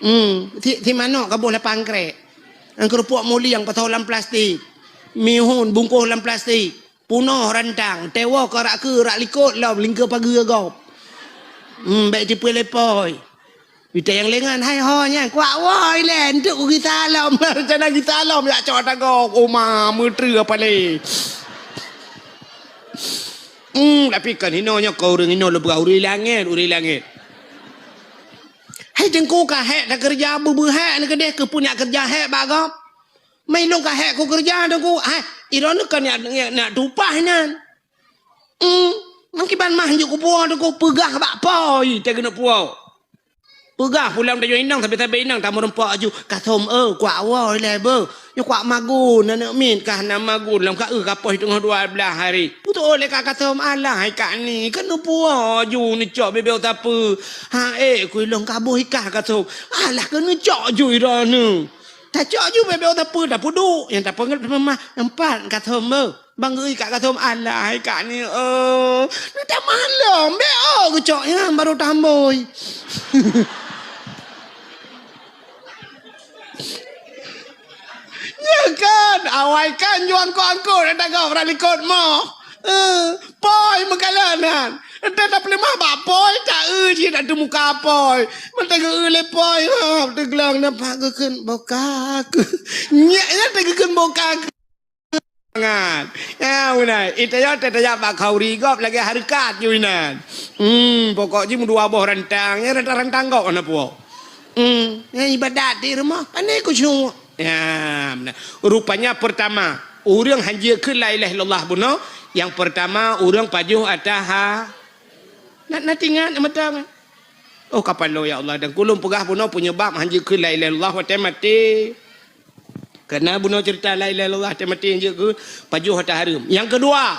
Hmm, si, si manok ka boh lapan krek. Ngon keurupuk mulieng pasoe lam plastik. Mihun bungkôh lam plastik. Punoh rantang, teuwoe keu rak keue, rak likot lom, lingkeue pageue gob. Hmm, bèk tipeue lé pôi. Ita nyang lengan, hai ho nyan, kuak woe ilèe, enteuk ku gisa lom, rencana gisa lom, jak cok ata gob, oma, meutreue apa lé. Hmm, tapi kan hinoe nyoe keu ureueng hinoe lôn peugah ureueng langèt, ureueng langèt. Hai teungku ka hék takeureuja beu-beu hék neuh keudeh keupeue nyak keureuja hék bak gob. Mai lôn ka hék ku keureuja teungku. Hai, droeneuh kan nyak, nyak, nyak tupah nyan. Hmm, mangkiban mah jeuet kupuwoe teungku, peugah bak pôi teuh keuneuk puwoe. Peugah pulang tajak inong, sabe-sabe inong tameureumpok aju. Kathom, eh, kuak woe ilèe beuh. Nyoe kuak magun, aneuk miet ka hana magun, lom ka eu ka poh teungoh dua blah hari. Putôh lé ka Kathom, alah hai kak ni, keuneuk puwoe aju neucok beubeue sapeue. Ha, eh, ku ilôn ka boh ikah Kathom. Alah keuneuk cok aju droeneuh. Tacok ju beubeue sapeue, tapeuduek, nyang tapeungeut mah empat Kathom beuh. Bang geui kak Kathom, alah hai kak ni, eh. Neutamah lom, beuôk geucok nyan baru tambôi. Nyan kan, awai kan ju angkot-angkot ata gob rak likot moh. Eh, pôi meukalon nyan. Ata tapeuleumah bak pôi, ta eu cit dak teumuka pôi. Mantong geu-eu lé pôi, ha, teuglong nampak geukheun boka keuh. Nyak nyan teugeukheun boka keuh. Nyan. Ya, beuna. Ita yo teutajak bak khauri gob lagèe hareukat ju inan. Hmm, pokok jih meudua boh rantang, ya rantang-rantang gob hana puwoe. Hmm, ya ibadat di rumoh, pane khusyuk. Ya, beuna. Rupanya pertama, ureueng hanjeuet kheun la ilaha illallah bunoe, yang pertama ureueng pajoh ata ha. Na, na tingat mata kan? Oh, kapalo ya Allah, dan kulôn peugah bunoe penyebab hanjeuet kheun la ilaha illallah watèe maté. Karena bunoe cerita la ilaha illallah watèe maté hanjeuet kheun pajoh ata hareuem. Yang kedua,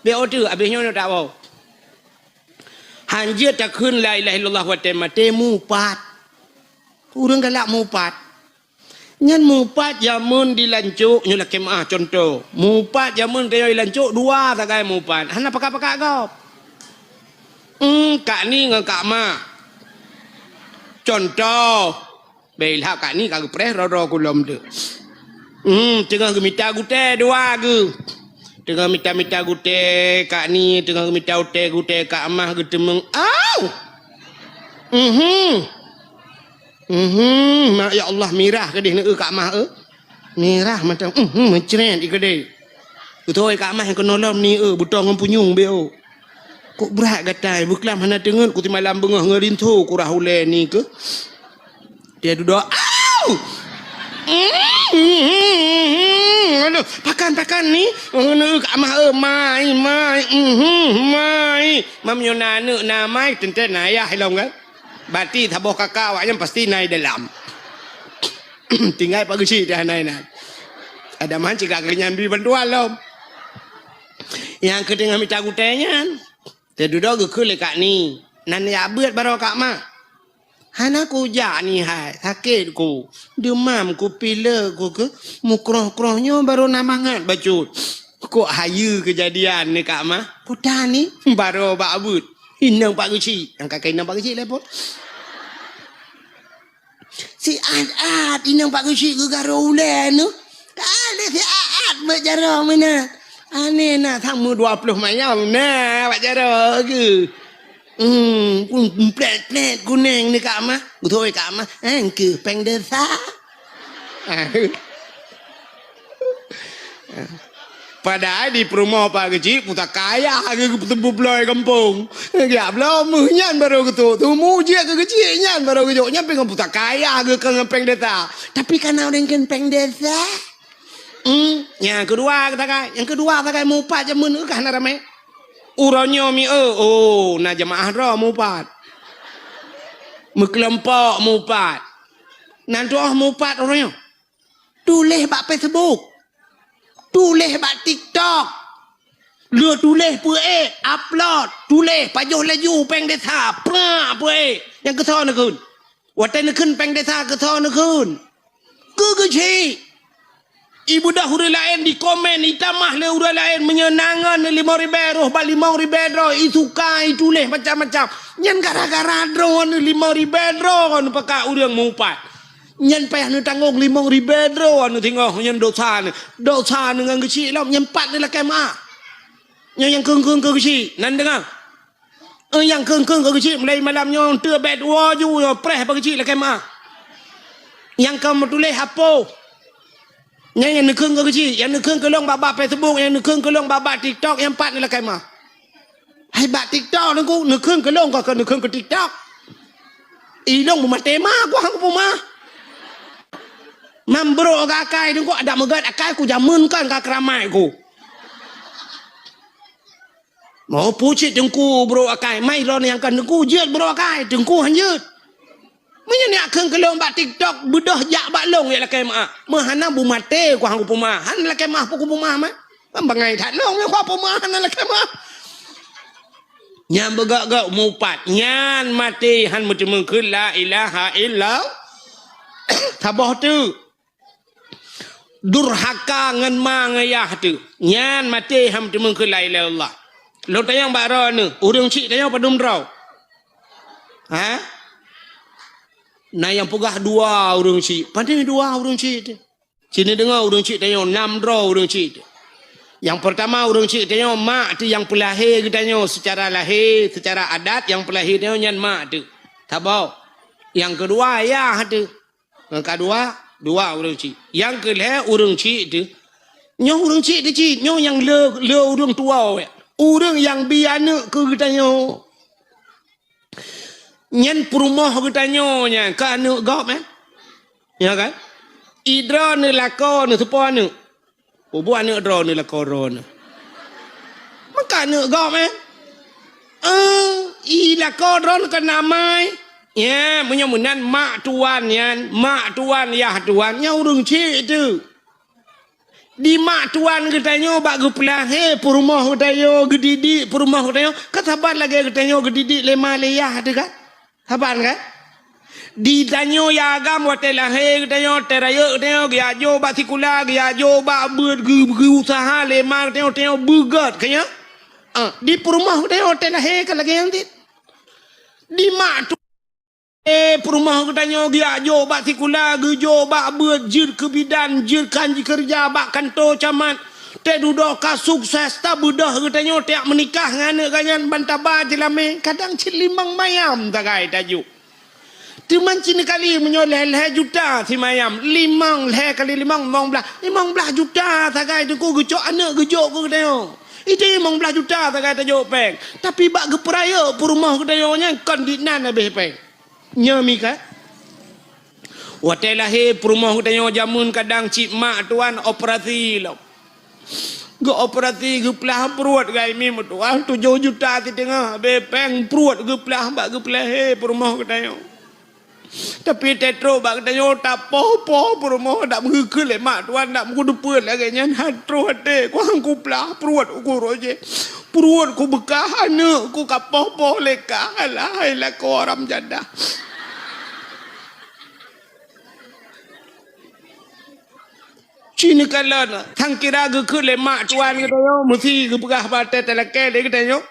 beuôk teuk abéh nyoe tak bau. Hanjeuet takheun la ilaha illallah watèe maté mupat. Ureueng galak mupat. Nyan mupat jameun di lancok, nyoe lakèe meu'ah contoh. Mupat jameun keu nyoe di lancok dua sagai mupat. Hana pakat-pakat gob. Hmm, kak ni ngon kak ma. Contoh. Bèk ilhak kak ni ka geupreh ro-ro kulom tu. Hmm, teungoh geumita gutèe dua geuh. Teungoh mita-mita gutèe kak ni, teungoh geumita gutèe, gutèe kak ma geuteumeung. Au! Mhm. Mhm, ma-, ya Allah, mirah keudeh ni, eu, kak ma, eu. Mirah mata, mhm, meucret i keudeh. Beutôi kak ma nyang keunolom ni, eu, beutoe ngon punyueng beuôk. Kok brat gatai, beuklam hana teungeut, ku simalam beungoh ngon rinso, ku rah ulèe ni keuh. Dia dudoe, au! Mhm, aduh, pakan, pakan ni, eu, kak ma, eu, mai, mai, mhm, mai. Mam nyoe na aneuk na mai, teuntèe na ayah ilom kan? Bati saboh kaka awak nyan pasti na i dalam. Tinggai Pak Geuchik dah na inan. Ada man cit kak geuh nyan bri bantuan lom. Nyang keu teungoh mita gutèe nyan. Teududoe geukheun lé kak ni. Nan jak beuet baroe kak ma. Hana kujak ni hai, sakét ku. Deumam ku, pilek ku keuh. Mukroh-kroh nyoe baroe na mangat bacut. Kok hayeue keujadian ni kak ma. Kuta ni baroe bak beuet. Inong Pak Geuchik. Nyang ka keu inong Pak Geuchik lé pon. Siat-at inong Pak Geuchik geugarô ulèe nyoe. Ka lé siat-at bak jaroe meunan. Aneh na, sama dua ploh mayam na bak jaroe geuh. Hmm, plèt-plèt kunéng ni kak ma. Beutôi kak ma. Eh, keu péng desa. Padahai di peurumoh Pak Geuchik, pusaka ayah geuh geuteupeue bloe gampông. Geujak bloe meuh nyan barô geutrôk. Teumu jeuet keu Geuchik nyan barô geujok. Nyan pih ngon pusaka ayah geuh keu ngon péng desa. Tapi kana ureueng kheun péng desa. Hmm, nyang keudua sagai. Nyang keudua sagai mupat jameun, eu, ka hana ramé. Uroe nyoe mi, eh, oh, na jamaah droe mupat. Meukelompok mupat. Na droe mupat uroe nyoe. Tuléh bak Facebook. Tuléh bak TikTok. Lheueh tuléh peuék, upload, tuléh pajoh laju péng desa, prak peuék. Nyang keusoe neukheun. Watée neukheun péng desa keusoe neukheun. Keu geuchik. Ibeudôh ureuëng laén dikomen, itamah lé ureuëng laén meunyoe na ngon limong ribée roh bak limong ribée droe, isuka, ituléh macam-macam. Nyan gara-gara droeneuh limong ribée droe neupakat ureuëng mupat. Nyan payah neutanggong limong ribée droe neusingoh nyan dosa neuh. Dosa neuh ngon geuchik lom, nyan pat neulakée meuáh. Nyan nyang kheun-kheun keu geuchik, nan deungoe. Eh, nyang kheun-kheun keu geuchik mulai malam nyoe teuh bèk tuwoe ju nyoe preh bak geuchik lakée meuáh. Nyang ka meutuléh apoh. Nyan nyang neukheun keu geuchik, nyang neukheun keu lôn bak-bak Facebook, nyang neukheun keu lôn bak-bak TikTok, nyang pat neulakée meuáh. Hai bak TikTok Teungku, neukheun keu lôn ka keu neukheun keu TikTok. I lôn beumaté ma ku hang kupeumeuáh. Mam brok akai Teungku adak meugat akai ku jameun kan ka keuramat ku. Mau pucit Teungku brok akai, mai lôn nyang kan Teungku jeuet brok akai, Teungku han jeuet. Meunyoe neukheun keu lôn bak TikTok, beudôh jak bak lôn jak lakée meuáh. Meuhana beumaté ku hang kupeumeuáh, han lakée meuáh peue kupeumeuáh mah. Kan bangai that lôn nyang kupeumeuáh hana lakée meuáh. Nyan beugak-gak mupat, nyan maté han meuteumé kheun la ilaha illallah. Saboh teuk. Durhaka ngon ma ngon yah teuk. Nyan maté han meuteumé kheun la ilaha illallah. Lôn tanyong bak droeneuh, ureuëng chik tanyoe padum droe? Ha? Na nyang peugah dua ureuëng chik. Pane dua ureuëng chik teuh? Sini deungoe ureuëng chik tanyoe, nam droe ureuëng chik teuh. Nyang peurtama ureuëng chik tanyoe mak teuh nyang peulahé geutanyoe seucara lahé, seucara adat nyang peulahé tanyoe nyan mak teuh. Saboh. Nyang keudua yah teuh. Nyang keudua, dua ureuëng chik. Nyang keu lhée ureuëng chik teuh. Nyoe ureuëng chik teuh cit, nyoe nyang le, le ureuëng tuwoe. Ureuëng nyang bi aneuëk keu geutanyoe. Nyan peurumoh geutanyoe nyan ka aneuëk gob, eh? Ya kan? I droeneuh lakoe neuh teupeue aneuëk. Peue buet aneuëk droeneuh lakoe droeneuh. Meuka aneuëk gob, eh? Eh, i lakoe droeneuh kan amai. Ya, meunyoe meunan mak tuan nyan, mak tuan, yah tuan, nyan ureuëng chik teuh. Di mak tuan geutanyoe bak geupeulahé peurumoh geutanyoe, geudidik peurumoh geutanyoe, kan saban lagée geutanyoe geudidik lé ma lé yah teuh kan? Saban kan? Di tanyoe ya agam watée lahé geutanyoe, teuh rayeuk geutanyoe, geujak jok bak sikula, geujak jok bak beuet, geu-, geuuseuha lé ma geutanyoe, tanyoe beugét keu nyoe. Ah, di peurumoh geutanyoe watée lahé ka lagée nyan cit. Di mak tu Eh, peurumoh geutanyoe geujak jok bak sikula, geujok bak beuet, jeuet keu bidan, jeuet kan jikeureuja bak kantô camat. Teuh dudoe ka sukses, tabeudôh geutanyoe tajak meunikah ngon aneuëk geuh nyan ban taba jeulamé, kadang cit limong mayam sagai tajok. Teuma cit neukali meunyoe lhée-lhée juta simayam, limong, lhée kali limong, limong blaih, limong blaih juta sagai Teungku geucok aneuëk geujok keu geutanyoe. Itu limong blaih juta sagai tajok péng. Tapi bak geupeurayeuk peurumoh geutanyoe nyan kon dinan habéh péng. Nyoe mi ka. Watée lahé peurumoh geutanyoe jameun kadang cit mak tuan operasi lom. Geuoperasi geuplah pruet gai mi meutuah tujoh juta siteungoh habéh péng pruet geuplah bak geupeulahé peurumoh geutanyoe. Tapi teutrok bak geutanyoe tapoh-poh peurumoh dak meugeukheun lé mak tuan dak meugeudeupeue lagée nyan han troh até kuang kuplah pruet uku roh jih. Pruet kubeukah aneuëk ku ka poh-poh lé kah, alah hai lakoe haram jadah. Cit neukalon, sang kira geukheun lé mak tuan geutanyoe meusi geupeugah bak até talakée lé geutanyoe.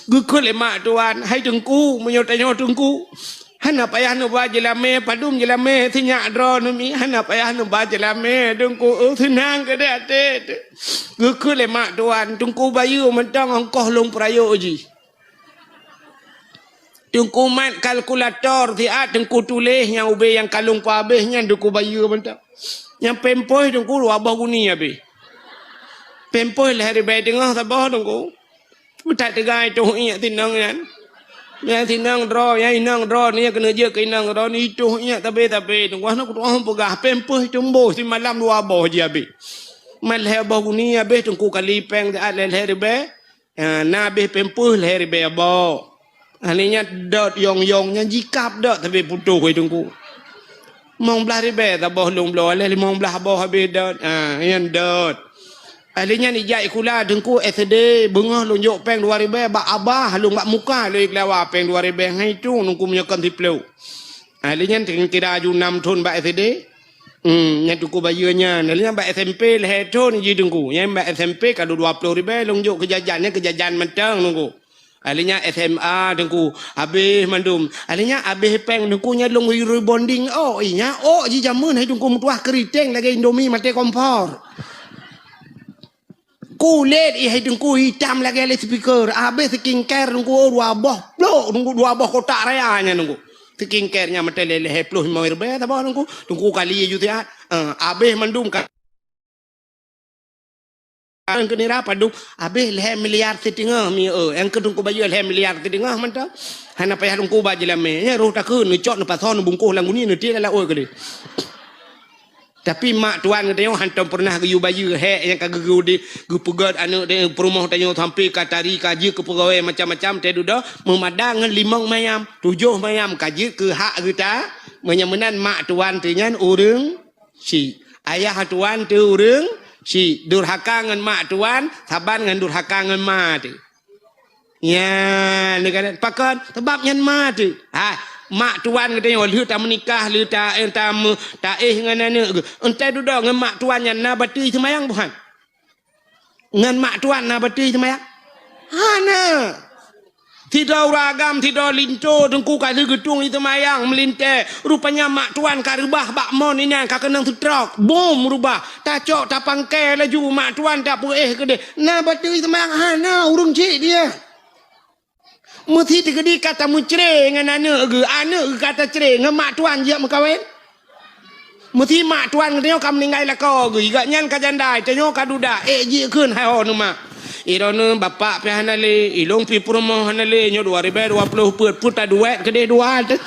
Geukheun lé mak tuan, hai Teungku, meunyoe tanyoe Teungku, hana payah neuba jeulamé, padum jeulamé sinyak droeneuh mi, hana payah neuba jeulamé Teungku, seunang keudeh até. Geukheun lé mak tuan, Teungku bayeue mantong ongkoh lôn peurayeuk jih. Teungku mat kalkulator siat, Teungku tuléh nyang ubé nyang kalon peuhabéh nyan Teungku bayeue mantong. Nyang pampers Teungku dua boh guni habéh. Pampers lhée ribée teungoh saboh Teungku. Meutat teuga itoh iék sinong nyan. Nyang sinong droe, nyang inong droe, nyang keuneuk jeuet keu inong droe, itoh iék sabe-sabe Teungku. Hana kutu'oh peugah, pampers tumboh simalam dua boh jih habéh. Mat lhée boh guni habéh Teungku kali péng siat lhée-lhée ribée. Ha, na abéh pampers lhèe ribèe boh. Akhé nyan dot yong-yong nyan jikab dot sabe putôh, hai Teungku. Limong blah ribèe saboh lôn bloe, lhèe limong blah boh abéh dot. Ha, nyan dot. Akhé nyan ijak sikula Teungku S D, beungoh lôn jok péng dua ribèe bak abah lôn bak muka lôn jikeulewa péng dua ribèe ngon itong Teungku meunyoe kon siplôh. Akhé nyan kira aju nam thon bak S D. Hmm, nyan Teungku bayeue nyan. Akhé nyan bak S M P lhèe thon jih Teungku. Nyan bak S M P ka dua ploh ribèe lôn jok keu jajan, nyan keu jajan mantong Teungku. Akhé nyan S M A Teungku, abéh mandum. Akhé nyan abéh péng Teungku nyan lôn rebonding ôk, ih nyan ôk jih jameun hai Teungku meutuah keuriteng lagèe Indomie maté kompor. Kulét ih hai Teungku itam lagèe loudspeaker. Abéh skincare Teungku, oh, dua boh plôk Teungku, dua boh kotak raya nyan Teungku. Skincare nyan meuteulée lhèe ploh limong ribèe saboh Teungku. Teungku kali ju siat. Eh, abéh mandum ka. Nyang keu nira padum, abéh lhèe miliar siteungoh mi, eh. Nyang keu Teungku bayeue lhèe miliar siteungoh mantong. Hana payah Teungku ba jeulamé. Nyan roh takheun neucok neupasoe neubungkoh lam guni neutiek lam laôt keudeh. Tapi mak tuan geutanyoe hantom peureunah geuyue bayeue hék nyang ka geugeu-, geupeugöt aneuk tanyoe peurumoh tanyoe sampoe ka tari ka jeuet keu peugawée macam-macam teuh dudoe meumada ngon limong mayam, tujoh mayam ka jeuet keu hak geuta. Meunyoe meunan mak tuan teuh nyan ureuëng syiek, ayah tuan teuh ureuëng syiek, durhaka ngon mak tuan saban ngon durhaka ngon ma teuh. Nyan, neukalon pakon? Sabab nyan ma teuh. Ha, mak tuan geutanyoe lheueh tameunikah, lheueh ta-, eh, tameu-, taéh ngon aneuk geuh. Enteuk dudoe ngon mak tuan nyan na bateue seumayang buhan? Ngon mak tuan na bateue seumayang? Hana. Sidroe ureuëng agam, sidroe linto Teungku ka lheueh geutueng seumayang meulintée. Rupanya mak tuan ka reubah bak mon inan ka keunong stroke. Bom reubah. Tacok tapangkai laju mak tuan tapeuéh keudeh. Na bateue seumayang hana ureuëng cit dia. Meusi teukeudi ka tameucre ngon aneuk geuh, aneuk geuh ka tacre ngon mak tuan jeuet meukawen. Meusi mak tuan geutanyoe ka meuninggai lakoe geuh, gobnyan ka janda, tanyoe ka duda, ék jikheun hai ho neu mak. Droeneuh bapak pih hana lé, ilôn pih peurumoh hana lé, nyoe dua ribèe dua ploh peuet, peuet taduek keudeh dua teuh.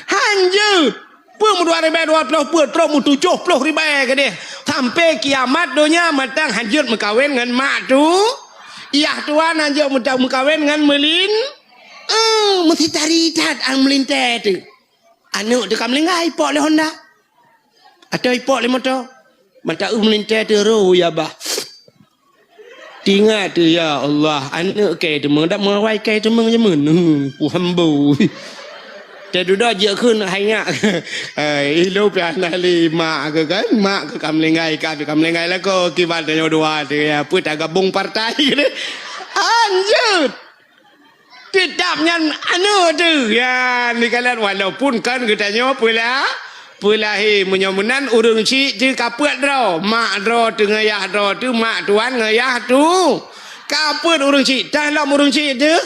Hanjeuet! Peue meudua ribèe dua ploh peuet, trok meutujoh ploh ribèe keudeh. Sampoe kiamat donya mantong hanjeuet meukawen ngon mak tu. Yah tuan hanjeuet meuta-, meukawen ngon meulin. Eh, meusi tari that an meulintée teuh. Aneuk teuh ka meulinggai, ipok lé Honda. Atau ipok lé moto. Mata ueh meulintée teuh ro ya bah. Tingat teuh, ya Allah, aneuk kée teumeung, dak meuawai kée teumeung jameun. Hmm, puhambo. Teududoe jeuet kheun hai nyak. Hai, ilôn pih hana lé mak keuh kan? Mak keuh ka meulinggai, ka, ka meulinggai lakoe, kiban tanyoe dua teuh, ya, peue tagabong partai. Hanjeuet. Teutap nyan aneuk teuh. Ya, neukalon walaupun kan geutanyoe peula-, peulahé. Meunyoe meunan ureuëng syiek teuh ka peuet droe. Mak droe teuh ngon yah droe teuh, mak tuan ngon yah tu. Ka peuet ureuëng syiek, tah lom ureuëng syiek teuh.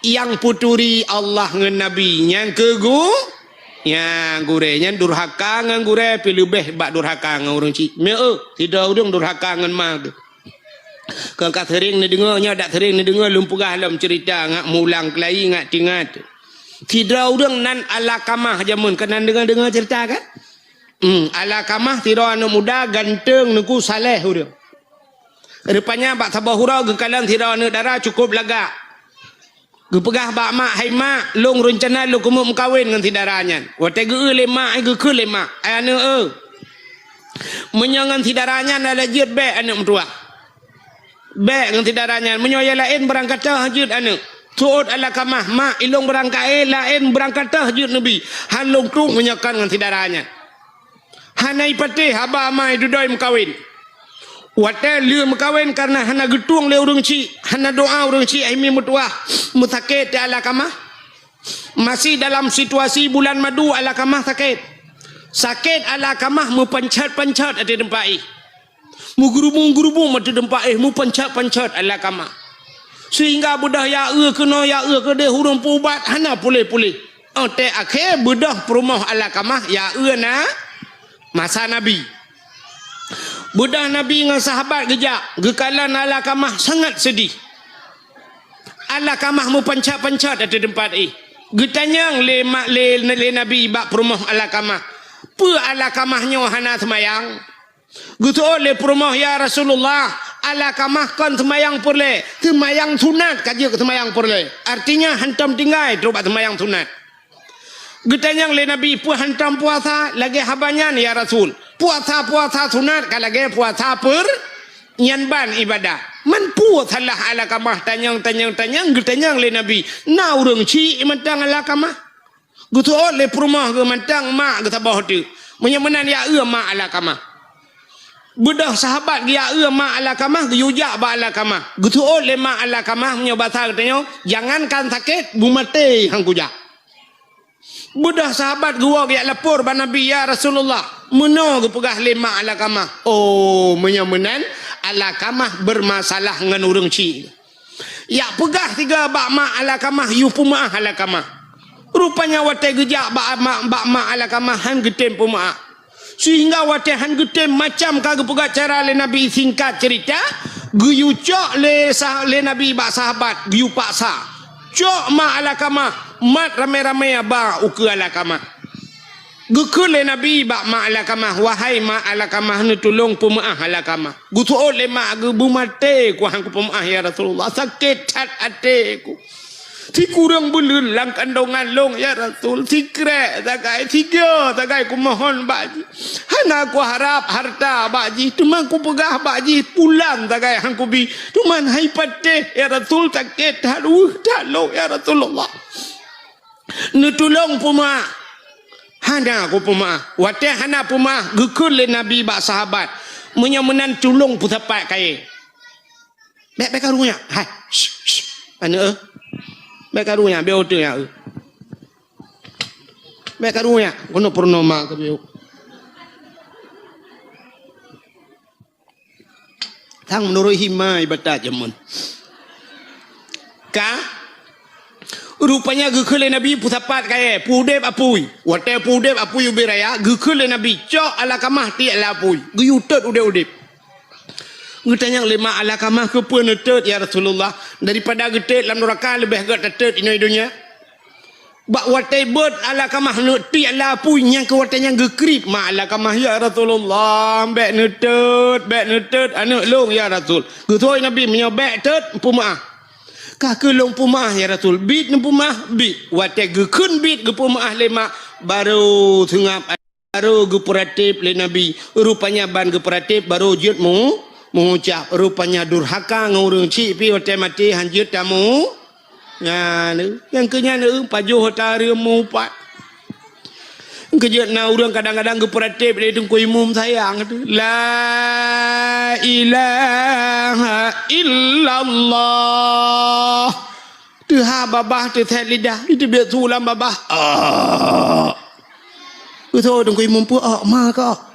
Nyang peuturi Allah ngon Nabi, nyang keu gu-, nyang gurée, nyan durhaka ngon gurée, pih leubeh bak durhaka ngon ureuëng syiek. Meu, sidroe ureuëng durhaka ngon ma teuh. Kon ka seuring neudeungoe, nyoe dak seuring neudeungoe lôn peugah lom ceurita ngat mulang keulayi ngat tingat. Sidroe ureuëng nan Alakamah jameun, keunan deungoe-deungoe ceurita kan? Hmm, Alakamah sidroe aneuk muda ganteng Teungku saleh ureuëng. Rupanya bak saboh uroe geukalon sidroe aneuk dara cukup lagak. Geupeugah bak mak, "Hai mak, lôn reuncana lôn keumeung meukawen ngon si dara nyan." Watée geu-eu lé mak, geukheun lé mak, "Ai aneuk eu, meunyoe ngon si dara nyan hana jeuet, bék aneuk meutuwah. Bék ngon si dara nyan, meunyoe nyang laén beurangkat toh jeuet aneuk." Seuôt Alakamah, "Mak, ilôn beurangkat, eh, laén beurangkat toh jeuet neubi. Han lôn tueng meunyoe kon ngon si dara nyan." Hana ipatéh haba ma dudoe meukawen. Watée lheueh meukawen kareuna hana geutueng lé ureuëng chik, hana doá ureuëng chik, hai mi meutuwah, meusakét teuh Alakamah. Masih dalam situasi bulan madu Alakamah sakét. Sakét Alakamah meupanchat-panchat ateueh teumpat éh. Meugeurubung-geurubung ateueh teumpat éh, meupanchat-panchat Alakamah. Sehingga beudôh ya eu keunoe, ya eu keudeh ureuëng peuubat hana puléh-puléh. Óh tée akhé beudôh peurumoh Alakamah ya eu na masa Nabi. Beudôh Nabi ngon sahabat geujak, geukalon Alakamah sangat seudeh. Alakamah meupanchat-panchat ateueh teumpat éh. Geutanyong lé ma-, lé, lé Nabi bak peurumoh Alakamah, "Peue Alakamah nyoe hana seumayang?" Geuseuôt lé peurumoh, "Ya Rasulullah, Alakamah kon seumayang peureulée, seumayang sunat ka jeuet keu seumayang peureulée. Artinya, hantom tinggai trok bak seumayang sunat. Geutanyong lé Nabi, "Peue hantom puasa?" "Lagée haba nyan, ya Rasul. Puasa-puasa sunat ka lagée puasa peur-, nyan ban ibadah." "Man peue salah Alakamah?" Tanyong, tanyong, tanyong, geutanyong lé Nabi, "Na ureuëng chik mantong Alakamah?" Geuseuôt lé peurumoh geuh mantong mak geuh saboh teuk. Meunyoe meunan, yak eu mak Alakamah. Beudôh sahabat geuyak eu mak Alakamah, geuyue jak bak Alakamah. Geuseuôt lé mak Alakamah, meunyoe basa geutanyoe, "Jangankan sakét, beumaté han kujak." Beudôh sahabat geuwoe geuyak lapor bak Nabi, "Ya Rasulullah, meunoe geupeugah lé mak Alakamah." Oh, meunyoe meunan, Alakamah beurmasalah ngon ureuëng chik. Yak peugah sigoe bak mak Alakamah, yue peumeuáh Alakamah. Rupanya watée geujak bak mak, bak mak Alakamah han geutem peumeuáh. Sehingga watée han geutem, macam ka geupeugah cara lé Nabi, singkat cerita, geuyue cok lé sah-, lé Nabi bak sahabat, geuyue paksa. Cok mak Alakamah, mat ramé-ramé ba ukeue Alakamah. Geukheun lé Nabi bak mak Alakamah, "Wahai mak Alakamah, neutulông peumeuáh Alakamah." Geuseuôt lé mak geuh, "Beumaté ku han kupeumeuáh, ya Rasulullah. Sakét that até ku. Sikureueng buleuen lam kandongan lôn, ya Rasul. Sikrék sagai, sigoe sagai kumohon bak jih. Hana kuharab hareuta bak jih, teuma kupeugah bak jih pulan sagai han kubi. Teuma hai patéh, ya Rasul, sakét that, weueh that lôn, ya Rasulullah." Neutulông peumeuáh. Hana kupeumeuáh. Watée hana peumeuáh, geukheun lé Nabi bak sahabat, "Meunyoe meunan, tulông peusapat kayée." "Bék, bék karu nyak. Hai, shh, shh. Aneuëk, eh. Bék karu nyak, bék oteue nyak, eh. Bék karu nyak, keunoe peurunoe ma keu bék." Sang meunurot hima ibatat jameun. Ka, rupanya geukheun lé Nabi peusapat kayée, peuudeb apui. Watée peuudeb apui ubé raya, geukheun lé Nabi, "Cok Alakamah tiek lam apui, geuyue tot udeb-udeb." Geutanyong lé mak Alakamah, "Keupeue neutot, ya Rasulullah? Daripada geutot lam nuraka leubeh gét tatot inoe donya." Bak watée beuet Alakamah neuk tiek lam apui, nyang keu watée nyan geukriet mak Alakamah, "Ya Rasulullah, bék neutot, bék neutot aneuëk lôn, ya Rasul." Geutanyong Nabi, "Meunyoe bék tot, peumeuáh." "Ka keuh lôn peumeuáh, ya Rasul." "Biet neupeumeuáh?" "Biet." Watée geukheun biet geupeumeuáh lé mak, barô seungab Barô geupeuratéb lé Nabi, rupanya ban geupeuratéb barô jeuet meu-, meuucab. Rupanya durhaka ngon ureuëng chik pih watée maté han jeuet tamu. Nyan, nyang keu nyan, eh, pajoh ata reuem meuupat. Keujeuet na ureuëng kadang-kadang geupeuratéb lé Teungku Imum sayang tu. La ilaha illallah. Teuhah babah, teusét lidah, iteubiet su lam babah. Ah. Beutôi Teungku Imum peuok ma kok.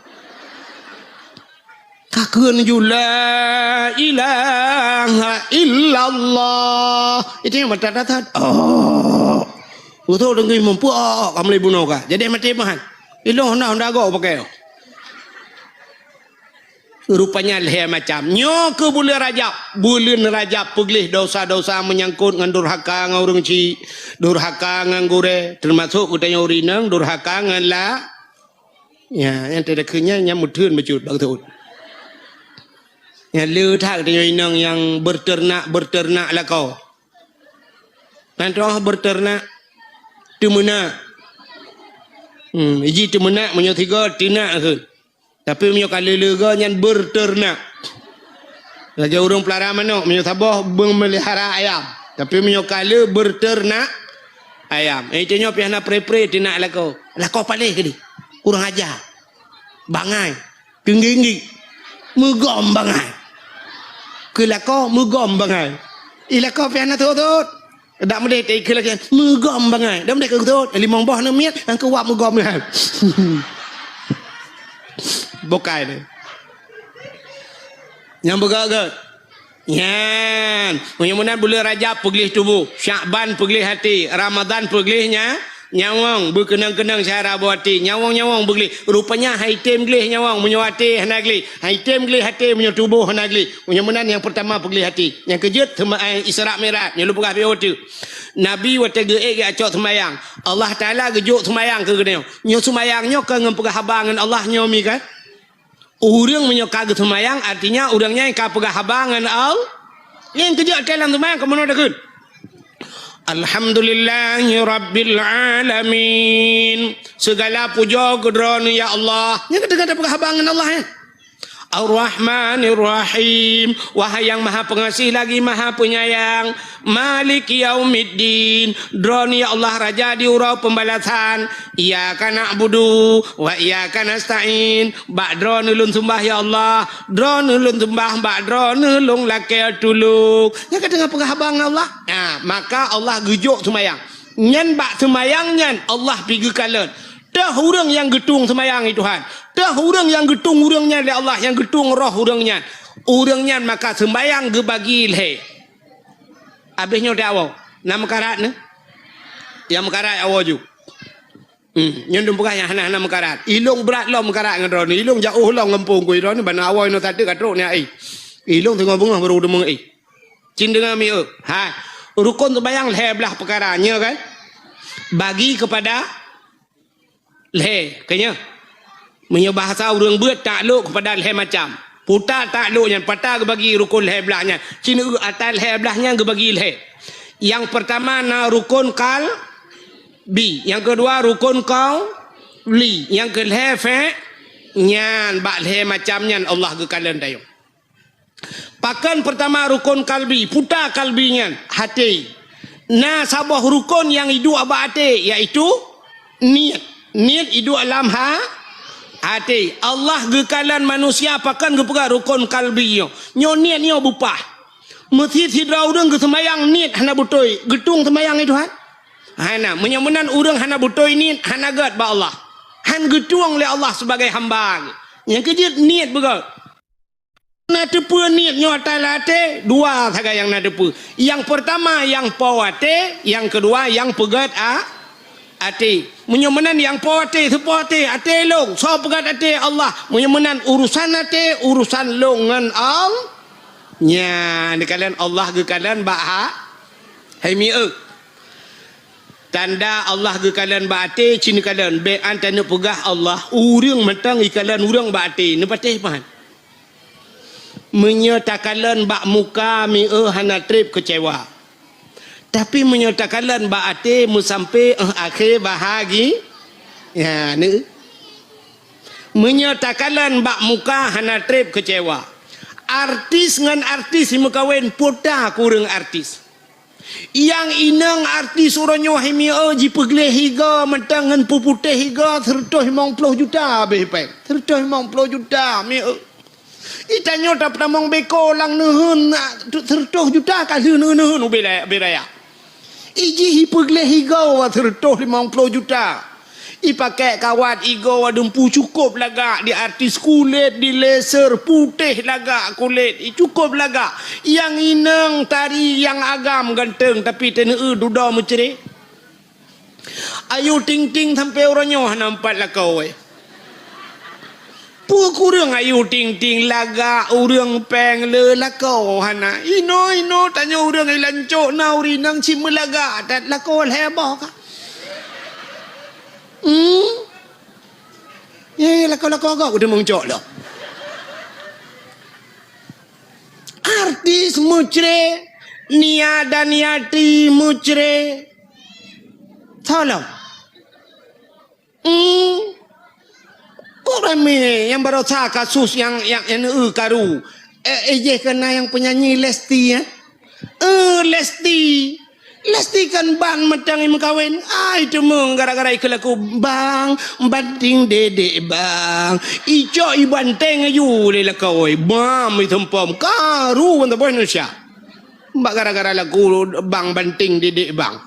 Ka kheun ju la ilaha illallah. Itu nyang meutat-tat. Ah. Beutôi Teungku Imum peuok ka meulai bunoe ka. Jadi maté meuhan. Ilong honda-honda gok pakai. Rupanya lhée macam. Nyoe keuh buleuen Rajab. Buleuen Rajab peugleh dosa-dosa meunyangkot ngon durhaka ngon ureuëng chik, durhaka ngon gurée, teumasok geutanyoe ureuëng inong durhaka ngon la. Ya, nyang teudeukheun nyan, nyang meutheun bacut bak teuôt. Nyang le that geutanyoe inong nyang beuteurenak-beuteurenak lakoe. Nyan troh beuteurenak, teumeunak. Hmm, iji teumeunak meunyoe sigoe teunak kheun. Tapi meunyoe ka lé-lé goe nyan beuteurenak. Lagée ureuëng peulara manok, meunyoe saboh beumeulihara ayam. Tapi meunyoe ka lé beuteurenak ayam. Eh, itu nyoe pih hana pre-pre teunak lakoe. Lakoe paléh keudeh. Kurang aja. Bangai. Keunggik-nggik. Meugom bangai. Keu lakoe meugom bangai. Ih, lakoe pih hana teuôt-teuôt. Dak meudeh teuikeu lagée nyan, meugom bangai. Dak meudeh keu teuôt, limong boh aneuk miet, nyang keu wab meugom nyan. Bukai nyan. Nyang beugét-gét. Nyan, meunyoe meunan buleuen Rajab peugleh tuboh, Syakban peugleh até, Ramadhan peugleh nya, nyawöng, beukeunong-keunong syedara boh até, nyawöng-nyawöng beugleh. Rupanya hai tem gleh nyawöng meunyoe até hana gleh, hai tem gleh até meunyoe tuboh hana gleh. Meunyoe meunan nyang peurtama peugleh até. Nyang keujeuet teuma, eh, Isra Mi'raj, nyoe lôn peugah beu teuh. Nabi watée geuék geucok seumayang, Allah Taala geujok seumayang keu geutanyoe. Nyoe seumayang nyoe ka ngon peugah haba ngon Allah nyoe mi kan? Ureuëng meunyoe ka geuseumayang, artinya ureuëng nyan ka peugah haba ngon Allah. Nyan keujeuet até lam seumayang, kamoe na takheun. Alhamdulillahirabbil alamin. Segala puja keu Droeneuh ya Allah. Nyan ka teuka peugah haba ngon Allah, eh. Ar-Rahmanir Rahim. Wahai yang Maha Pengasih lagi Maha Penyayang. Maliki yaumiddin. Droeneuh ya Allah Raja di uroe pembalasan. Iyyaka na'budu wa iyyaka nasta'in. Bak Droeneuh lôn seumbah ya Allah. Droeneuh lôn seumbah, bak Droeneuh lôn lakée tulông. Nyan ka teungoh peugah haba ngon Allah. Nah, maka Allah geujok seumayang. Nyan bak seumayang nyan Allah pi geukalon. Teuh ureuëng nyang geutueng seumayang, ya Tuhan. Teuh ureuëng nyang geutueng ureuëng nyan lé Allah, nyang geutueng roh ureuëng nyan. Ureuëng nyan maka seumayang geubagi lhée. Abéh nyoe teuh awoe. Na meukarat nyoe? Nyang meukarat awoe ju. Hmm, nyoe dum peugah nyang hana-hana meukarat. Ilong brat lom meukarat ngon droeneuh. Ilong jaoh lom ngon pungkui droeneuh, ban awoe nyoe sateuk ka trok nyan ai. Ilong teungoh beungoh baru deungoe ai. Cit deungoe mieu. Ha, rukon seumayang lhée blaih peukara, nyoe kan? Bagi keupada lhée, keu nyoe. Meunyoe bahasa ureuëng beuet, taklok keupada lhée macam. Peue taklok nyan, peue geubagi rukon lhée blaih nyan. Cit ata lhée blaih nyan geubagi lhée. Nyang peurtama na rukon qalbi, nyang keudua rukon qauli, nyang keulhée fe-, nyan bak lhée macam nyan Allah geukalon tanyoe. Pakon peurtama rukon qalbi, peue qalbi nyan, até. Na saboh rukon nyang iduek bak até, yaitu niet. Niet iduek lam ha-, até. Allah geukalon manusia pakon geupeugah rukon qalbi nyoe. Nyoe niet nyoe beupah. Meusit sidroe ureuëng geuseumayang niet hana beutôi, geutueng seumayang, ya Tuhan? Hana. Meunyoe meunan ureuëng hana beutôi niet, hana gét bak Allah. Han geutueng lé Allah sibagai hamba. Nyang keujeuet niet beugét. Na teupeue niet nyoe ata lam até, dua sagai nyang na teupeue. Nyang peurtama nyang po até, nyang keudua nyang peugét a-, até. Meunyoe meunan nyang po até, soe po até? Até lôn. Soe peugét até? Allah. Meunyoe meunan urusan até, urusan lôn ngon Allah. Nyan, geukalon Allah geukalon bak ha-, hai mieu. Tanda Allah geukalon bak até, cit neukalon. Bék an taneuk peugah Allah, ureuëng mantong ikalon ureuëng bak até, neupatéh pahan. Meunyoe takalon bak muka mieu hana treb keucewa. Tapi meunyoe takalon bak até meusampé, eh, akhé bahagi-, ya, ni. Meunyoe takalon bak muka hana treb keucewa. Artis ngon artis jimeukawen, peue ta keu ureuëng artis. Nyang inong artis uroe nyoe hai mieu jipeugleh igoe mantong ngon peuputéh igoe seureutôh limong ploh juta abéh péng. Seureutôh limong ploh juta mieu. Itanyoe tapeutamong beko lam neuheun, seureutôh juta ka lheueh neuheun ubé raya. Ijih ipeugleh igoe seureutôh limong ploh juta. Ipakék kawat igoe dumpu cukôp lagak, di artis kulét, di laser, putéh lagak kulét, i cukôp lagak. Nyang inong tari nyang agam ganteng, tapi teuneu dudoe meucré. Ayu Ting Ting sampoe uroe nyoe hana meupat lakoe. Peue kureueng Ayu Ting Ting lagak ureuëng péng le lakoe hana. Inoe-inoe tanyoe ureuëng ilancok na ureuëng inong cit meulagak that lakoe lhée boh ka. Hmm? Ye, lakoe-lakoe gok udah meucok lom. Artis meucré, Nia Daniati meucré. Tolong. Hmm. Kok ramé nyang barosa kasus nyang, nyang, nyang, eh, karu. Eh, eh, jeh kena nyang penyanyi Lesti, eh? Eh, Lesti. Lesti kan ban mantong imeukawen. Ai, teumong gara-gara ikeu laku, "Bang, banting dedek, Bang." Icok ibanteng aju lé lakoe. Bam, iteumpom. Karu ban saboh Indonesia. Bak gara-gara lagu Bang Banting Didik Bang.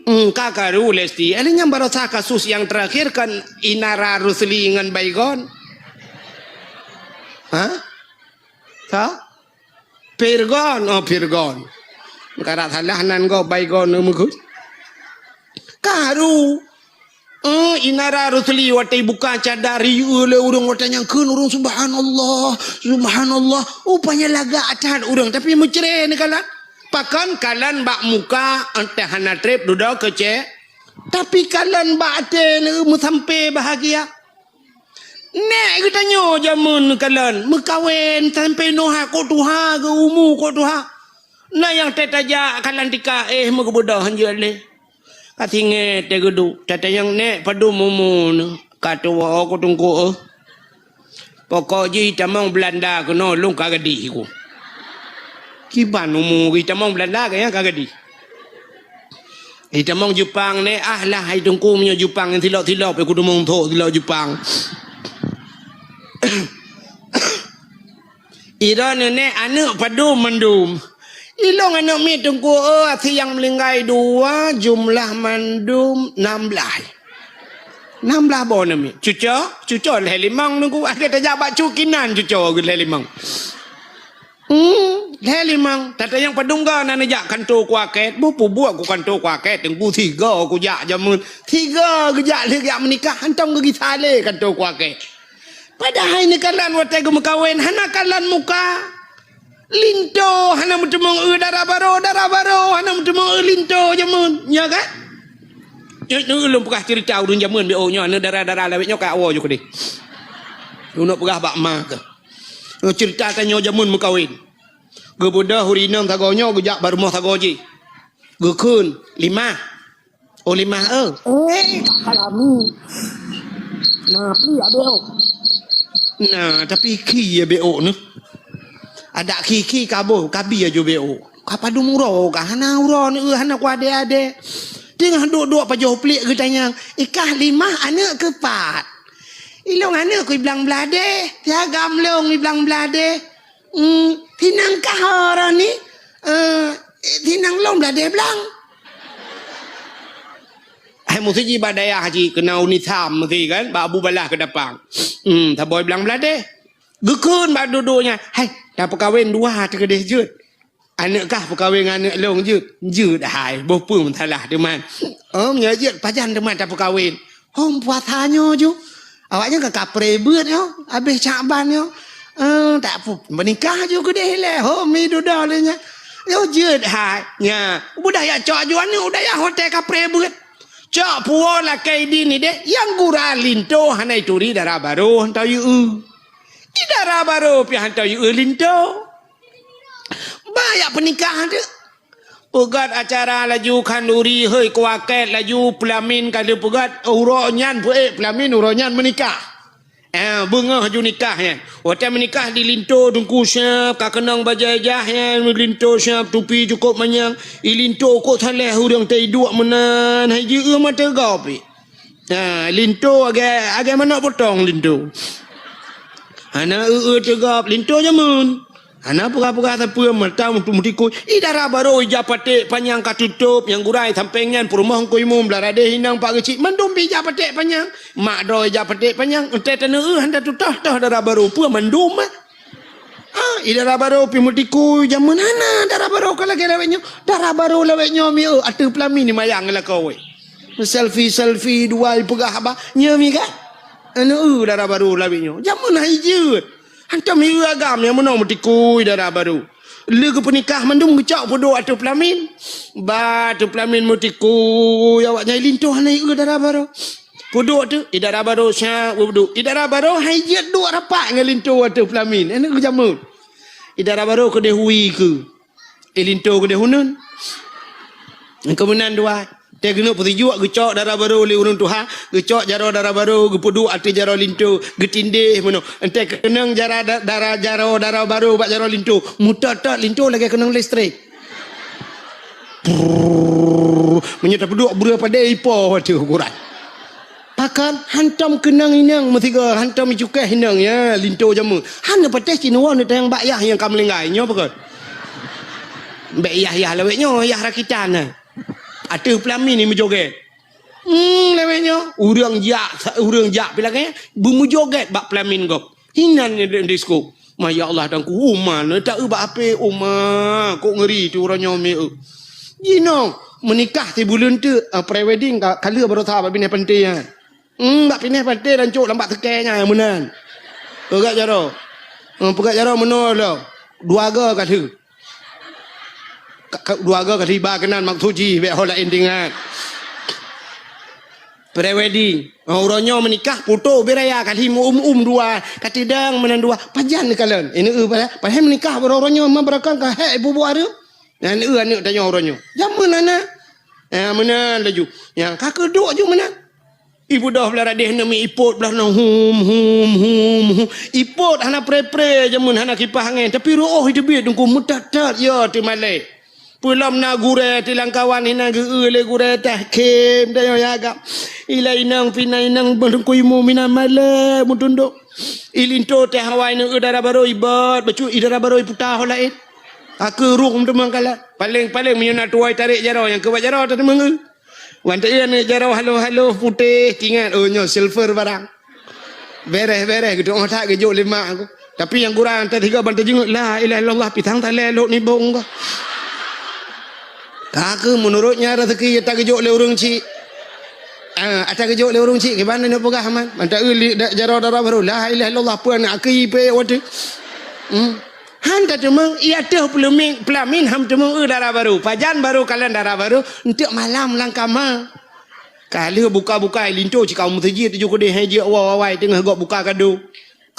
Hmm, ka karu Lesti. Ada nyang barosa kasus nyang terakhir kan Inara Rusli ngon Baygon. Ha? Ka? Pirgon, oh Pirgon. Karak salah nan go Baygon meugut. Karu. Eh, Inara Rusli watée buka cadar, riyeue lé ureuëng watée nyang kheun ureuëng, "Subhanallah, subhanallah." Rupanya lagak that ureuëng, tapi meucré neukalon. Pakon kalon bak muka, entah hana treb dudoe keucé. Tapi kalon bak até lé meusampé bahagia. Nèk geutanyoe jameun kalon meukawen sampoe noe ha, kok tuha geu umu kok tuha. Na nyang teutajak kalon tika éh meugeubeudoh hanjeuet lé. Ka singoh teuh geuduek, tatanyong nèk padum umu neuh. Ka tuwoe ku teungku éh. Pokok jih tamong Beulanda keunoe lôn ka gadih ku. Kiban umu geuh tamong Beulanda ka nyang ka gadih. Itamong Jepang nèk, ah lah hai teungku meunyoe Jepang nyang silop-silop, eh, kudu meuthok silop Jepang. Ira neunek aneuk padum mandum. Ilong aneuk miet teungku, oh, asie nyang meuninggai dua, jumlah mandum nam blaih. Nam blaih boh aneuk miet. Cuco, cuco lhèe limong teungku. Akhé tajak bak cu kinan cuco lhèe limong. Hmm, lhèe limong. Tatanyong padum ga na neujak kanto kuakét. Boh peubuet ku kanto kuakét. Teungku sigoe kujak jameun. Sigoe geujak lheueh geujak meunikah. Hantom geugisa lé kanto kuakét. Padahai neukalon watèe geumeukawen hana kalon muka. Linto hana meuteumong eu dara baro, dara baro hana meuteumong eu linto jameun. Nya kan? Nyoe, nyoe ulôn peugah cerita ureueng jameun B O nyoe, aneuk dara-dara lawét nyoe ka awoe ju keudeh. Ulôn peugah bak ma keuh. Nyoe cerita tanyoe jameun meukawen. Geubeudôh ureueng inong sagoe nyoe geujak bak rumoh sagoe jih. Geukheun, "Limah." "Oh, Limah, eu." "Eh, ka lami." Nah, pi abéh ôk. Nah, tapi khi abéh ôk nyoe. Adak khi-khi ka boh, ka bi aju abéh ôk. Ka padum uroe, ka hana uroe nyoe, hana kuadé-adé. Teungoh duek-duek pajoh pliek geutanyong, "Ikah Limah aneuk keu pat?" "Ilong aneuk ku iblang bladé, siagam long iblang bladé." Hmm, sinang kah ora ni? Eh, sinang lom ladeh blang. Hai musti ji bak dayah ji keunan uni tham mesti kan, bak Abu Balah keudapang. Hmm, saboh blang bladeh. Geukheun bak dudoe nyan, "Hai, tapeukawen dua teukeudeh jeuet. Aneuk kah peukawen ngon aneuk lôn jeuet?" "Jeuet hai, boh peue masalah teuma." "Oh, meunyoe jeuet pajan teuma tapeukawen?" Hom puasa nyoe ju. Awaknyan ka kapreh beuet nyoe, habéh Syakban nyoe. Eh, tak pu-, meunikah ju keudeh ilèe. Hom mi dudoe lé nyan. Nyoe jeuet hai. Nya, udah yak cok ju aneuk, udah yak hotel kapreh beuet. Cok puwoe lakèe idin ideh, nyang gura linto hana ituri dara baro hantom yue. Di dara baro pih hantom yue linto. Ba yak peunikah tu. Peugöt acara laju khanduri, hei kuakét laju peulamin ka lheueh peugöt, uroe nyan peuék peulamin, uroe nyan meunikah. Eh, beungoh ju nikah nyan. Watèe meunikah di linto teungku siap, ka keunong bajèe jah nyan, linto siap, tupi cukôp manyang. I linto kok saléh ureueng teuiduek meunan, hai jieu mata gop. Ha, linto agak, agak manok potong linto. Hana eu-eu teugop linto jameun. Hana peugah-peugah sapeue mata meutikui. I dara baro ija paték panyang ka tutôp nyang gurai sampéng nyan peurumoh Teungku Imum blah radeh inong pak geuchik mandum pi ija paték panyang. Mak droe ija paték panyang entée taneu eu hana tutoh-toh dara baro peue mandum ah. Ah, i dara baro pi meutikui jameun hana dara baro ka lagée lawét nyoe. Dara baro lawét nyoe mi eu ateueh peulamin ni mayang lakoe. Selfie-selfie dua ipeugah haba, nyoe mi kan? Anu eu dara baro lawét nyoe. Jameun hai jeuet. Hantom hiu agam nyang meunoe meutikui dara baro. Lé geupeunikah mandum geucok peuduek ateueh peulamin. Ba ateueh peulamin meutikui awak nyang linto hana eu dara baro. Peuduek tu, i dara baro syak peuduek. I dara baro hai jeuet duek rapat ngon linto ateueh peulamin. Anu geujameun. I dara baro keudeh hui keu. Eh, linto keudeh uneun. Keumeunan dua. Teuh geuneuk peusijuek geucok dara baro lé ureueng tuha, geucok jaroe dara baro, geupeuduek ateueh jaroe linto, geutindéh meunoe. Entée keunong jara da-, dara jaroe dara baro bak jaroe linto, mutot-tot linto lagée keunong listrik. Brrrr. Meunyoe tapeuduek breueh padé ipo ateueh ukuran. Pakon hantom keunong inong meusigoe, hantom icukéh inong, ya, linto jameun. Hana patéh cit neuwoe neutanyong bak yah nyang ka meulinggai, nyoe pakon? Bék yah-yah lawét nyoe, yah rakitan, eh. Ateueh peulamin ni meujogét. Hmm, lawét nyoe, ureueng jak, ureueng jak pih lagée, beumeujogét bak peulamin gob. Hinan nyoe di disko. Ma ya Allah, Teungku, uma neutak eu bak ape, uma, kok ngeuri tu uroe nyoe mi eu. Jinoe, meunikah sibuleuen teuk, ah, pre-wedding ka, ka lheueh baroesa bak binéh panté nyan. Hmm, bak binéh panté rancok lam bak seukée nyan meunan. Peugah jaroe. Hmm, peugah jaroe meunoe lom. Dua go ka lheueh. Ka, ka, dua go ka lheueh iba keunan maksud jih, bék ho laén teuingat. Pre-wedding. Oh, uroe nyoe meunikah, foto ubé raya kali meu-um-um dua, katidang meunan dua. Pajan neukalon? Ini eu pada. Padahai meunikah baroe uroe nyoe, ma beurakang ka hék ibu-bu areuem. Nyan eu aneuk tanyoe uroe nyoe. Jameun hana. Ya, meunan laju. Nyang ka keuduek ju meunan. Ibu doh blah radeh neumi ipot blah nang hum, hum, hum, hum. Ipot hana pre-pre jameun hana kipah angén. Tapi reuôh iteubiet dungku meutat-tat ya teumalée. Peulom na gurée tilangkawan hinan geu-eu lé gurée tah khem dayoe ya agam. Ila inong pina inong beureuku imu mina malée meutundok. Ilinto teh awai neu dara barô ibot, bacut i dara barô iputa ho laén. Aku ruh meuteumang kala. Paléng-paléng meunyoe na tuwai tarek jaroe nyang keubat jaroe tateumeung. Wan teu aneuk jaroe halo-halo putéh tingat, oh nyoe silver barang. Bereh-bereh geutu'oh that geujok lé mak aku. Tapi nyang gura anta tiga ban teujingeuk, "La ilaha illallah, pisang talé lok nibong ka." Ka keuh meunurot nyan rezeki ata geujok lé ureueng chik. Ah, ata geujok lé ureueng chik kiban nyoe peugah man. Mantap eu li da-, jaroe dara barô, "La ilaha illallah, peue aneuk akui pe watèe." Hmm. Han tateumeung, iya teuh peulamin, peulamin ham teumeung eu dara barô. Pajan barô kalon dara barô, enteuk malam lam kama. Ka lheueh buka-buka linto cit ka u meuseujid tujoh keudeh hai jeuet wa-, wawai teungoh gob buka kado.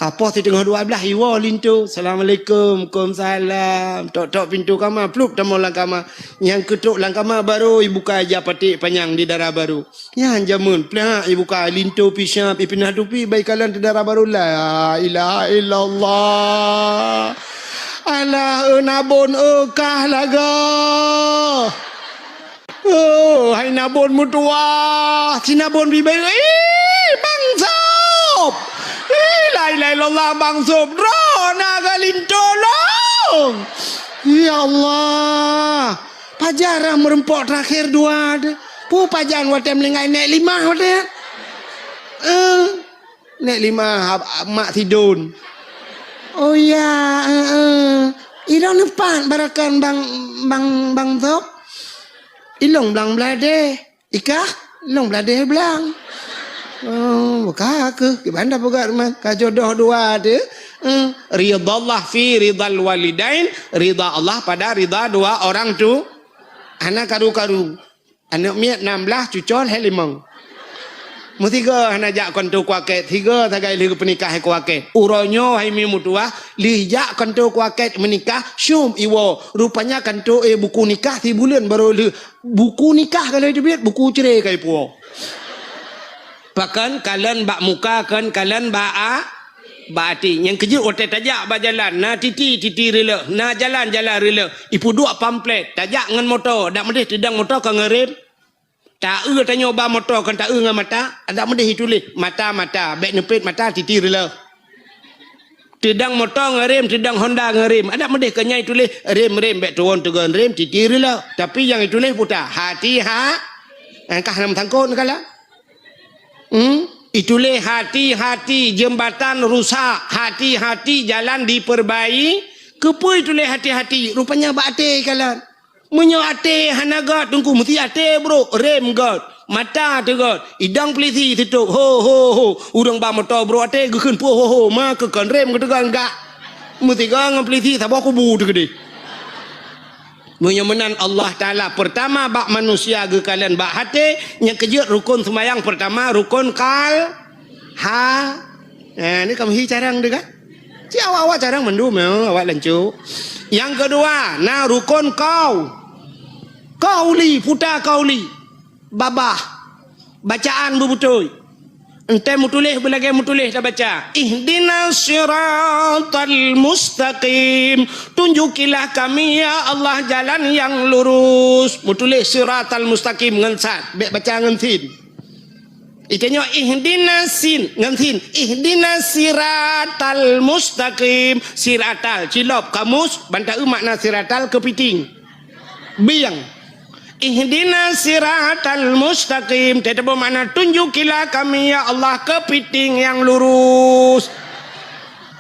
Ka poh siteungoh dua blaih iwoe linto. "Assalamualaikum." "Waalaikumsalam." Tok-tok pintoe kama, plup tamong lam kama. Nyang keutok lam kama barô ibuka ija paték panyang di dara barô. Nyan jameun plak ibuka linto pisap ipinah tupi bai kalon teu dara barô. La ilaha illallah. Alah, eu nabon eu kah lagoe. Oh, hai nabon meutuwah, si nabon bibeu, ih, Bang Sop. Ih, la ilaha illallah, Bang Sop, droeneuh ka linto lôn. Ya Allah, pajan rhah meureumpok teurakhir dua deh. Peue pajan watèe meuninggai nèk limah watèe. Eh. Nèk limah, ab-, ab-, mak sidon. Oh ya, eh, eh. Ilong neupat barakan bang, bang, bang Sop. Ilong blang bladeh. Ikah, ilong bladeh blang. Oh, ka keuh. Kiban dah peugah rumah. Ka jodoh dua deh. Eh, ridha Allah fi ridhal walidain. Ridha Allah pada ridha dua orang tu. Hana karu-karu. Aneuk miet nam blaih, cucol hai limong. Meusigoe hana jak kantô kuakét, sigoe sagai lheueh geupeunikah hai kuakét. Uroe nyoe hai mi meutuwah, lheueh jak kantô kuakét meunikah, syom iwoe. Rupanya kantô eh buku nikah sibuleuen barô lheueh. Buku nikah ka lheueh teubiet, buku cre ka ipuwoe. Pakon kalon bak muka, kon kalon bak a-, bak até. Nyang keujeuet watèe tajak bak jalan, na titi, titi reuleuh, na jalan, jalan reuleuh. Ipeuduek pamflet, tajak ngon moto, dak meudeh teudong moto ka ngon rem. Taeu tanyoe ba moto kon taeu ngon mata, dak meudeh ituléh mata, mata, bèk neupet mata, titi reuleuh. Teudong moto ngon rem, teudong Honda ngon rem, dak meudeh kon nyan ituléh rem, rem, bèk tuwon teugon rem, titi reuleuh. Tapi nyang ituléh puta, hati ha, angkah nam sangkot kala. Hmm? Ituléh hati-hati jeumbatan rusak, hati-hati jalan diperbai-, keupeue ituléh hati-hati? Rupanya bak até kalon. Meunyoe até hana gèt, teungku meusti até brôk, rem gèt, mata teuh gèt, idong peulisi sitôb, ho, ho, ho. Ureueng ba moto brôk até geukheun peue ho, ho, ma keu kon rem geuteugon gak. Meusigoe ngon peulisi saboh kubu teuh keudeh. Meunyoe meunan Allah Taala, peurtama bak manusia geukalon bak até, nyang keujeuet rukon seumayang peurtama, rukon kal-, ha. Eh, ni kamoe hi carông deh kan? Ci awak-awak carông mandum, ya, awak lancu. Nyang keudua, na rukon kau-, kauli, puta kauli. Babah. Bacaan beubeutôi. Entée meutuléh beulagée meutuléh tabaca, "Ihdinas siratal mustaqim." Tunjukilah kami, ya Allah, jalan yang lurus. Meutuléh siratal mustaqim ngon sad, bék baca ngon sin. Itanyoe ihdinas sin, ngon sin. Ihdinas siratal mustaqim. Siratal, cilop kamus, ban taeu makna siratal keupiting. Bieng. Ihdinas siratal mustaqim. Teutabeuet makna tunjukilah kami, ya Allah, keupiting nyang lurus.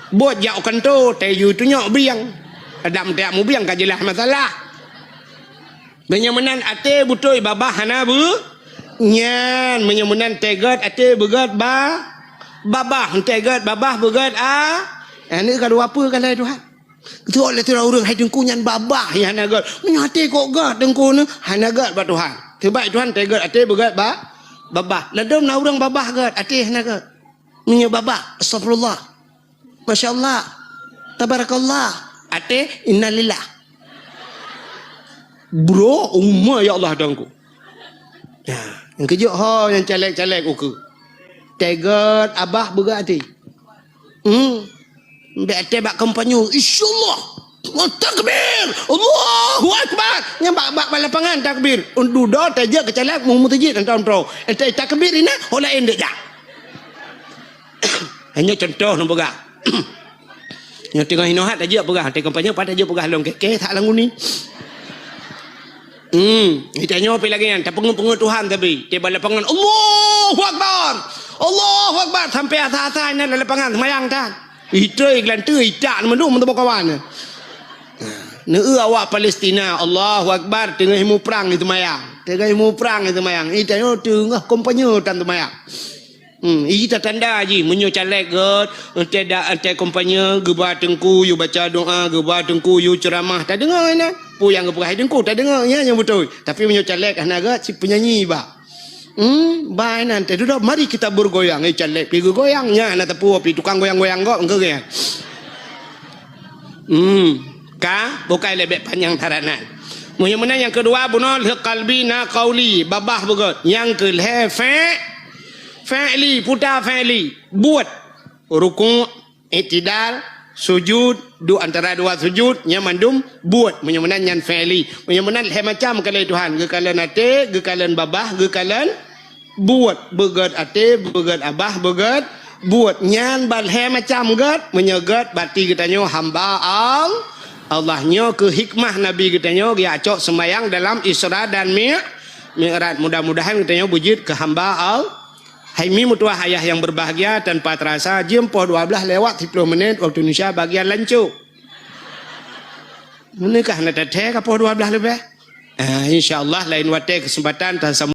Buet jak u kantô, tayue tunyok bieng. Adak meuteuk mubieng ka jeulaih masalah. Meunyoe meunan até beutôi babah hana beu-, nyan. Meunyoe meunan teuh gét até beugét ba-, babah, teuh gét babah beugét a-, aneuk ka dua peue ka lhée Tuhan. Keutuek lé sidroe ureuëng, hai teungku nyan babah nyang hana gét. Meunyoe até kok gét teungku nyoe, hana gét bak Tuhan. Seubab Tuhan teuh gét até beugét ba-, Babah. Ladôm na ureuëng babah gét, até na gét. Meunyoe babah, astagfirullah. Masya Allah. Tabarakallah. Até, innalillah. Bro, uma ya Allah dangku. Ya, nyang keujeuet ho nyang caleg-caleg ukeue. Teugot abah beugét até. Hmm. Bèk até bak kampanye, insyaallah. Takbir! Allahu Akbar! Nyang bak, bak, bak lapangan takbir. Dudoe tajak keu caleg mu meuteujit antong-antong. Enteuk takbir inan, ho laén dek jak. Hanya contoh nyang peugah. Nyang teungoh inoe hat tajak peugah, teuka kampanye pat tajak peugah lôn kèe-kèe that lam guni. Hmm, geutanyoe pi lagèe nyan, tapeungeuet-peungeuet Tuhan tapi, tiba lapangan, Allahu Akbar! Allahu Akbar! Sampai asa-asa inan lam lapangan seumayang tan. Itroi geulanteue itak mandum meuteumé kawan. Neu awak Palestina, Allahu Akbar, teungoh muprang itu mayang. Teungoh muprang itu mayang. Itanyoe teungoh kampanye tan seumayang. Hmm, ita tanda jih, meunyoe caleg gét, enteuk da-, enteuk kampanye, geuba teungku, yue baca doa, geuba teungku, yue ceuramah, tadeungoe inan. Peue nyang geupeugah teungku, tadeungoe, nyan nyang beutôi. Tapi meunyoe caleg hana gét, si penyanyi ba. Hmm, ba inan teuh dudoe, mari kita bergoyang. Eh, caleg pi geugoyang, nyan na teupeu pi tukang goyang-goyang gét, engkeu gét. Hmm, ka, bukai lé bèk panyang that nan. Meunyoe meunan nyang keudua, bunoe lheueh kalbi na kauli, babah beugét. Nyang keulhèe fè-, fè'li, puta fè'li, buet. Rukuk, iktidal, sujud, duek antara dua sujud, nyan mandum buet. Meunyoe meunan nyan fè'li. Meunyoe meunan lhèe macam keu lé Tuhan, geukalon até, geukalon babah, geukalon buet, beugét até, beugét abah, beugét buet. Nyan ban lhèe macam gét, meunyoe gét, berarti geutanyoe hamba Al-, Allah. Nyoe keuh hikmah Nabi geutanyoe geujak cok seumayang dalam Isra dan Mi-, Mi'raj. Mudah-mudahan geutanyoe beujeuet keu hamba Al-, hai mi meutuah ayah yang berbahagia, tanpa terasa jeuem poh dua belas lewat siplôh menit waktu Indonesia bagian lancok. Meunyoe kah na tathèe ka poh dua belas leubeh. Ah, insya Allah lain watèe keuseumpatan tasambung.